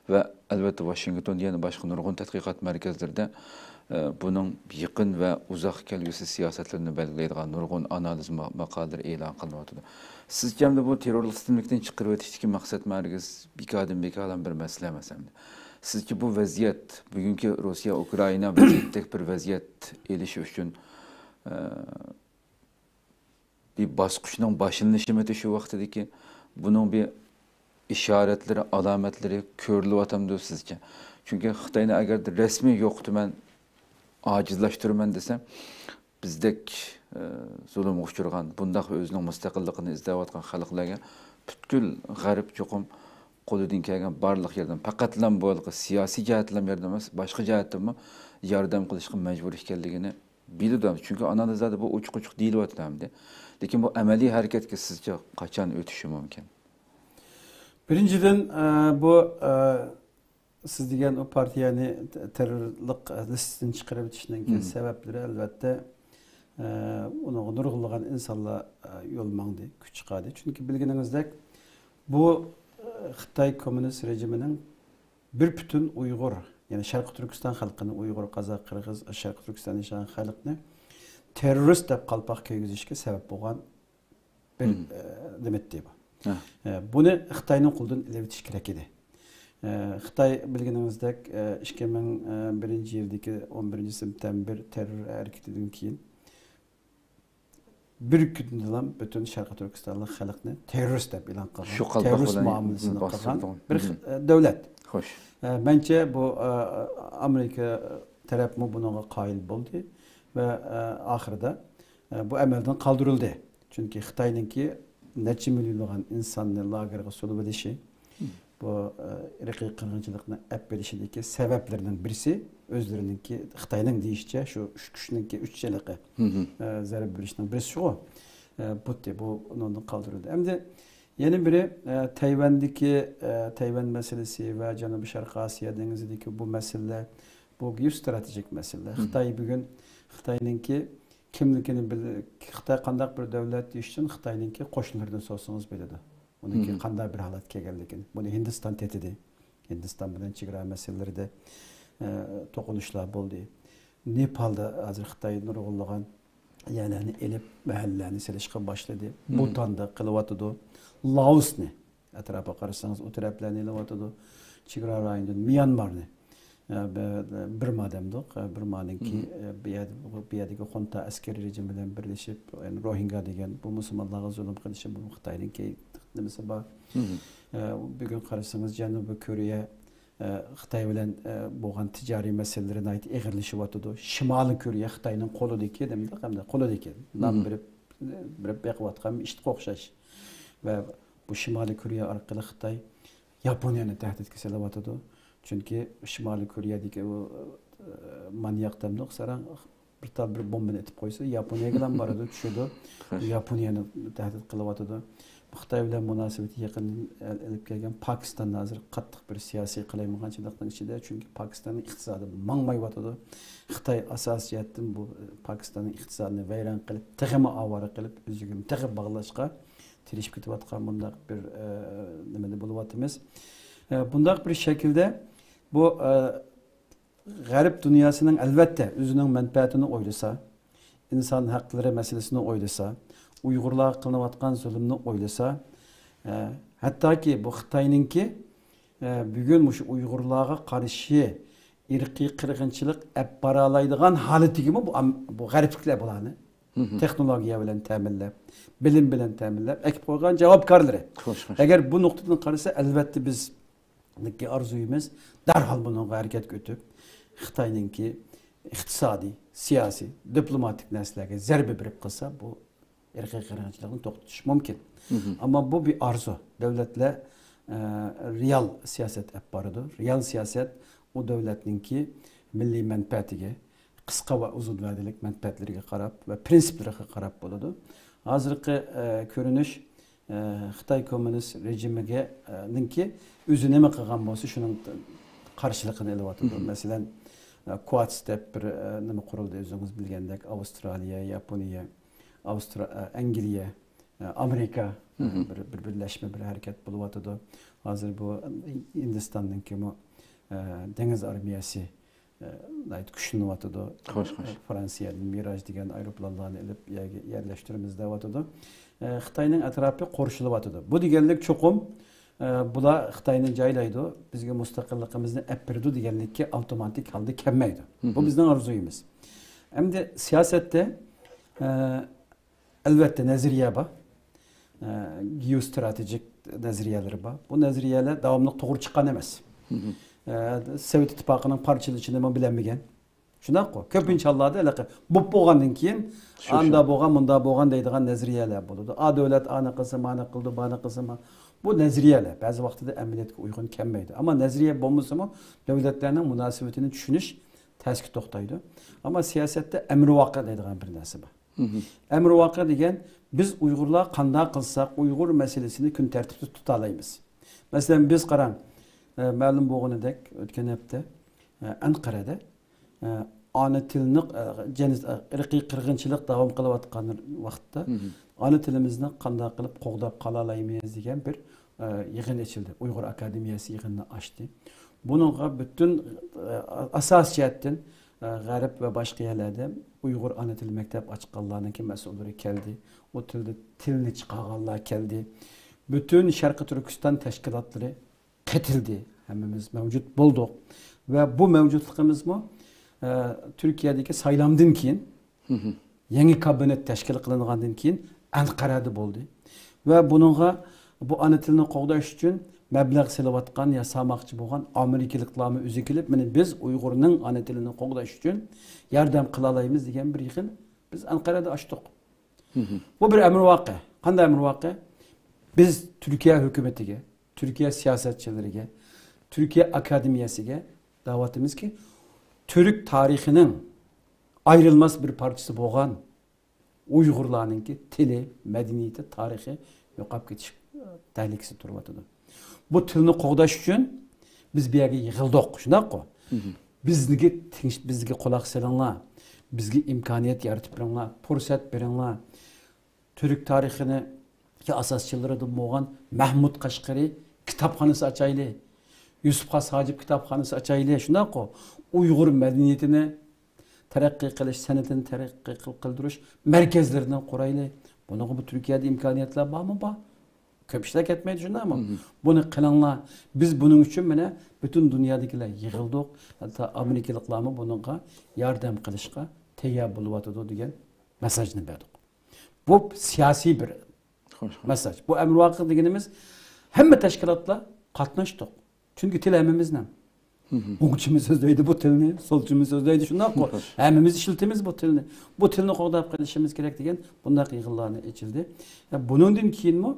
ۋە، ئەلۋەتتە، ۋاشىنگتوندا يەنە باشقا نۇرغۇن تەتقىقات مەركەزلىرىدە، ئە، بۇنىڭ يېقىن ۋە ئۇزاق كەلگۈسى سىياسەتلىرىنى بەلگىلەيدىغان نۇرغۇن ئانالىز ما-، ماقالىلىرى ئېلان قىلىنىۋاتىدۇ. سىزچە ئەمدى بۇ تېررورلۇق تىزىملىكىدىن چىقىرىۋېتىشتىكى مەقسەت مەركىزى بىكاردىن بىكاردىن بىر مەسىلە ئەمەس ئەمدى. سىزچە بۇ ۋەزىيەت، بۈگۈنكى روسىيە، ئۇكرائىنا ۋەزىيىتىدەك بىر ۋەزىيەت ئېلىش ئۈچۈن، ئە، بىر باسقۇچنىڭ باشلىنىشىمىدى شۇ ۋاقتىدىكى؟ بۇنىڭ بىر ئىشارەتلىرى، ئالامەتلىرى كۆرۈلۈۋاتامدۇ سىزچە؟ چۈنكى خىتاينى ئەگەر رەسمىي يوقىتىمەن، ئاجىزلاشتۇرىمەن دېسە، بىزدەك، ئە، زۇلۇمغا ئۇچرىغان، بۇنداق ئۆزىنىڭ مۇستەقىللىقىنى ئىزدەۋاتقان خەلقلەرگە پۈتكۈل غەرب چوقۇم قولىدىن كەلگەن بارلىق ياردەم، پەقەتلا بۇ ھېلىقى سىياسىي جەھەتتىلا ياردەم ئەمەس، باشقا جەھەتتىنمۇ ياردەم قىلىشقا مەجبۇر ئىكەنلىكىنى بىلىدۇ. چۈنكى ئانالىزلاردا بۇ ئوچۇق-ئوچۇق دېيىلىۋاتىدۇ ئەمدى. لېكىن بۇ ئەمەلىي ھەرىكەتكە سىزچە قاچان ئۆتۈشى مۇمكىن؟ بىرىنچىدىن، ئە، بۇ، ئە، سىز دېگەن ئۇ پارتىيەنى تېررورلۇق لىستىسىدىن چىقىرىۋېتىشنىڭكى سەۋەبلىرى، ئەلۋەتتە، ئە، ئۇنىڭغا نۇرغۇنلىغان ئىنسانلار، ئە، يول ماڭدى، كۈچ چىقاردى. چۈنكى بىلگىنىڭىزدەك، بۇ، ئە، خىتاي كوممۇنىست رېجىمىنىڭ بىر پۈتۈن ئۇيغۇر، يەنى شەرقىي تۈركىستان خەلقىنى، ئۇيغۇر، قازاق، قىرغىز، شەرقىي تۈركىستاندا ياشىغان خەلقنى تېررورىست دەپ قالپاق كىيگۈزۈشكە سەۋەب بولغان بىر، ئە، نېمە ئىدى بۇ. ئە، بۇنى خىتاينىڭ قولىدىن ئېلىۋېتىش كېرەك ئىدى. ئە، خىتاي بىلگىنىڭىزدەك، ئە، ئىككى مىڭ بىرىنچى يىلدىكى ئون بىرىنچى سېپتەمبىر تېررور ھەرىكىتىدىن كېيىن بىر كۈندىلا پۈتۈن شەرقىي تۈركىستانلىق خەلقنى تېررورىست دەپ ئېلان قىلغان، شۇ قالپاق تېررورىست بىلەن مۇئامىلىسىنى قىلغان بىر، ئە، دۆلەت. خوش. ئە، مەنچە بۇ، ئە، ئامېرىكا تەرەپمۇ بۇنىڭغا قايىل بولدى ۋە، ئە، ئاخىرىدا، ئە، بۇ ئەمەلدىن قالدۇرۇلدى. چۈنكى خىتاينىڭكى نەچچە مىليونلىغان ئىنساننى لاگېرغا سولىۋېلىشى، بۇ، ئە، ئىرقىي قىرغىنچىلىقنى ئەپ بېرىشىدىكى سەۋەبلىرىنىڭ بىرسى، ئۆزلىرىنىڭكى، خىتاينىڭ دېيىشىچە، شۇ ئۈچ كۈچنىڭكى ئۈچ ھېلىقى، ئە، زەربە بېرىشنىڭ بىرسى شۇغۇ. ئە، بۇتتى، بۇ ئۇنىڭدىن قالدۇرۇلدى. ئەمدى يەنە بىرى، ئە، تەيۋەندىكى، ئە، تەيۋەن مەسىلىسى ۋە جەنۇبىي شەرقىي ئاسىيا دېڭىزىدىكى بۇ مەسىلىلەر، بۇ گېئوستراتېگىك مەسىلىلەر. خىتاي بۈگۈن خىتاينىڭكى كىملىكىنى بىل-، خىتاي قانداق بىر دۆلەت دېيىش ئۈچۈن خىتاينىڭكى قوشنىلىرىدىن سورىسىڭىز بىلىدۇ. ئۇنىڭكى قانداق بىر ھالەتكە كەلگەنلىكىنى. بۇنى ھىندىستان تېتىدى. ھىندىستان بىلەن چېگرا مەسىلىلىرىدە، ئە، توقۇنۇشلار بولدى. نېپالدا ھازىر خىتاي نۇرغۇنلىغان يەرلەرنى ئېلىپ، مەھەللىلەرنى سېلىشقا باشلىدى. بۇتاندا قىلىۋاتىدۇ. لائوسنى ئەتراپىغا قارىسىڭىز، ئۇ تەرەپلەرنى ئېلىۋاتىدۇ. چېگرا رايونىدىن ميانمارنى، ئە، بى-، بىرما دەمدۇق، ئە، بىرمانىڭكى، ئە، بۇ يەردە، بۇ يەردىكى خۇنتا ئەسكىرىي رېجىم بىلەن بىرلىشىپ، يەنى روھىنگا دېگەن بۇ مۇسۇلمانلارغا زۇلۇم قىلىشى، بۇ خىتاينىڭكى نېمىسى بار. ئە، بۈگۈن قارىسىڭىز، جەنۇبىي كورېيە، ئە، خىتاي بىلەن، ئە، بولغان تىجارىي مەسىلىلىرى ناھايىتى ئېغىرلىشىۋاتىدۇ. شىمالىي كورېيە خىتاينىڭ قولىدىكى، دېمىدۇق، ھەمدە قولىدىكى نان بېرىپ، بېرىپ بېقىۋاتقان ئىتقا ئوخشاش. ۋە بۇ شىمالىي كورېيە ئارقىلىق خىتاي ياپونىيەنى تەھدىتكە سېلىۋاتىدۇ. چۈنكى شىمالىي كورېيەدىكى ئۇ، ئە، مانياق دەمدۇق ساراڭ بىر تال بىر بومبىنى ئېتىپ قويسا، ياپونىيەگىلا بارىدۇ، چۈشىدۇ. ياپونىيەنى تەھدىت قىلىۋاتىدۇ. خىتاي بىلەن مۇناسىۋىتى يېقىندىن ئېلىپ كەلگەن پاكىستان ھازىر قاتتىق بىر سىياسىي قالايمىقانچىلىقنىڭ ئىچىدە، چۈنكى پاكىستاننىڭ ئىقتىسادى ماڭمايۋاتىدۇ. خىتاي ئاساسىي جەھەتتىن بۇ پاكىستاننىڭ ئىقتىسادىنى ۋەيران قىلىپ، تېخىمۇ ئاۋارە قىلىپ، ئۆزىگە تېخى باغلاشقا تىرىشىپ كېتىۋاتقان بۇنداق بىر، ئە، نېمىدە بولۇۋاتىمىز. ئە، بۇنداق بىر شەكىلدە بۇ، ئە، غەرب دۇنياسىنىڭ، ئەلۋەتتە، ئۆزىنىڭ مەنپەئەتىنى ئويلىسا، ئىنسان ھەقلىرى مەسىلىسىنى ئويلىسا، ئۇيغۇرلارغا قىلىنىۋاتقان زۇلۇمنى ئويلىسا، ئە، ھەتتاكى بۇ خىتاينىڭكى، ئە، بۈگۈن مۇشۇ ئۇيغۇرلارغا قارشى ئىرقىي قىرغىنچىلىق ئەپ بارالايدىغان ھالىتىگىمۇ بۇ ئام-، بۇ غەربلىكلەر بۇلارنى تېخنولوگىيە بىلەن تەمىنلەپ، بىلىم بىلەن تەمىنلەپ، ئەكىپ قويغان جاۋابكارلىرى. خوش، خوش. ئەگەر بۇ نۇقتىدىن قارىسا، ئەلۋەتتە بىزنىڭكى ئارزۇيىمىز دەرھال بۇنىڭغا ھەرىكەتكە ئۆتۈپ، خىتاينىڭكى ئىقتىسادىي، سىياسىي، دىپلوماتىك نەرسىلەرگە زەربە بېرىپ قىلسا، بۇ ئىرقىي قىرغىنچىلىقنى توختىتىش مۇمكىن. ئەمما بۇ بىر ئارزۇ. دۆلەتلەر، ئە، رېئال سىياسەت ئېلىپ بارىدۇ. رېئال سىياسەت ئۇ دۆلەتنىڭكى مىللىي مەنپەئەتىگە، قىسقا ۋە ئۇزۇن ۋەدىلىك مەنپەئەتلىرىگە قاراپ ۋە پىرىنسىپلىرىغا قاراپ بولىدۇ. ھازىرقى، ئە، كۆرۈنۈش، ئە، خىتاي كوممۇنىست رېجىمىگە، ئە، نىڭكى ئۆزى نېمە قىلغان بولسا، شۇنىڭ قارشىلىقىنى ئېلىۋاتىدۇ. مەسىلەن، ئە، كوادس دەپ بىر، ئە، نېمە قۇرۇلدى، ئۆزىڭىز بىلگەندەك، ئاۋسترالىيە، ياپونىيە، ئاۋسترا-، ئە، ئەنگلىيە، ئە، ئامېرىكا، ئە، بىر، بىر بىرلەشمە، بىر ھەرىكەت بولۇۋاتىدۇ. ھازىر بۇ ھىندىستاننىڭكىمۇ، ئە، دېڭىز ئارمىيەسى، ئە، ناھايىتى كۈچلىنىۋاتىدۇ. خوش، خوش. ئە، فرانسىيەدىن مىراژ دېگەن ئايروپىلانلارنى ئېلىپ يەرگە يەرلەشتۈرىمىز دەۋاتىدۇ. ئە، خىتاينىڭ ئەتراپى قورشىلىۋاتىدۇ. بۇ دېگەنلىك چوقۇم، ئە، بۇلار خىتاينى جايلايدۇ، بىزگە مۇستەقىللىقىمىزنى ئەپ بېرىدۇ دېگەنلىككە ئاپتوماتىك ھالدا كەلمەيدۇ. بۇ بىزنىڭ ئارزۇيىمىز. ئەمدى سىياسەتتە، ئە، ئەلۋەتتە، نەزەرىيە بار. ئە، گېئوستراتېگىك نەزەرىيەلىرى بار. بۇ نەزەرىيەلەر داۋاملىق توغرا چىققان ئەمەس. ئە، سوۋېت ئىتتىپاقىنىڭ پارچىلىنىشىنىمۇ بىلەلمىگەن. شۇنداققۇ؟ كۆپىنچە ھاللاردا ھېلىقى بوپ بولغاندىن كېيىن، شۇ، شۇ. ئاندا بولغان، مۇندا بولغان دەيدىغان نەزەرىيەلەر بولىدۇ. ئا دۆلەت ئانى قىلسا، مانى قىلىدۇ، بانى قىلسا، ما-، بۇ نەزەرىيەلەر. بەزى ۋاقتىدا ئەمەلىيەتكە ئۇيغۇن كەلمەيدۇ. ئەمما نەزەرىيە بولمىسىمۇ، دۆلەتلەرنىڭ مۇناسىۋىتىنى چۈشىنىش تەسكە توختايدۇ. ئەمما سىياسەتتە ئەمرىۋاقىئ دەيدىغان بىر نەرسە بار. ئەمرىۋاقىئ دېگەن، بىز ئۇيغۇرلار قانداق قىلساق ئۇيغۇر مەسىلىسىنى كۈن تەرتىپتە تۇتالايمىز. مەسىلەن، بىز قاراڭ، ئە، مەلۇم بولغىنىدەك، ئۆتكەن ھەپتە، ئە، ئەنقەرەدە، ئە، ئانا تىلنى، ئە، جېنىس-، ئە، ئىرقىي قىرغىنچىلىق داۋام قىلىۋاتقان ۋاقىتتا، ئانا تىلىمىزنى قانداق قىلىپ قوغداپ قالالايمىز دېگەن بىر، ئە، يىغىن ئېچىلدى. ئۇيغۇر ئاكادېمىيەسى يىغىننى ئاچتى. بۇنىڭغا پۈتۈن، ئە، ئاساسىي جەھەتتىن، ئە، غەرب ۋە باشقا يەرلەردە ئۇيغۇر ئانا تىل مەكتەپ ئاچقانلارنىڭكى مەسئۇللىرى كەلدى. ئۇ تىلدا تىلنى چىقارغانلار كەلدى. پۈتۈن شەرقىي تۈركىستان تەشكىلاتلىرى قېتىلدى. ھەممىمىز مەۋجۇت بولدۇق. ۋە بۇ مەۋجۇتلۇقىمىزمۇ، ئە، تۈركىيەدىكى سايلامدىن كېيىن، يېڭى كابىنېت تەشكىل قىلىنغاندىن كېيىن ئەنقەرەدە بولدى. ۋە بۇنىڭغا بۇ ئانا تىلنى قوغداش ئۈچۈن مەبلەغ سېلىۋاتقان يا سالماقچى بولغان ئامېرىكىلىقلارمۇ ئۆزى كېلىپ، مانا بىز ئۇيغۇرنىڭ ئانا تىلىنى قوغداش ئۈچۈن ياردەم قىلالايمىز دېگەن بىر يىغىن بىز ئەنقەرەدە ئاچتۇق. بۇ بىر ئەمرىۋاقە. قانداق ئەمرىۋاقە؟ بىز تۈركىيە ھۆكۈمىتىگە، تۈركىيە سىياسەتچىلىرىگە، تۈركىيە ئاكادېمىيەسىگە دەۋاتىمىزكى، تۈرك تارىخىنىڭ ئايرىلماس بىر پارچىسى بولغان ئۇيغۇرلارنىڭكى تىلى، مەدەنىيىتى، تارىخى يوقاپ كېتىش تەھلىكىسى تۇرۇۋاتىدۇ. بۇ تىلنى قوغداش ئۈچۈن بىز بۇ يەرگە يىغىلدۇق، شۇنداققۇ؟ بىزگە تىنچ-، بىزگە قۇلاق سېلىڭلار، بىزگە ئىمكانىيەت يارىتىپ بېرىڭلار، پۇرسەت بېرىڭلار. تۈرك تارىخىنى ئاساسچىلىرىدىن بولغان مەھمۇد قەشقىرى كىتابخانىسى ئاچايلى. يۈسۈپ خاس ھاجىپ كىتابخانىسى ئاچايلى. شۇنداققۇ؟ ئۇيغۇر مەدەنىيىتىنى تەرەققىي قىلىش، سەنئىتىنى تەرەققىي قىل-، قىلدۇرۇش مەركەزلىرىنى قۇرايلى. بۇنىڭغا بۇ تۈركىيەدە ئىمكانىيەتلەر بارمۇ؟ بار. كۆپ ئىشلار كەتمەيدۇ، شۇنداقمۇ؟ بۇنى قىلىڭلار. بىز بۇنىڭ ئۈچۈن مانا پۈتۈن دۇنيادىكىلەر يىغىلدۇق. ھەتتا ئامېرىكىلىقلارمۇ بۇنىڭغا ياردەم قىلىشقا تەييار بولۇۋاتىدۇ دېگەن مېساجنى بەردۇق. بۇ سىياسىي بىر خوش، خوش. مېساج. بۇ ئەمرىۋاقە دېگىنىمىز ھەممە تەشكىلاتلار قاتناشتۇق. چۈنكى تىل ھەممىمىزنىڭ. ئوڭچىمۇ سۆزلەيدۇ بۇ تىلنى، سولچىمۇ سۆزلەيدۇ، شۇنداققۇ؟ خوش. ھەممىمىز ئىشلىتىمىز بۇ تىلنى. بۇ تىلنى قوغداپ قېلىشىمىز كېرەك دېگەن بۇنداق يىغىنلارنى ئېچىلدى. ھە، بۇنىڭدىن كېيىنمۇ،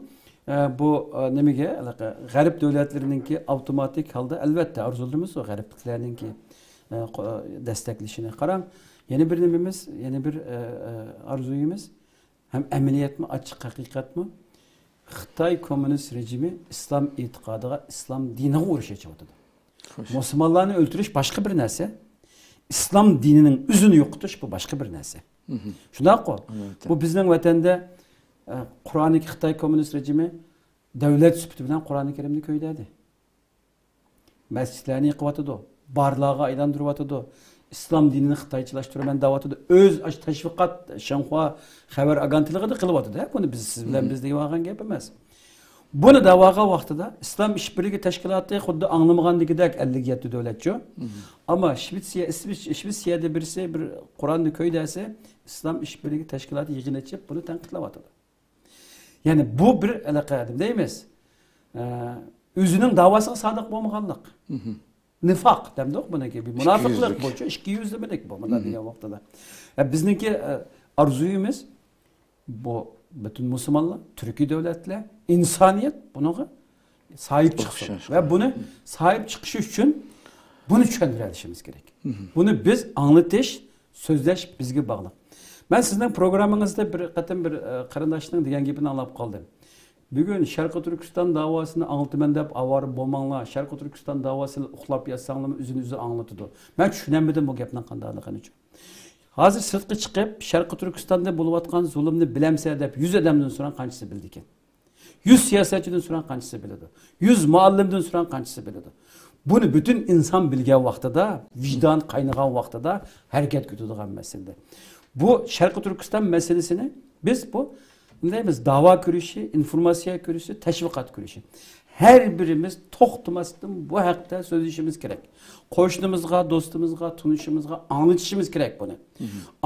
ئە، بۇ، ئە، نېمىگە، ھېلىقى غەرب دۆلەتلىرىنىڭكى ئاپتوماتىك ھالدا، ئەلۋەتتە، ئارزۇلىرىمىز ئۇ غەربلىكلەرنىڭكى، ئە، قو-، دەستەكلىشىنى. قاراڭ، يەنە بىر نېمىمىز، يەنە بىر، ئە، ئە، ئارزۇيىمىز، ھەم ئەمەلىيەتمۇ، ئاچچىق ھەقىقەتمۇ، خىتاي كوممۇنىست رېجىمى ئىسلام ئېتىقادىغا، ئىسلام دىنىغا ئۇرۇش ئېچىۋاتىدۇ. خوش. مۇسۇلمانلارنى ئۆلتۈرۈش باشقا بىر نەرسە، ئىسلام دىنىنىڭ ئۆزىنى يوقىتىش، بۇ باشقا بىر نەرسە. شۇنداققۇ؟ ئەلۋەتتە. بۇ بىزنىڭ ۋەتەندە، ئە، قۇرئانى، خىتاي كوممۇنىست رېجىمى دۆلەت سۈپىتى بىلەن قۇرئانى كەرىمنى كۆيدۈردى. مەسچىتلەرنى يىقىۋاتىدۇ، بارلارغا ئايلاندۇرۇۋاتىدۇ، ئىسلام دىنىنى خىتايچىلاشتۇرىمەن دەۋاتىدۇ. ئۆز ئاشۇ تەشۋىقات، شىنخۇا خەۋەر ئاگېنتلىقىدا قىلىۋاتىدۇ. بۇنى بىز، سىز بىلەن بىز دېيىۋالغان گەپ ئەمەس. بۇنى دەۋالغان ۋاقتىدا ئىسلام ئىشبىرلىكى تەشكىلاتى خۇددى ئاڭلىمىغاندىكىدەك ئەللىك يەتتە دۆلەتچۇ. ئەمما شۋېتسىيە، ئىسۋېتس-، شۋېتسىيەدە بىرسى بىر قۇرئاننى كۆي دېسە، ئىسلام ئىشبىرلىكى تەشكىلاتى يىغىن ئېچىپ بۇنى تەنقىدلەۋاتىدۇ. يەنى بۇ بىر ئەلەقە دەيمىز. ئە، ئۆزىنىڭ داۋاسىغا سادىق بولمىغانلىق. نىفاق دەمدۇق بۇنىڭكى. بىر مۇناپىقلىق ئىككىيۈزلۈك. بۇ، ئىككى يۈزلىمىلىك بۇ، مۇنداق دېگەن ۋاقتىدا. ئە، بىزنىڭكى، ئە، ئارزۇيىمىز، بۇ پۈتۈن مۇسۇلمانلار، تۈركىي دۆلەتلەر، ئىنسانىيەت بۇنىڭغا ساھىب چىقسۇن. ۋە بۇنى ساھىب چىقىش ئۈچۈن بۇنى چۈشەندۈرۈۋېلىشىمىز كېرەك. بۇنى بىز ئاڭلىتىش، سۆزلەش بىزگە باغلىق. مەن سىزنىڭ پروگراممىڭىزدا بىر قېتىم بىر، ئە، قېرىنداشنىڭ دېگەن گېپىنى ئاڭلاپ قالدىم. بۈگۈن شەرقىي تۈركىستان داۋاسىنى ئاڭلىتىمەن دەپ ئاۋارە بولماڭلار. شەرقىي تۈركىستان داۋاسى ئۇخلاپ ياتساڭلارمۇ ئۆزىنى ئۆزى ئاڭلىتىدۇ. مەن چۈشىنەلمىدىم بۇ گەپنىڭ قانداقلىقىنى. ھازىر سىرتقا چىقىپ، شەرقىي تۈركىستاندا بولۇۋاتقان زۇلۇمنى بىلەمسە دەپ يۈز ئادەمدىن سوراڭ، قانچىسى بىلىدىكەن؟ يۈز سىياسەتچىدىن سوراڭ، قانچىسى بىلىدۇ؟ يۈز مۇئەللىمدىن سوراڭ، قانچىسى بىلىدۇ؟ بۇنى پۈتۈن ئىنسان بىلگەن ۋاقتىدا، ۋىجدان قاينىغان ۋاقتىدا ھەرىكەت كۆتۈرىدىغان مەسىلە. بۇ شەرقىي تۈركىستان مەسىلىسىنى بىز بۇ، نېمە دەيمىز، داۋا كۈرىشى، ئىنفورماتسىيە كۈرىشى، تەشۋىقات كۈرىشى. ھەر بىرىمىز توختىماستىن بۇ ھەقتە سۆزلىشىمىز كېرەك. قوشنىمىزغا، دوستىمىزغا، تونۇشىمىزغا ئاڭلىتىشىمىز كېرەك بۇنى.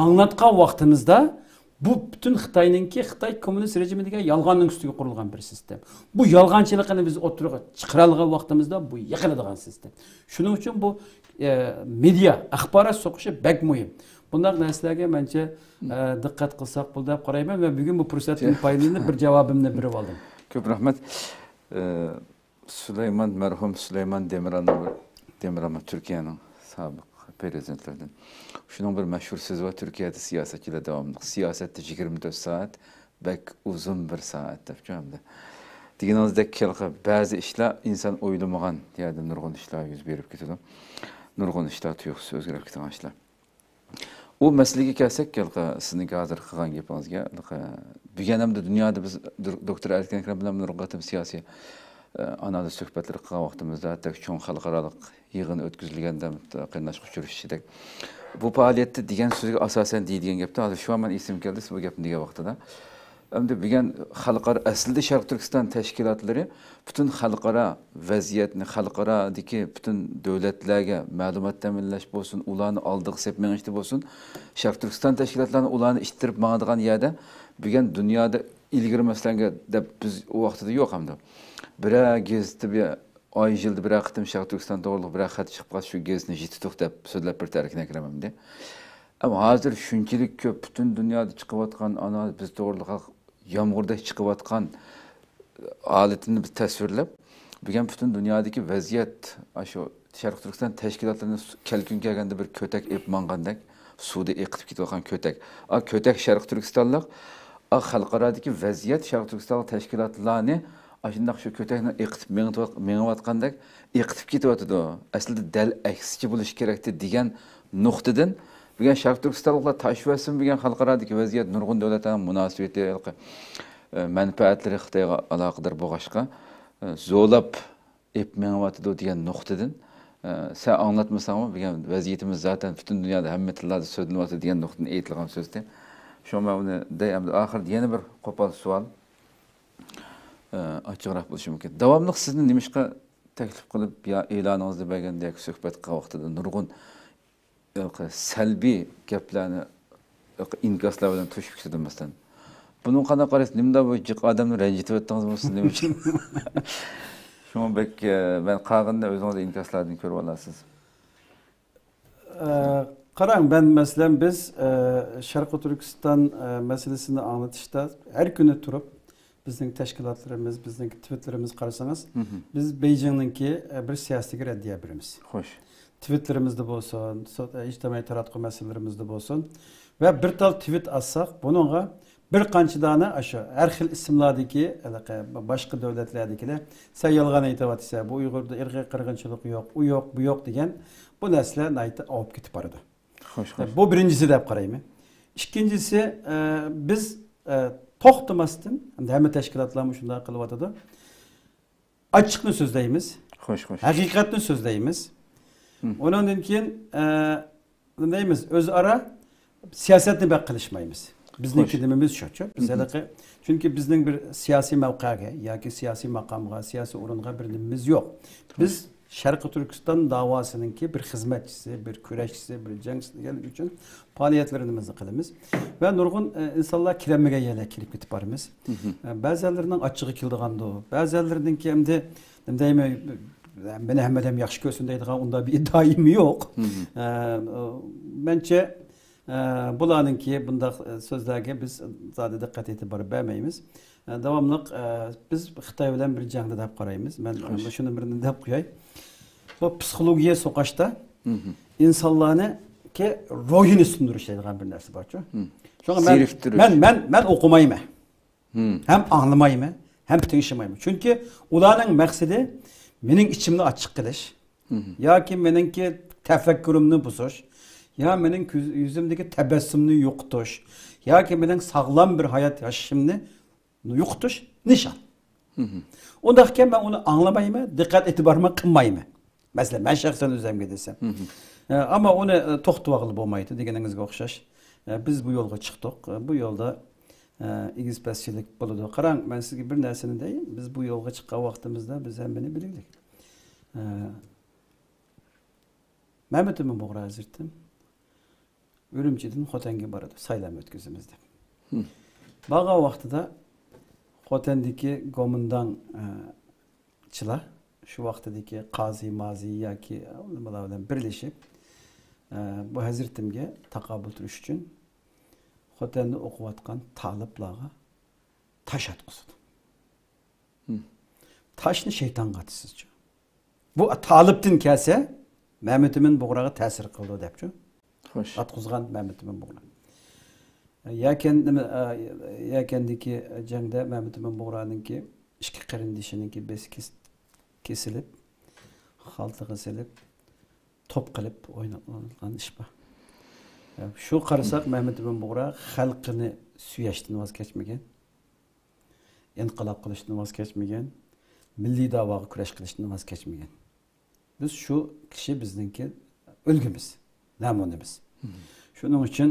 ئاڭلاتقان ۋاقتىمىزدا بۇ پۈتۈن خىتاينىڭكى، خىتاي كوممۇنىست رېجىمى دېگەن يالغاننىڭ ئۈستىگە قۇرۇلغان بىر سىستېما. بۇ يالغانچىلىقىنى بىز ئوتتۇرىغا چىقىرالىغان ۋاقتىمىزدا بۇ يىقىلىدىغان سىستېما. شۇنىڭ ئۈچۈن بۇ، ئە، مېدىيا، ئاخبارات سوقۇشى بەك مۇھىم. بۇنداق نەرسىلەرگە مەنچە، ئە، دىققەت قىلساق بولىدۇ دەپ قارايمەن ۋە بۈگۈن بۇ پۇرسەتتىن پايدىلىنىپ بىر جاۋابىمنى بېرىپ ئالدىم. كۆپ رەھمەت. ئە، سۇلايمان، مەرھۇم سۇلايمان دېمىرالنىڭ بىر، دېمىرال تۈركىيەنىڭ سابىق پىرېزىدېنتلىرىدىن. شۇنىڭ بىر مەشھۇر سۆزى بار، تۈركىيەدە سىياسەتچىلەر داۋاملىق، سىياسەتتە يىگىرمە تۆت سائەت بەك ئۇزۇن بىر سائەت دەپچۇ ئەمدى. دېگىنىڭىزدەك ھېلىقى بەزى ئىشلار ئىنسان ئويلىمىغان يەردە نۇرغۇن ئىشلار يۈز بېرىپ كېتىدۇ. نۇرغۇن ئىشلار تۇيۇقسىز ئۆزگىرىپ كېتىدىغان ئىشلار. ئۇ مەسىلىگە كەلسەك، ھېلىقى سىزنىڭكى ھازىر قىلغان گېپىڭىزگە، ھېلىقى بۈگۈن ھەمدە دۇنيادا بىز دو-، دوكتور ئەركىن ئەكرەم بىلەن نۇرغۇن قېتىم سىياسىي، ئە، ئانالىز سۆھبەتلىرى قىلغان ۋاقتىمىزدا، تەك چوڭ خالقئارالىق يىغىن ئۆتكۈزۈلگەندە، قېرىنداشقا ئۇچرىشىشىدەك. بۇ پائالىيەتتە دېگەن سۆزگە ئاساسەن دېيىلگەن گەپتە، ھازىر شۇ مانا ئېسىمگە كەلدى، سىز بۇ گەپنى دېگەن ۋاقتىدا. ئەمدى بۈگۈن خەلقئارا، ئەسلىدە شەرقىي تۈركىستان تەشكىلاتلىرى پۈتۈن خەلقئارا ۋەزىيەتنى، خەلقئارادىكى پۈتۈن دۆلەتلەرگە مەلۇمات تەمىنلەش بولسۇن، ئۇلارنى ئالدىغا سېلىپ مېڭىشتا بولسۇن، شەرقىي تۈركىستان تەشكىلاتلارنى ئۇلارنى ئىتتىرىپ ماڭىدىغان يەردە بۈگۈن دۇنيادا ئىلگىرى مەسىلەنگە دەپ بىز ئۇ ۋاقتىدا يوق ئەمدى. بىرەر گېزىتتە بىر ئاي، يىلدا بىرەر قېتىم شەرقىي تۈركىستان توغرىلىق بىرەر خەت چىقىپ قالسا، شۇ گېزىتنى يىتىدۇق دەپ سۆزلەپ بېرىدۇ ئەركىن ئەكرەم ئەمدى. ئەمما ھازىر شۇنچىلىك كۆپ پۈتۈن دۇنيادا چىقىۋاتقان ئانا بىز توغرىلىق يامغۇردەك چىقىۋاتقان ھالىتىنى بىز تەسۋىرلەپ، بۈگۈن پۈتۈن دۇنيادىكى ۋەزىيەت، ئاشۇ شەرقىي تۈركىستان تەشكىلاتلىرىنى سۇ-، كەلكۈن كەلگەندە بىر كۆتەك ئېلىپ ماڭغاندەك، سۇدا ئېقىتىپ كېتىۋاتقان كۆتەك. ئا، كۆتەك شەرقىي تۈركىستانلىق، ئا، خەلقئارادىكى ۋەزىيەت شەرقىي تۈركىستانلىق تەشكىلاتلارنى ئاشۇنداق شۇ كۆتەكنى ئېقىتىپ مېڭىۋات-، مېڭىۋاتقاندەك ئېقىتىپ كېتىۋاتىدۇ. ئەسلىدە دەل ئەكسىچە بولۇشى كېرەكتى دېگەن نۇقتىدىن، بۈگۈن شەرقىي تۈركىستانلىقلار تاشىۋەتسىمۇ، بۈگۈن خەلقئارادىكى ۋەزىيەت، نۇرغۇن دۆلەتلەرنىڭ مۇناسىۋىتى، ھېلىقى، ئە، مەنپەئەتلىرى خىتايغا ئالاقىدار بولغاچقا، ئە، زورلاپ ئېلىپ مېڭىۋاتىدۇ دېگەن نۇقتىدىن، ئە، سەن ئاڭلاتمىساڭمۇ، بۈگۈن ۋەزىيىتىمىز زاتەن پۈتۈن دۇنيادا ھەممە تىللاردا سۆزلىنىۋاتىدۇ دېگەن نۇقتىدىن ئېيتىلغان سۆزدى. شۇڭا مەن ئۇنى دەي، ئەمدى ئاخىرىدا يەنە بىر قوپال سوئال، ئە، ئاچچىقراق بولۇشى مۇمكىن. داۋاملىق سىزنى نېمىشقا تەكلىپ قىلىپ يا ئېلانىڭىزدا بەرگەندەك سۆھبەت قىلغان ۋاقتىدا نۇرغۇن ھېلىقى سەلبىي گەپلەرنى ھېلىقى ئىنكاسلار بىلەن توشۇپ كېتىدۇ، مەسىلەن. بۇنىڭغا قانداق قارايسىز؟ نېمىنداق بۇ جىق ئادەمنى رەنجىتىۋەتتىڭىزمۇ سىز، نېمە ئۈچۈن؟ شۇڭا بەك، ئە، مەن قالغىنىنى ئۆزىڭىز ئىنكاسلاردىن كۆرۈۋالارسىز. ئە، قاراڭ، مەن، مەسىلەن، بىز، ئە، شەرقىي تۈركىستان، ئە، مەسىلىسىنى ئاڭلىتىشتا ھەر كۈنى تۇرۇپ، بىزنىڭ تەشكىلاتلىرىمىز، بىزنىڭ تىۋىتلىرىمىز قارىسىڭىز، بىز بېيجىڭنىڭكى، ئە، بىر سىياسىتىگە رەددىيە بېرىمىز. خوش. تىۋىتلىرىمىزدا بولسۇن، سو-، ئىجتىمائىي تاراتقۇ مەسىلىلىرىمىزدە بولسۇن ۋە بىر تال تىۋىت ئاتساق، بۇنىڭغا بىر قانچە دانە ئاشۇ ھەر خىل ئىسىملاردىكى، ھېلىقى باشقا دۆلەتلەردىكىلەر، «سەن يالغان ئېيتىۋاتىسەن، بۇ ئۇيغۇردا ئىرقىي قىرغىنچىلىق يوق، ئۇ يوق، بۇ يوق» دېگەن بۇ نەرسىلەر ناھايىتى ئاۋۇپ كېتىپ بارىدۇ. خوش، خوش. بۇ بىرىنچىسى دەپ قارايمەن. ئىككىنچىسى، ئە، بىز، ئە، توختىماستىن، ئەمدى ھەممە تەشكىلاتلارمۇ شۇنداق قىلىۋاتىدۇ. ئاچچىقنى سۆزلەيمىز. خوش، خوش. ھەقىقەتنى سۆزلەيمىز. ئۇنىڭدىن كېيىن، ئە، دەيمىز، ئۆزئارا سىياسەتنى بەك قىلىشمايمىز. بىزنىڭكى نېمىمىز شۇچۇ. بىز ھېلىقى، چۈنكى بىزنىڭ بىر سىياسىي مەۋقەگە ياكى سىياسىي ماقامغا، سىياسىي ئورۇنغا بىر نېمىمىز يوق. بىز شەرقىي تۈركىستان داۋاسىنىڭكى بىر خىزمەتچىسى، بىر كۈرەشچىسى، بىر جەڭچىسى دېگەنلىك ئۈچۈن پائالىيەتلىرىمىزنى قىلىمىز. ۋە نۇرغۇن، ئە، ئىنسانلار كىرەلمىگەن يەرلەرگە كىرىپ كېتىپ بارىمىز. ئە، بەزەنلىرىنىڭ ئاچچىقى كېلىدىغاندۇ، بەزەنلىرىنىڭكى ئەمدى نېمە دەيمەن، مېنى ھەممە ئادەم ياخشى كۆرسۇن دەيدىغان ئۇنداق بىر ئىدىيەم يوق. ئە، مەنچە، ئە، بۇلارنىڭكى بۇنداق، ئە، سۆزلەرگە بىز زادى دىققەت ئېتىبار بەرمەيمىز. ئە، داۋاملىق، ئە، بىز خىتاي بىلەن بىر جەڭدە دەپ قارايمىز. مەن شۇنى بىرنى دەپ قوياي. بۇ پسىخولوگىيە سوقاشتا ئىنسانلارنىڭكى روھىنى سۇندۇرۇش دەيدىغان بىر نەرسە بارچۇ. شۇڭا مەن، مەن، مەن، مەن ئوقۇمايمەن. ھەم ئاڭلىمايمەن، ھەم تىڭشىمايمەن. چۈنكى ئۇلارنىڭ مەقسىتى مېنىڭ ئىچىمنى ئاچچىق قىلىش ياكى مېنىڭكى تەپەككۇرۇمنى بۇزۇش، يا مېنىڭ كۆز-، يۈزۈمدىكى تەبەسسۇمنى يوقىتىش، ياكى مېنىڭ ساغلام بىر ھايات ياشىشىمنى يوقىتىش نىشان. ئۇنداقكەن مەن ئۇنى ئاڭلىمايمەن، دىققەت ئېتىبارمۇ قىلمايمەن. مەسىلەن، مەن شەخسەن ئۆزۈمگە دېسەم. ئە، ئەمما ئۇنى، ئە، توختىتىۋالغىلى بولمايدۇ دېگىنىڭىزگە ئوخشاش. ئە، بىز بۇ يولغا چىقتۇق. ئە، بۇ يولدا، ئە، ئېگىز-پەسچىلىك بولىدۇ. قاراڭ، مەن سىزگە بىر نەرسىنى دەيمەن. بىز بۇ يولغا چىققان ۋاقتىمىزدا بىز ھەممىنى بىلىگلىك. ئە، مەمتىمىن بۇغرا ھەزرىتىم ئۈرۈمچىدىن خوتەنگە بارىدۇ، سايلام ئۆتكۈزىمىز دەپ. بارغان ۋاقتىدا خوتەندىكى گومىنداڭ، ئە، چىلار، شۇ ۋاقتىدىكى قازى مازى ياكى نېمىلەر بىلەن بىرلىشىپ، ئە، بۇ ھەزرىتىمگە تاقابىل تۇرۇش ئۈچۈن خوتەندە ئوقۇۋاتقان تالىپلارغا تاش ئاتقۇزىدۇ. تاشنى شەيتانغا ئاتىسىزچۇ. بۇ تالىپتىن كەلسە، مەمتىمىن بۇغراغا تەسىر قىلىدۇ دەپچۇ. خوش. ئاتقۇزغان مەمتىمىن بۇغرا. يەكەن، نېمە، ئە، يەكەندىكى جەڭدە مەمتىمىن بۇغرانىڭكى ئىككى قېرىندىشىنىڭكى بېشى كېس-، كېسىلىپ، خالتىغا سېلىپ، توپ قىلىپ ئوينالغان ئىش بار. شۇ قارىساق، مەمتىمىن بۇغرا خەلقىنى سۆيۈشتىن ۋاز كەچمىگەن، ئىنقىلاب قىلىشتىن ۋاز كەچمىگەن، مىللىي دەۋاغا كۈرەش قىلىشتىن ۋاز كەچمىگەن. بىز شۇ كىشى بىزنىڭكى ئۈلگىمىز، نەمۇنىمىز. شۇنىڭ ئۈچۈن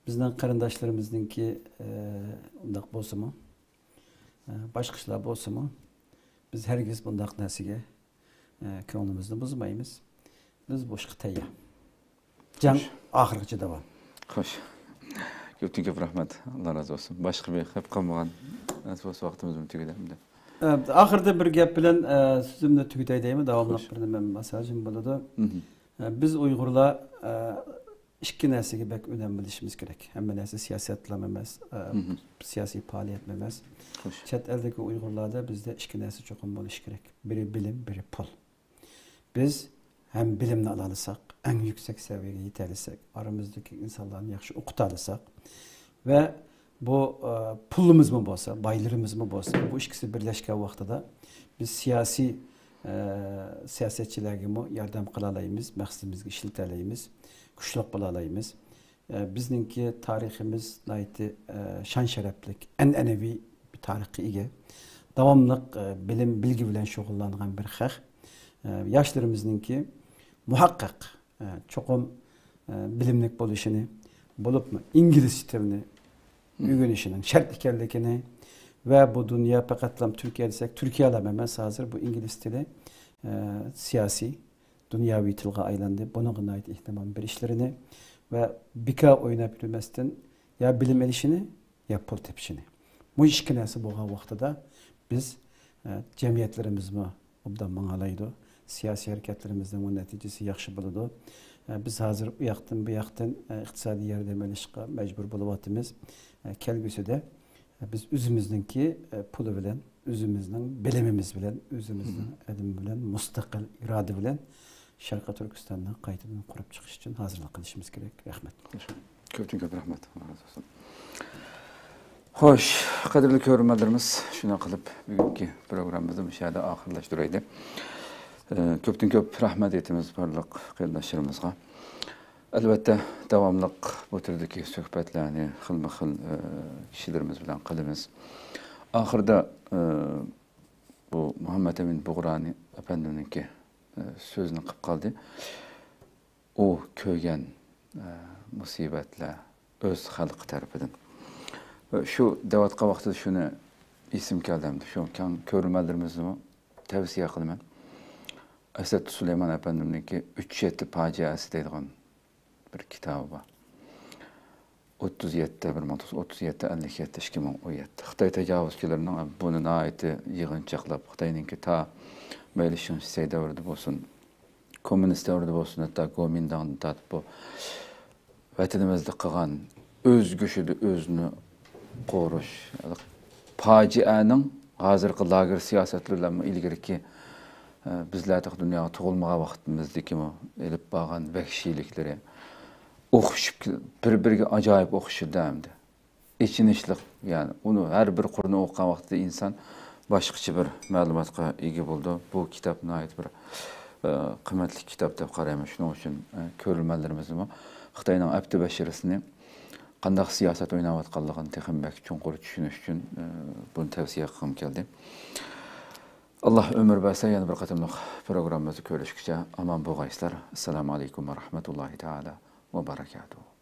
بىزنىڭ قېرىنداشلىرىمىزنىڭكى، ئە، ئۇنداق بولسىمۇ، ئە، باشقا ئىشلار بولسىمۇ، بىز ھەرگىز بۇنداق نەرسىگە، ئە، كۆڭلىمىزنى بۇزمايمىز. بىز بۇ ئىشقا تەييار. جەڭ ئاخىرغىچە داۋام. خوش. كۆپتىن كۆپ رەھمەت. ئاللا رازى بولسۇن. باشقا بىر گەپ قالمىغان. ئەسۋاس ۋاقتىمىزمۇ تۈگىدى ئەمدى. ئە، ئاخىردا بىر گەپ بىلەن، ئە، سۆزۈمنى تۈگىتەي دەيمەن. داۋاملىق بىر نېمە ماساژىم بولىدۇ. ئە، بىز ئۇيغۇرلار، ئە، ئىككى نەرسىگە بەك ئۈنەم بېرىشىمىز كېرەك. ھەممە نەرسە سىياسەتلەرمۇ ئەمەس، ئە، سىياسىي پائالىيەتمۇ ئەمەس. چەت ئەلدىكى ئۇيغۇرلاردا بىزدە ئىككى نەرسە چوقۇم بولۇشى كېرەك. بىرى بىلىم، بىرى پۇل. بىز ھەم بىلىمنى ئالالىساق، ئەڭ يۈكسەك سەۋىيەگە يېتەلىسەك، ئارىمىزدىكى ئىنسانلارنى ياخشى ئوقۇتالىساق ۋە بۇ، ئە، پۇلىمىزمۇ بولسا، بايلىرىمىزمۇ بولسا، بۇ ئىككىسى بىرلەشكەن ۋاقتىدا بىز سىياسىي، ئە، سىياسەتچىلەرگىمۇ ياردەم قىلالايمىز، مەقسىتىمىزگە ئىشلىتەلەيمىز، كۈچلۈك بولالايمىز. ئە، بىزنىڭكى تارىخىمىز ناھايىتى، ئە، شان-شەرەپلىك، ئەنئەنىۋى بىر تارىخقا ئىگە. داۋاملىق، ئە، بىلىم، بىلگە بىلەن شۇغۇللانغان بىر خەق. ئە، ياشلىرىمىزنىڭكى مۇھەققەق، ئە، چوقۇم، ئە، بىلىملىك بولۇشىنى، بولۇپمۇ ئىنگلىزچە تىلنى ئۆگىنىشىنىڭ شەرت ئىكەنلىكىنى ۋە بۇ دۇنيا پەقەتلا تۈركىيە دېسەك، تۈركىيەلا ئەمەس ھازىر بۇ ئىنگلىز تىلى، ئە، سىياسىي دۇنياۋى تىلغا ئايلاندى. بۇنىڭغا ناھايىتى ئېھتىمام بېرىشلىرىنى ۋە بىكار ئويناپ يۈرمەستىن يا بىلىم ئېلىشىنى، يا پۇل تېپىشىنى. بۇ ئىككى نەرسە بولغان ۋاقتىدا بىز، ئە، جەمئىيەتلىرىمىزمۇ ئوبدان ماڭالايدۇ. سىياسىي ھەرىكەتلىرىمىزنىڭمۇ نەتىجىسى ياخشى بولىدۇ. ئە، بىز ھازىر ئۇ ياقتىن، بۇ ياقتىن، ئە، ئىقتىسادىي ياردەم ئېلىشقا مەجبۇر بولۇۋاتىمىز. ئە، كەلگۈسىدە بىز ئۆزىمىزنىڭكى، ئە، پۇلى بىلەن، ئۆزىمىزنىڭ بىلىمىمىز بىلەن، ئۆزىمىزنىڭ ئىلمى بىلەن، مۇستەقىل ئىرادە بىلەن شەرقىي تۈركىستاننى قايتىدىن قۇرۇپ چىقىش ئۈچۈن ھازىرلىق قىلىشىمىز كېرەك. رەھمەت. كۆپتىن كۆپ رەھمەت. ئاللا رازى بولسۇن. خوش، قەدىرلىك كۆرۈرمەنلىرىمىز، شۇنداق قىلىپ بۈگۈنكى پروگراممىمىزنى مۇشۇ يەردە ئاخىرلاشتۇرايلى. ئە، كۆپتىن كۆپ رەھمەت ئېيتىمىز بارلىق قېرىنداشلىرىمىزغا. ئەلۋەتتە، داۋاملىق بۇ تۈردىكى سۆھبەتلەرنى خىلمۇ خىل، ئە، كىشىلىرىمىز بىلەن قىلىمىز. ئاخىرىدا، ئە، بۇ مۇھەممەت ئەمىن بۇغرانى ئەپەندىمنىڭكى، ئە، سۆزىنى قىلىپ قالدى. ئۇ كۆرگەن، ئە، مۇسىبەتلەر ئۆز خەلقى تەرىپىدىن. شۇ دەۋاتقان ۋاقتىدا شۇنى ئېسىم كەلدى ئەمدى. شۇ كەڭ كۆرۈرمەنلىرىمىزنىمۇ تەۋسىيە قىلىمەن. ئەسەد سۇلايمان ئەپەندىمنىڭكى ئۈچ يەتتە پاجىئەسى دەيدىغان بىر كىتابى بار. ئوتتۇز يەتتە، بىر مىڭ توققۇز يۈز ئوتتۇز يەتتە، ئەللىك يەتتە، ئىككى مىڭ ئون يەتتە. خىتاي تاجاۋۇزچىلىرىنىڭ بۇنى ناھايىتى يىغىنچاقلاپ، خىتاينىڭكى تا مەيلى شېڭ شىسەي دەۋرىدە بولسۇن، كوممۇنىست دەۋرىدە بولسۇن، ھەتتا گومىنداڭدىن تارتىپ بۇ ۋەتىنىمىزدە قىلغان ئۆز گۆشىدە ئۆزىنى قورۇش، پاجىئەنىڭ ھازىرقى لاگېر سىياسەتلىرى بىلەن ئىلگىرىكى، ئە، بىزلەر تېخى دۇنياغا تۇغۇلمىغان ۋاقتىمىزدىكىمۇ ئېلىپ بارغان ۋەھشىيلىكلىرى ئوخشىشىپ، بىر-بىرىگە ئاجايىپ ئوخشىدى ئەمدى. ئېچىنىشلىق، يەنى ئۇنى ھەر بىر قۇرنى ئوقۇغان ۋاقتىدا ئىنسان باشقىچە بىر مەلۇماتقا ئىگە بولىدۇ. بۇ كىتاب ناھايىتى بىر، ئە، قىممەتلىك كىتاب دەپ قارايمەن. شۇنىڭ ئۈچۈن، ئە، كۆرۈرمەنلىرىمىزمۇ خىتاينىڭ ئەپتى بەشىرىسىنى قانداق سىياسەت ئويناۋاتقانلىقىنى تېخىمۇ بەك چوڭقۇر چۈشىنىش ئۈچۈن، ئە، بۇنى تەۋسىيە قىلغۇم كەلدى. ئاللا ئۆمۈر بەرسە، يەنە بىر قېتىملىق پروگراممىمىزدا كۆرۈشكىچە ئامان بولغايسىلەر. ئەسسالامۇ ئەلەيكۇم ۋە رەھمەتۇللاھى تائالا ۋە بەرەكاتۇھۇ.